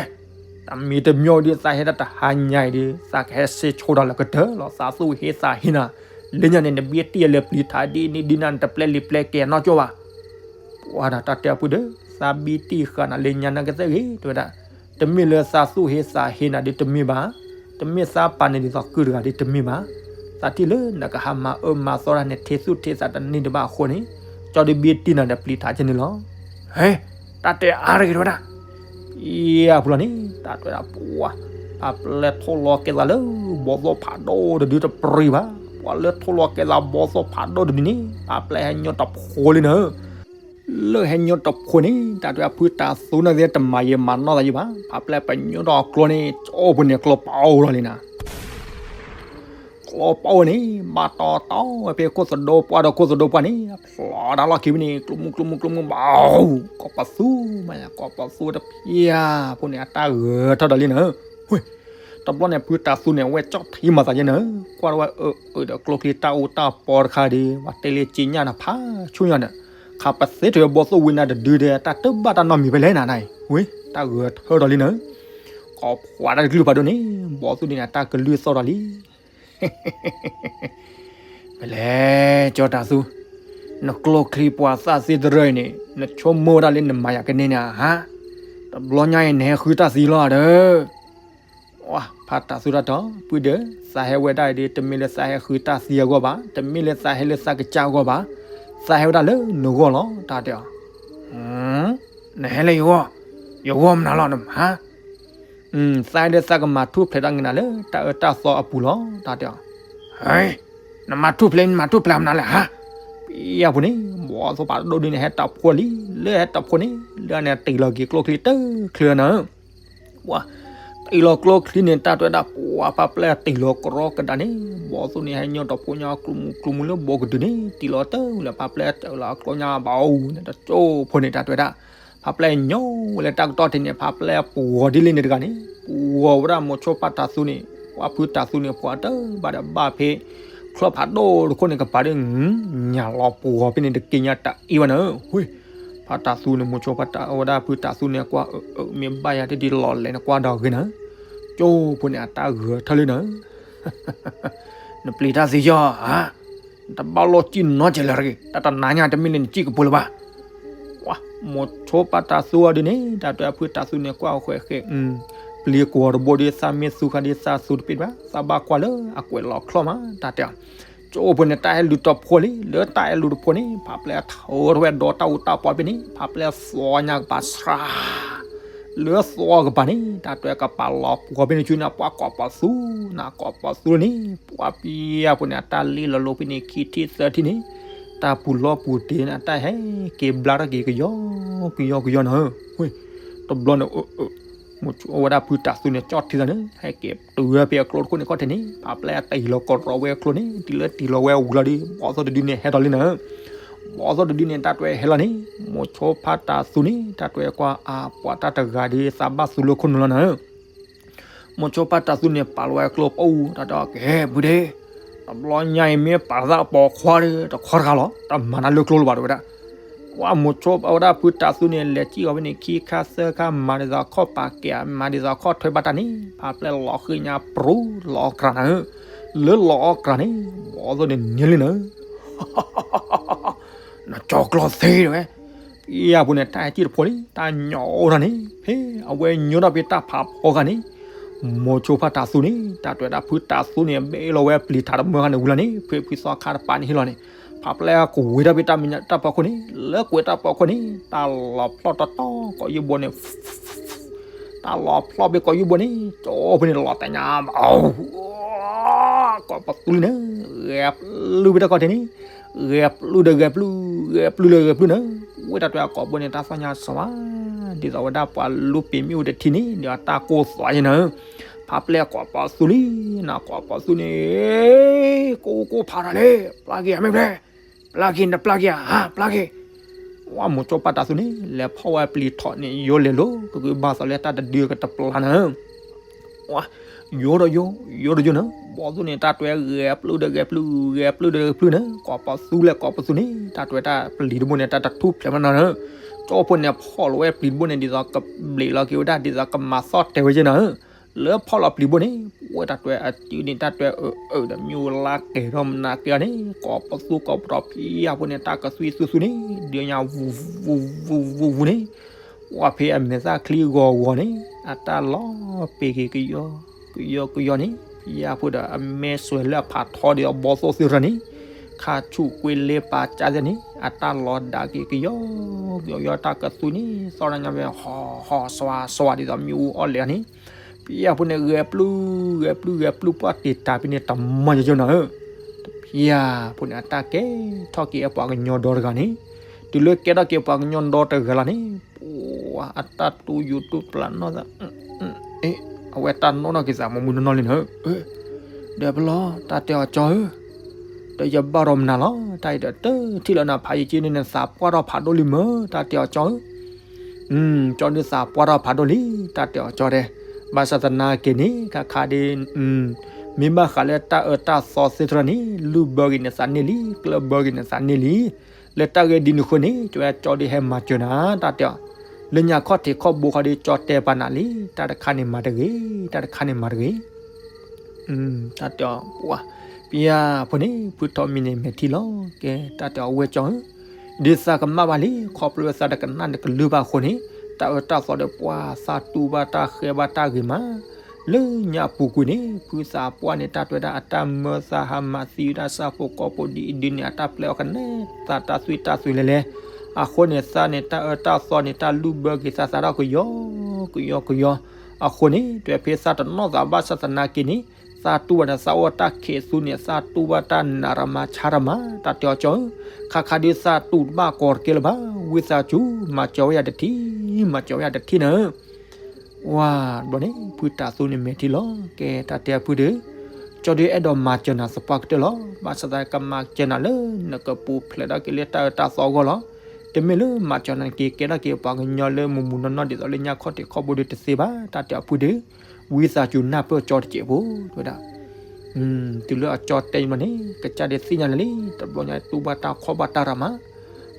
တမံၤတမံၤဒ်သးဟဲဒၣ်တဟါညါအံၤဒီး သးကဟဲစ့ဆိဒီးလၢကတၢၢ်လီၤ သးသူၣ်ဟ့သးဟ့နၤ, လၢညါန့ၣ် နဘံၣ်တံၢ်ယၤလၢပျံၤထးဒ်န့ၣ်ဒ်နၤ နတပျဲလံာ်ပျဲကဲနီကၠိဘၣ်. ပှၤဒီးတၢ်တဲအပုၢ်ဒီး သးဘံၣ်တံၢ်ဃာ်နၤလၢညါနာ်က့သ့ၣ်ဂ့ၤ တဲဝဲဒၣ်, တမ့ၢ်လၢသးသူၣ်ဟ့သးဟ့နၤဒီးတမ့ၢ်ဘၣ်, တမ့ၢ်သးပာ်န့ၢ်ဒ်သိးကုၢ်တဂၤဒီးတမ့ၢ်ဘၣ်, သးထံၣ်လၢနကဟးမၤအၢမၤသီတၢ်န့ၣ် ထဲသူၣ်ထဲသးတန့ၢ်တဘၣ်အဃိန့ၣ်, ကၠီဒုးဘံၣ်တံၢ်နၤဒီးပျံၤထးကဲန့ၣ်လီၤ. ဟဲ, တၢ်တဲအါတဂ့ၤတဲဝဲဒၣ် အံၤအပူၤလီၤန့ၣ် တၢ်တဲဝဲဒၣ်ပှၤ, ဖးပျဲၢ်ထိၣ်လီၤကဲသးလၢ ဘီသိၣ်ဖးဒိၣ်တဒုတပြံၤဘၣ်, ပှၤလၢထိၣ်လီၤကဲသးဘီသိၣ်ဖးဒိၣ်တဒုန့ၣ် ဖးပျဲၢ်ဟဲညိတဖိလံနၤ, လၢဟဲညိတဖိန့ၣ် တၢ်တဲဝဲဒၣ်ဖုတၢ်သူန့ၣ်သ့ၣ်တမၤယံာ်မၤနီၢ်သးယံာ်ဘၣ်, ဖးပျဲၢ်ပညိထီၣ်အကျိန့ၣ် ကၠိဖိန့ၣ်ကျိပအိၣ်လီၤလံနၤ ကျိပအိၣ်န့ၣ် ဘၣ်တီတီဝဲဖဲခိၣ်သဒိပှၢ်ဒီးခိၣ်သဒိပှၢ်န့ၣ် ဖျိးတၢ်လီၢ်ခံဖဲန့ၣ် ကျိမူကျိမူကျိမူဘၣ်, ကိးပသူမးယၤ ကိးပသူတဖၣ်ဖိန့ၣ် အတၢ်ဂဲၤထၢၣ်ဒီးလံနၤ, ဝ့ၢ်, တဘျီန့ၣ် ဖုတၢ်သူန့ၣ် အဝဲကၠီၣ်ထံမၤသးယဲနၤ, ကွၢ်တဝဲအၢအၢဒီးကျိချံတၢ်အူတၢ်ပီတခါဒီး ပှၤတဲလၢက့ညၣ်နၤဖးဆူညါဒီး ခးပသ့ထီၣ်ဝဲဘီသိၣ်ဝံနၤတဒုဒီး တၢ်တဘၣ်တၢ်နီတမံၤဖဲလဲၣ်နၤနၤအံၤ, ဝ့ၢ်, တၢ်ဂဲၤထၢၣ်ဒီးလံနၤ, ကိးပှၤတၢ်တကလုၢ်ဖးဒိၣ်န့ၣ် ဘီသိၣ်ဒ်န့ၣ် တၢ်ကလုၢ်သီၣ်ဒီးလံ ဖဲလဲၣ် ကၠီတၢ်သူ, နကျိချံပှၤသၣ်သ့တရၢအံၤန့ၣ် နဆိကမိၣ်ဝဲဒၣ်လၢနမၤယၤကန့ၢ်န့ၣ်ဧါ, တဘျီညါအံၤနဟဲဃုတၢ်သံလီၤဒီး, ဝါ ဖးတၢ်သူတၢ်တီ ပုၢ်ဒီး သးဟဲဝဲဒၣ်အံၤဒီး တမ့ၢ်လၢသးဟဲဃုတၢ်သံအဂီၢ်ဘၣ်, တမ့ၢ်လၢသးဟဲလၢသးကစၢ်အဂီၢ်ဘၣ်, သးဟဲဝဲဒၣ်လၢနဂီၢ်လီၤ တၢ်တဲအီၤ, နဟဲလၢယဂီၢ်, ယဂီၢ်မနုၤလီၤနမၤ သးဒ်သးကမၤထူၣ်ဖျဲးတၢ်က့ၤနၤလၢ တၢ်အၢတၢ်သီအပူၤလီၤ တၢ်တဲအီၤ, နမၤထူၣ်ဖျဲး နမၤထူၣ်ဖျဲးမနုၤလဲၣ်ဧါ, ပယီၤပူၤန့ၣ် ဘီသိၣ်ဖးဒိၣ်ဒ်န့ၣ် ဟဲတၢ်ဖိလံ, လၢဟဲတၢ်ဖိန့ၣ် လၢန့ၣ်တ့ၢ်လီၤက့ၤကျိချံတချ့နၤ, ပှၤ တ့ၢ်လီၤကျိချံန့ၣ် တၢ်တဲဝဲဒၣ် ပှၤဖးပျဲၢ်တ့ၢ်လီၤကရီကဒါန့ၣ် ဘီသိၣ်န့ၣ် ဟဲညိတဖိညါကျိမူကျိမူလၢဘီကဒုန့ၣ် တ့ၢ်လီၤတၢ်လၢဖးပျဲၢ်တ့ၢ်လီၤကျိညါဘၣ်အိၣ်န့ၣ် တကၠိဖိန့ၣ် တၢ်တဲဝဲဒၣ် ဖးပျဲၢ်ညိဝဲလၢတၢ်ကတီၢ်ထံးန့ၣ် ဖးပျဲၢ်ပှီၤဒ်လံန့ၣ်တဂၤန့ၣ် ပှီၤဝဲဒၣ်မိၤဆိဖးတၢ်သူန့ၣ် ပှၤဖုတၢ်သူန့ၣ် ပှၤတဘၣ်ဒီးဘၣ်ဖဲ ချၢၣ်ဖးဒိၣ်တခိၣ်န့ၣ် ကပၤဒီး ညၣ်လီၤပှီၤဖဲန့ၣ် တက့ညါတၢ်အံၤဘၣ်နၤ, ဝ့ၢ်, ဖးတၢ်သူန့ၣ် မိၤဆိဖးတၢ် အဝဲဒၣ်ဖုတၢ်သူန့ၣ် ကွၢ်အၢ မ့ၢ်ဘၣ်ယၤတဒ်လီၤလဲၣ် နကွၢ်ဒီးဂ့ၤနၤ, ကၠိဖိန့ၣ် အတၢ်ဂဲၤထၢၣ်လံနၤ နပျံၤတၢ်သံယီၤဧါ, နတဘၣ်လိၣ်စံၣ်နီတစဲးလၢၤတဂ့ၤ, တၢ်တနၤညါတမ့ၢ်လၢနစံၣ်ကပူၤလၢၤဘၣ်. ဝါ, မိၤဆိဖးတၢ်သူအီၤဒ်န့ၣ် တၢ်တဲဖုတၢ်သူန့ၣ် ကွၢ်ဃဲးဃဲး, ပျံၤကွီၤတဘိဒီး သးမ့ၢ်သူခါဒီး သးသူတပ့ၢ်ဘၣ်, သးဘၣ်ကွၢ်လၢအကွဲးလီၤချီၣ်မး တၢ်တဲအီၤ. ကၠိဖိန့ၣ် တၢ်ဟဲလူၤတဖိလံ, လၢတၢ်ဟဲလူၤတဖိန့ၣ် ဖးပျဲၢ်ထၢထီၣ်ဝဲဒီးတၢ်အူတၢ်ပီဖဲန့ၣ် ဖးပျဲၢ်သီညါကပၤစှၤ လၢသီကပၤန့ၣ် တၢ်တဲကပၤလီၤပှီၤဖဲန့ၣ်ဆူန့ၣ် ပှၤကိးပီၤသူ, နကိးပီၤသူန့ၣ် ပှၤပျံၤဖိန့ၣ် အတၢ်လ့လီၤလိၤဖဲန့ၣ် ခံထံၣ်သၢထံၣ်န့ၣ် တၢ်ပူၤလီၤပူၤတ့ၢ်န့ၣ် အတၢ်ဟဲက့ၤဘျါထီၣ်က့ၤကယီကယီကယီနၤ, ဝ့ၢ်, တဘျီန့ၣ် အဝဲဒၣ်ဖုတၢ်သူန့ၣ် ကၠီၣ်ထံသးန့ၣ် ဟဲက့ၤတုၤဝဲဖဲအကျိတခိၣ်န့ၣ်ခီၣ်ထံးန့ၣ် ဖးပျဲၢ်တ့ၢ်လီၤကရီဝဲအကျိန့ၣ် တုၤလၢတ့ၢ်လီၤဝဲအဝံၤလီၤဒီး ဘီသိၣ်တဒုန့ၣ် ဟဲထီၣ်လံနၤ, ဘီသိၣ်တဒုန့ၣ် တၢ်တဲဟဲလီၤန့ၣ် မိၤဆိဖးတၢ်သူန့ၣ် တၢ်တဲကွၢ် အါ ပှၤတၢ်တဂၤဒီး သးဘၣ်သူလၢခိၣ်နူာ်လီၤနၤ မိၤဆိဖးတၢ်သူန့ၣ် ပာ်လီၤဝဲကျိပအိၣ် တၢ်တဲကဲ ဖုဒ့, တဘျီညါအံၤမ့ၢ်ပာ်သးပိာ်ခွါဒီး တခီတခါလီၤ တမၤနၤလၢကျိလၢၤဘၣ် တဲဝဲဒၣ်. ဝါ မိၤဆိအဝဲဒၣ်ဖုတၢ်သူန့ၣ် လဲၤစံၣ်အီၤဖဲန့ၣ် ခံခါသၢခါ မၤဒ်သိးခီၣ်ပာ်ကဲး မၤဒ်သိးခီၣ်ထွဲဘၣ်တၢ်န့ၣ် ဖးပျဲၢ်လီၤဃ့ၢ်ညါ ပြူၤလီၤအီၣ်ကြၤနၤဧၢ, လၢလီၤအီၣ်ကြၤန့ၣ် ဘီသိၣ်န့ၣ်န့ၢ်လံနၤ နကၠီကျီသ့တဲဝဲ, ပျံၤဖိန့ၣ် တၢ်ဟဲစံၣ်တဖိလံ တၢ်ညိးအိၣ်ထီၣ်န့ၣ် ဖဲအဝဲညိထီၣ်ဖဲတၢ်ဖးဖီဂၤန့ၣ် မိၤဆိဖးတၢ်သူန့ၣ် တၢ်တဲဝဲဒၣ်ဖုတၢ်သူန့ၣ် ဘ့ၣ်လီၤဝဲပျံၤထးတမၢဂၤန့ၣ်ဝံၤလီၤန့ၣ် ဖဲဖုသီခါတပၤန့ၣ်ဟ့ၣ်လီၤန့ၣ် ဖးပျဲၢ်ကဝဲၤထီၣ်ဖဲတၢ်မဲာ်ညါတၢ်ဖီခိၣ်န့ၣ်, လၢကဝဲၤတၢ်ဖီခိၣ်န့ၣ် တၢ်လီၤဖျီၣ်တီတီကိးယုၢ်ဘိန့ၣ်, တၢ်လီၤဖျီၣ်ဖဲကိးယုၢ်ဘိန့ၣ် ကၠီဖဲန့ၣ်လီၤတဲာ်ညါ, ကိးပသူလံန့ၣ်, ဂဲၤပျုၢ်ဖဲတၢ်ခီၣ်ထံးန့ၣ်, ဂဲၤပျုၢ်ဒီးဂဲၤပျုၢ်, ဂဲၤပျုၢ်လၢဂဲၤပျုၢ်န့ၣ်, ဝဲတၢ်တွဲအကိာ်ဘိန့ၣ် တၢ်သီၣ်ညါစှၤ, ဒ်သိးဝဲဒၣ်ပှၤလူပ့ၤမ့ၣ်အူတထံန့ၣ် ဒီးတၢ်ကိၢ်သွးယဲန့ၣ်, ဖးပျဲၢ်ကိးပသူလံ, နကိးပသူန့ၣ်, ကိၢ်ကိၢ်ဖးတၢ်လဲၣ်, ပျၢ်က့ၤအမ့ၢ်ဖျဲၣ်, ပျၢ်က့ၤနပျၢ်က့ၤဧါ, ပျၢ်က့ၤ, ဝဲမိၤကၠီပၢ်တၢ်သူန့ၣ် လဲၤဖီၣ်ဝဲပျံၤထီၣ်န့ၣ် ယိလဲၤလိၤ ကဂုာ်ဘၣ်သိးလၢတၢ်တဒုကတပျၢ်န့ၣ် ယိဒီးယိ, ယိဒီးယိန့ၣ်, ဘီသူန့ၣ် တၢ်တွဲဂဲၤပျုၢ်ဒီးဂဲၤပျုၢ်, ဂဲၤပျုၢ်ဒီးဂဲၤပျုၢ်န့ၣ်, ကိးပသူလဲၣ်ကိးပသူန့ၣ် တၢ်တွဲတၢ်ပျံၤတဘိန့ၣ် တၢ်တထူၣ်ဖျဲးမနီၤန့ၣ်, ကၠီဖိန့ၣ် ဖီၣ်လီၤဝဲပျံၤတဘိန့ၣ် ဒ်သိးကဘျံးလီၤက့ၤဝဲဒၣ် ဒ်သိးကမၤသီၣ်တဲာ်ဝဲက့ၤနီၤ, လၢဖီၣ်လီၤပျံၤဘိန့ၣ် ဝဲတၢ်တွဲအစုန့ၣ် တၢ်တွဲအၢအၢဒီးမ့ၣ်အူလါကဲၤထီၣ်မနၤက့ၤအီၤန့ၣ် ကိးပသူကိးပတီၤဖံအဖိန့ၣ် တၢ်ကသွံသူသူန့ၣ် ဒုးညါဝူဝူဝူဝူဝူန့ၣ် ဝဲဖဲအမဲာ်သၣ်ချံဂီၤဂီၤန့ၣ် အတၢ်လီၤပ့ၤက့ၤကယီ ကယီကယီန့ၣ် ဖံအဖိဒီးအမဲာ်စွဲးလၢအဖးထီဒ်အဘီသိၣ်သ့ၣ်တဖၣ်န့ၣ် ခါဆူၣ်ကွ့လ့ပာ်ကၢ်သ့ၣ်န့ၣ် အတၢ်လီၤဒၣ်က့ၤကယီ ကယီ တၢ်ကသွံန့ၣ် သီၣ်ရညါမ့ၢ်ဟီၣ်ဟီၣ်စွါစွါဒ်သိးမ့ၣ်အူအီၣ်လဲၤန့ၣ် ဖံအဖိန့ၣ် ဂဲၤပျုၢ် ဂဲၤပျုၢ် ဂဲၤပျုၢ် ပှၢ်တ့ၢ်တၢ်ဖဲန့ၣ် တမီၢ်ယိယိနီၤဧၢ, ဖံအဖိန့ၣ် အတၢ်ကဲထီၣ်က့ၤအပှၤကညီဒီတဂၤန့ၣ်, တုၤလၢကဲထီၣ်က့ၤပှၤကညီဒီတဂၤလီၤန့ၣ်, ပှၤအတၢ်တူၢ်ယူၤတူၢ်ပျၢ်နီၢ်သး, အဝဲတၢ်နီၢ်နီၢ်က့ၤသးမူမူနီၢ်နီၢ်လံနီၤဧၢ, ဒီးပလီၤ တၢ်တဲအီၤကၠီဧၢ, ဒီးယဘၣ်ဒီးမနုၤလီၤ, တၢ်အံၤဒီးတထံၣ်လၢနဖးယံာ်က့န့ၣ် နသးပှၢ်ထီၣ်ဖးဒိၣ်လံမၢ်, တၢ်တဲအီၤကၠီဧၢ ကၠီဒုးသးပှၢ်ထီၣ်ဖးဒိၣ်လံ, တၢ်တဲအီၤကၠီတဲ, ဘၣ်ဆၣ်သနာ်က့န့ၣ် ခါခါဒ်, မ့ၢ်ဘၣ်ဃးလၢတၢ်အၢတၢ်သီသ့ၣ်တဖၣ်န့ၣ် လုၢ်ဘၢက့ၤန့ၣ်သးန့ၢ်လံ, ကျၢၢ်ဘၢက့ၤန့ၣ်သးန့ၢ်လံ, လၢတၢ်ဂ့ၢ်ဒ်န့ၣ်အဃိန့ၣ် ကၠီဝဲကၠီဒုးဟဲမၤစၢၤနၤ, တၢ်တဲအီၤ, လၢညါခီၣ်ထံးခီၣ်ဘိခီဒုးကၠီတဲပာ်နၤလံ, တၢ်တခါန့ၣ်မၤတဂ့ၤ, တၢ်တခါန့ၣ်မၤတဂ့ၤ တၢ်တဲအီၤ, ပှၤ, ပယၤဖိန့ၣ် ဖုထီမံၤန့ၣ်မဲာ်ထံလီၤ, ကဲ တၢ်တဲအီၤဝဲကၠီဧၢ, ဒ်သးကမၣ်ဘၣ်လံ ခီဖျိသးတကနၣ်တကလုၢ်ဘၣ်အဃိန့ၣ်, တၢ်အၢတၢ်သီဒီးပှၤသးတူၢ်ဘၣ်တၢ်ဃဲဘၣ်တၢ်ဂ့ၤမး, လၢညါအပူၤကွံာ်န့ၣ် ဖုသးပှၢ်န့ၣ် တၢ်တွဲဒၣ်အတၢ်မၢသးဟးမၤသံဝဲဒၣ်ဆၣ်ဖိကီၢ်ဖိဒ်အံၤဒ်န့ၣ် အတၢ်ပျဲအီၤကနဲ သးတၢ်သွံၣ်တၢ်သွံၣ်လဲၤလဲၤ, အဃိန့ၣ်သးန့ၣ် တၢ်အၢတၢ်သီန့ၣ် တၢ်လုၢ်ဘၢက့ၤသးသးထီၣ်ကယီ ကယီကယီ, အဃိန့ၣ် တွဲဖဲသးတနီၣ်သးဘၣ်ဆၣ်သနာ်က့န့ၣ်, သးတူၢ်ဘၣ်ဒီးသးအိၣ်တၢ်ခံးသူန့ၣ် သးတူၢ်ဘၣ်တၢ်နးရမၤဆါရမး, တၢ်တဲအီၤကၠီဧၢ, ခါခါဒုးသးတူၢ်တဘၣ်ကီးတကဲလၢၤဘၣ်, ဝံသးစူၤ မၤစၢၤဝဲယၤတထံၣ်, မၤစၢၤဝဲယၤတထံၣ်န့ၣ် ဝါ, ဘျီန့ၣ် ဖုတၢ်သူန့ၣ်မဲာ်ထံလီၤ, ကဲ တၢ်တဲအဖုဒီး, ကၠီဒုးအဲၣ်ဒိးမၤစၢၤနၤသပှၢ်ကတၢၢ်လီၤ, ဘၣ်ဆၣ်သးကမၤစၢၤနၤလၢ နကပူၤဖျဲးထီၣ်က့ၤလၢတၢ်အၢတၢ်သီအဂီၢ်လီၤ, တမ့ၢ်လၢမၤစၢၤနၤက့ၤကဲထီၣ်က့ၤပှၤကညီလၢမုၢ်မုၢ်နီၢ်နီၢ်ဒ်သိးလၢညါခီၣ်ထံးခီၣ်ဘိဒုးတသ့ဘၣ်, တၢ်တဲအဖုဒီး, ဝံသးစူၤနၢ်ပၢၢ်ကၠီတစဲးဖိ, တဲဝဲဒၣ် တုၤလၢအကၠီတဲမးန့ၣ် ကစၢ်ဒုးသ့ၣ်ညါလၢာ်လံ, တဘျီညါတူၢ်ဘၣ်တၢ်ခီၣ်ဘၣ်တၢ်ရၤမး,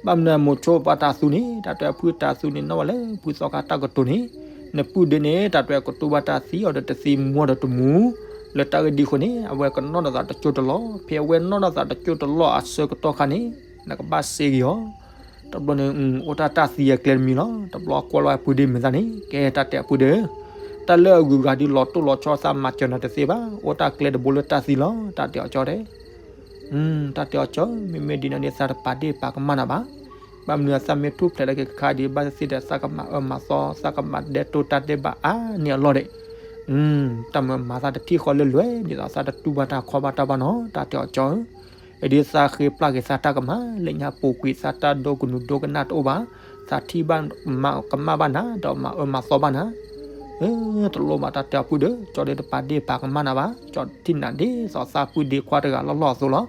ဘၣ်မနုၤမိၤဆိပှၤတၢ်သူန့ၣ် တၢ်တဲအဖုတၢ်သူန့ၣ် နီၣ်ဝဲလၢဖုသီခါတၢ်ကတိၤန့ၣ်, နပုၢ်ဒုးန့ၣ် တၢ်တဲကတူၢ်ဘၣ်တၢ်သံအီၤဒီးတသံမူအီၤဒီးတမူ, လၢတၢ်ဂ့ၢ်ဒ်အဃိန့ၣ် အဝဲကနီၣ်ထီၣ်သးတကၠိတလီၢ်, ဖဲအဝဲနီၣ်ထီၣ်သးတကၠိတလီၢ်အဆၢကတီၢ်ခါန့ၣ်, နကဘၣ်စ့က့ၤအီၤ တဘျီန့ၣ် အိၣ်တၢ်တၢ်သံအကျဲတမံၤလီၤ, တဘျီကွၢ်လီၤအဖုဒ့မဲာ်သၣ်န့ၣ် ကဲတၢ်တဲအဖုဒီး, တၢ်လၢအဂုၤအဂၤဒုးလီၤတိၢ်လီၤဆီသးမၤစၢၤနၤတသ့ဘၣ်, အိၣ်တၢ်ကျဲတဘိလၢတၢ်သံလီၤ, တၢ်တဲအီၤကၠီတဲ, တၢ်တဲအီၤကၠီ, မ့မ့ၢ်ဒ်န့ၣ်ဒီးသးတပာ်ဒ့ၣ်ပာ်ကမၣ်နၤဘၣ်, ဘၣ်မနုၤအသးမ့ၢ်ထူၣ်ဖျဲးလၢက့ၤခါဒုး ဘၣ်သ့ၣ်သ့ၣ်ဒီးသးကမၤအၢမၤသီ သးကမၤဒဲးတိၢ်တၢ်ဒဲးဘးအါန့ၢ်အလီၢ်ဒဲး, တၢ်မၤမၤသးတထံၣ်ဃီလၢလွဲၢ် ဒ်သိးသးတတူၢ်ဘၣ်တၢ်ခီဘၣ်တၢ်ဘၣ်နီၤ, တၢ်တဲအီၤကၠီဧၢ အဒုးသးဃ့ပျၢ်က့ၤသးတၢ်ကမၣ် လၢညါပူၤကွံာ်သးတၢ်ဒိကနူၤဒိကနၣ်တအိၣ်ဘၣ်, သးထံၣ်ဘၣ်မၤကမၣ်ဘၣ်နၤ ဒီးမၤအၢမၤသီဘၣ်နၤ, တလိၣ်ဘၣ်တၢ်တဲအဖုဒီး ကၠီဒီးတပာ်ဒ့ၣ်ပာ်ကမၣ်နၤဘၣ်, ကၠီထံၣ်နၤဒ်သိးသးပုၢ်ဒ့ခွါတဂၤလီၢ်လီၢ်အသိးလီၤ,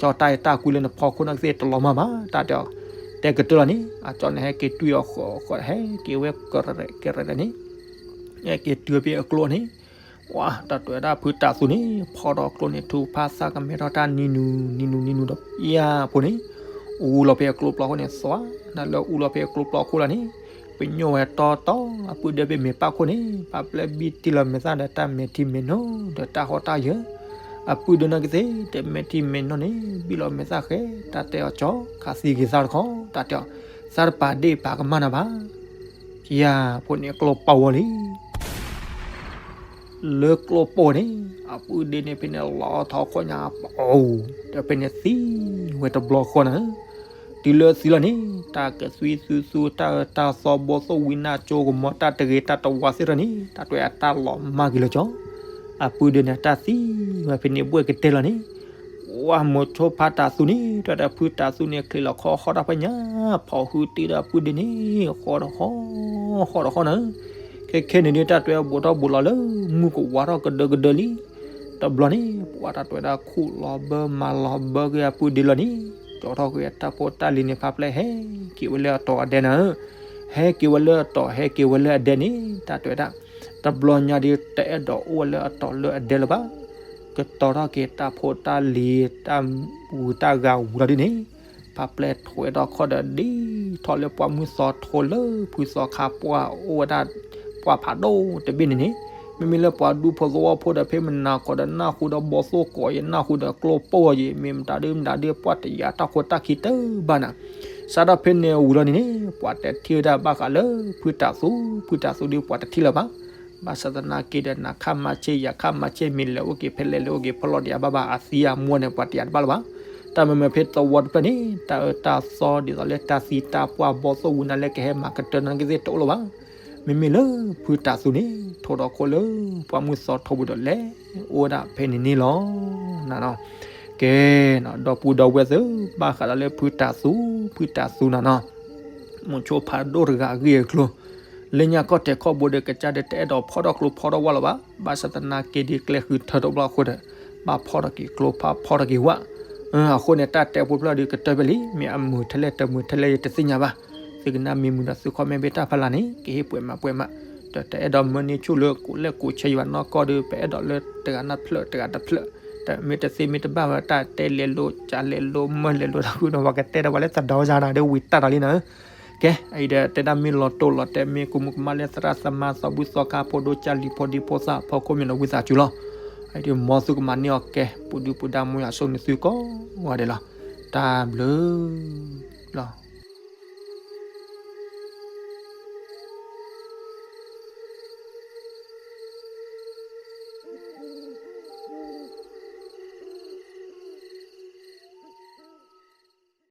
ကၠီတၢ်အဲၣ်တၢ်ကွံလၢနဖီခိၣ်နီၢ်ကသ့ၣ်တလီၤမၢ်ဘၣ်, တၢ်တဲအီၤ, တဲကတၢၢ်လီၤန့ၣ် အကၠီန့ၣ်ဟဲက့ၤတွံၢ်အီၤဃီဃီ ဟဲက့ၤဝဲကရဲးကရဲးန့ၣ် ဟဲက့ၤတုၤဖဲအကျိန့ၣ်, ဝါ တၢ်တဲဝဲဒၣ်ဖုတၢ်သူန့ၣ် ဖီထီၣ်ကျိန့ၣ် ထုကဖၣ်သးကမဲထီၣ်တၢ်နံၤနူၤ နံၤနူၤ နံၤနူၤဒီး ယၤဖိန့ၣ် အူလီၤဖဲအကျိပျီခိၣ်န့ၣ် သွါ နလၢအူလီၤဖဲအကျိပျီခိၣ်လီၤန့ၣ် ပညိၣ်ဝဲတီတီ အပုၢ်ဒၢဖဲမဲာ်ပၢ်ခိၣ်န့ၣ် ပာ်ပျဲၢ်ဘံၣ်တံၢ်လီၤမဲာ်သၣ်ဒီးတၢ်မဲာ်ထံမဲာ်နိ ဒီးတၢ်ဟီၣ်တၢ်ယၢၤ အပုၢ်ဒၢနီၢ်ကသ့ၣ် တမဲာ်ထံမဲာ်နိန့ၣ် ဘံၣ်လီၤမဲာ်သၣ်ဃဲ တၢ်တဲအီၤကၠီ ခးသံက့ၤသးတခီ တၢ်တဲအီၤ သးတပာ်ဒ့ၣ်ပာ်ကမၣ်နၤဘၣ် ယၤဖိန့ၣ်ကျိပီၢ်ဝီလံ လၢကျိပီၢ်န့ၣ် အပုၢ်ဒ့န့ၣ်ဖဲန့ၣ်လီၤထီၣ်ခိၣ်ညါ ပအိၣ် ဒီးဖဲန့ၣ်သံဝဲတဘျီဃီနၤ, တုၤလၢသံလီၤန့ၣ် တၢ်ကသွံသူသူ တၢ်အၢတၢ်သီဘီသိၣ်ဝံနၢ်ကၠိကမီၤ တၢ်တဂ့ၤတၢ်တဝါသ့ၣ်ထီၣ်န့ၣ် တၢ်တွဲအတၢ်လီၤမၢ်က့ၤလီၤကၠီ, အပုၢ်ဒ့န့ၣ် တၢ်သံဝဲဖဲန့ၣ်ဘှဲၣ်ကတဲလီၤန့ၣ် ဝါမိၤဆိဖါတၤသူန့ၣ် တၢ်ဒီးဖုတၤသူန့ၣ် ချံးလီၤခီဟီၣ်တၢ်ဖဲညါ ဖီၣ်ဟုတ့ဒီးအပုၢ်ဒ့န့ၣ် ဃီတဃီ ဃီတဃီနၤ, ခဲခဲန့ၣ်ဒုး တၢ်တွဲဘိးထီၣ်ဘိးလီၤလၢမုၢ်ကဝါထီၣ်ကဒၢကဒၢလံ, တဘျီန့ၣ် ပှၤတၢ်တွဲဒၣ်ခူၣ်လီၤဘၢမၤလီၤဘၢက့ၤအပုၢ်ဒ့လီၤန့ၣ် ကၠီထီၣ်က့ၤအတၢ်ဖိတၢ်လံၤန့ၣ် ဖါပျဲၢ်ဟဲက့ၤဝဲလၢအတီၤအဒဲနၤ, ဟဲက့ၤဝဲလၢအတီၤ ဟဲက့ၤဝဲလၢအဒဲန့ၣ် တၢ်တွဲဒၣ် တဘျီညါဒုး တအဲၣ်ဒိးအိၣ်ဝဲလၢအတီၤလၢအဒဲလၢၤဘၣ်, ကတီၤထီၣ်က့ၤတၢ်ဖိတၢ်လံၤ တၢ်ဝုၤတၢ်ဂၤဝံၤလီၤဒ်န့ၣ်, ဖါပျဲၢ်ထွဲထီၣ်ခီၣ်ဒီးဒ်ထီၣ်လၢပှၢ်မုၢ်သီထိလၢဖုသီခါပှၢ်အိၣ်ဝဲဒၣ် ပှၢ်ဖးဒိၣ်တဘ့ၣ်န့ၣ်န့ၣ်, မ့မ့ၢ်လၢပှၤဒူဖိသဝီဖိဒီးဖဲမနၤခီဒီးနၢ်ဟူဒီးဘီသိၣ်ကိးယနၢ်ဟူဒီးကျိပိၢ်ယံၤ မ့ၢ်မတၤဒုမတၤဒု ပှၢ်တယာ်တၢ်ခိတၢ်ခံတဘၣ်နၤ, စးထီၣ်ဖဲန့ၣ်ဝံၤလီၤန့ၣ်န့ၣ် ပှၤတထံၣ်ဝဲဒၣ်ဘၣ်ဃးလၢဖုတၤသူ, ဖုတၤသူဒုးပှၤတထံၣ်လၢၤဘၣ်, ဘၣ်ဆၣ်သနာ်က့ဒီး နၤခါမၤဆ့ၣ် ယၤခါမၤဆ့ၣ် မ့ၢ်လဲၤအိၣ်က့ၤဖဲလဲၣ် လဲၤအိၣ်က့ၤဖဲလဲၣ်ဒီး အဘၣ်ဘၣ်အသံအမူန့ၣ် ပှၤတယာ်တဘၣ်လၢၤဘၣ်, တၢ်မ့မ့ၢ်ဖဲသဝီတဖျၢၣ်န့ၣ် တၢ်အၢတၢ်သီဒ်သိးလၢတၢ်သံတၢ်ပှၢ်ဘီသိၣ်ဝံၤနၤလၢကဟဲမၤကတၢၢ်နၤက့သ့ၣ်တအိၣ်လၢၤဘၣ်, မ့မ့ၢ်လၢဖုတၤသူန့ၣ် ထိၣ်ဒီးခိၣ်လၢပှၢ်မုၢ်သီထိပူၤဒီးလဲၤအိၣ်ဝဲဒၣ်ဖဲန့ၣ်န့ၣ်လီၤ. ကဲ, ဒီပုၢ်ဒီဝဲၢ်သ့ၣ် ဘၣ်ဃးဒီးလၢဖုတၤသူ, ဖုတၤသူနၤနီၤ, မိၤဆိဖးဒိၣ်တဂၤအဂ့ၢ်အကျိၤ, လၢညါခီၣ်ထံးခီၣ်ဘိဒီး ကစၢ်ဒီးတအဲၣ်ဒိးဖီၣ်ထီၣ်ကျိဖီၣ်ထီၣ်ဝၣ်လၢၤဘၣ်, ဘၣ်ဆၣ်သနာ်က့ဒ်ကျဲဃုထၢတဘျီအဃိဒီး ဘၣ်ဖီၣ်ထီၣ်က့ၤကျိဖးဖီၣ်ထီၣ်က့ၤဝၣ်, အဃိန့ၣ် တၢ်တဲဖိဖျၢၣ်ဒီးကတၢၢ်ဖဲလံ, မ့ၢ်အမုာ်ထဲလဲၣ်တမုာ်ထဲလဲၣ်ယတသ့ၣ်ညါဘၣ်, သုကနၣ်မ့ၢ်မုာ်ဒီးသု comment ဖဲတၢ်ဖီလာ်န့ၣ် ကဟ့ၣ်ပှဲၤမးပှဲၤမး, ဒီးတအဲၣ်ဒိးမၢန့ၢ်ဆူၣ်လၢကိးလဲၣ်ကိးဆၢယွၤနီၢ်ကီၢ်ဒီး ပအဲၣ်ဒိးလၢတဂၤနီတဖျၢၣ် တဂၤတဖျၢၣ်, တမ့ၢ်တသ့မ့ၢ်တဘၣ်ဝဲ တၢ်တဲလဲၤလိာ် ကလဲၤလိာ် မၢလဲၤလိာ်တၢ်ဃုာ်ဒီး ပှၤကတဲဒီးပှၤလၢသဒီစါနၤဒီးဝံၤတၢ်ဒီးလံနၤ, ကဲ, အံၤဒီးတဲဒၣ်မ့ၢ်လီၤတိၢ်လီၤတဲာ် မ့ၢ်ကူမူကမၣ်လၢသရၣ်သမါသးဘုသီခါ ဖိဒိၣ်ကၢ်လံၤဖိဒံဖိသၣ် ဖီခိၣ်မ့ၢ်နီၤ ဝံသးစူၤလီၤ, အံၤဒီးမ်သုကမၤန့ၢ်အီၤကဲ ပူၤဒုပူၤဒါ မ်ယွၤဆိၣ်ဂ့ၤသုကိးဂၤဒဲးလီၤ, တၢ်ဘျုးလီၤ.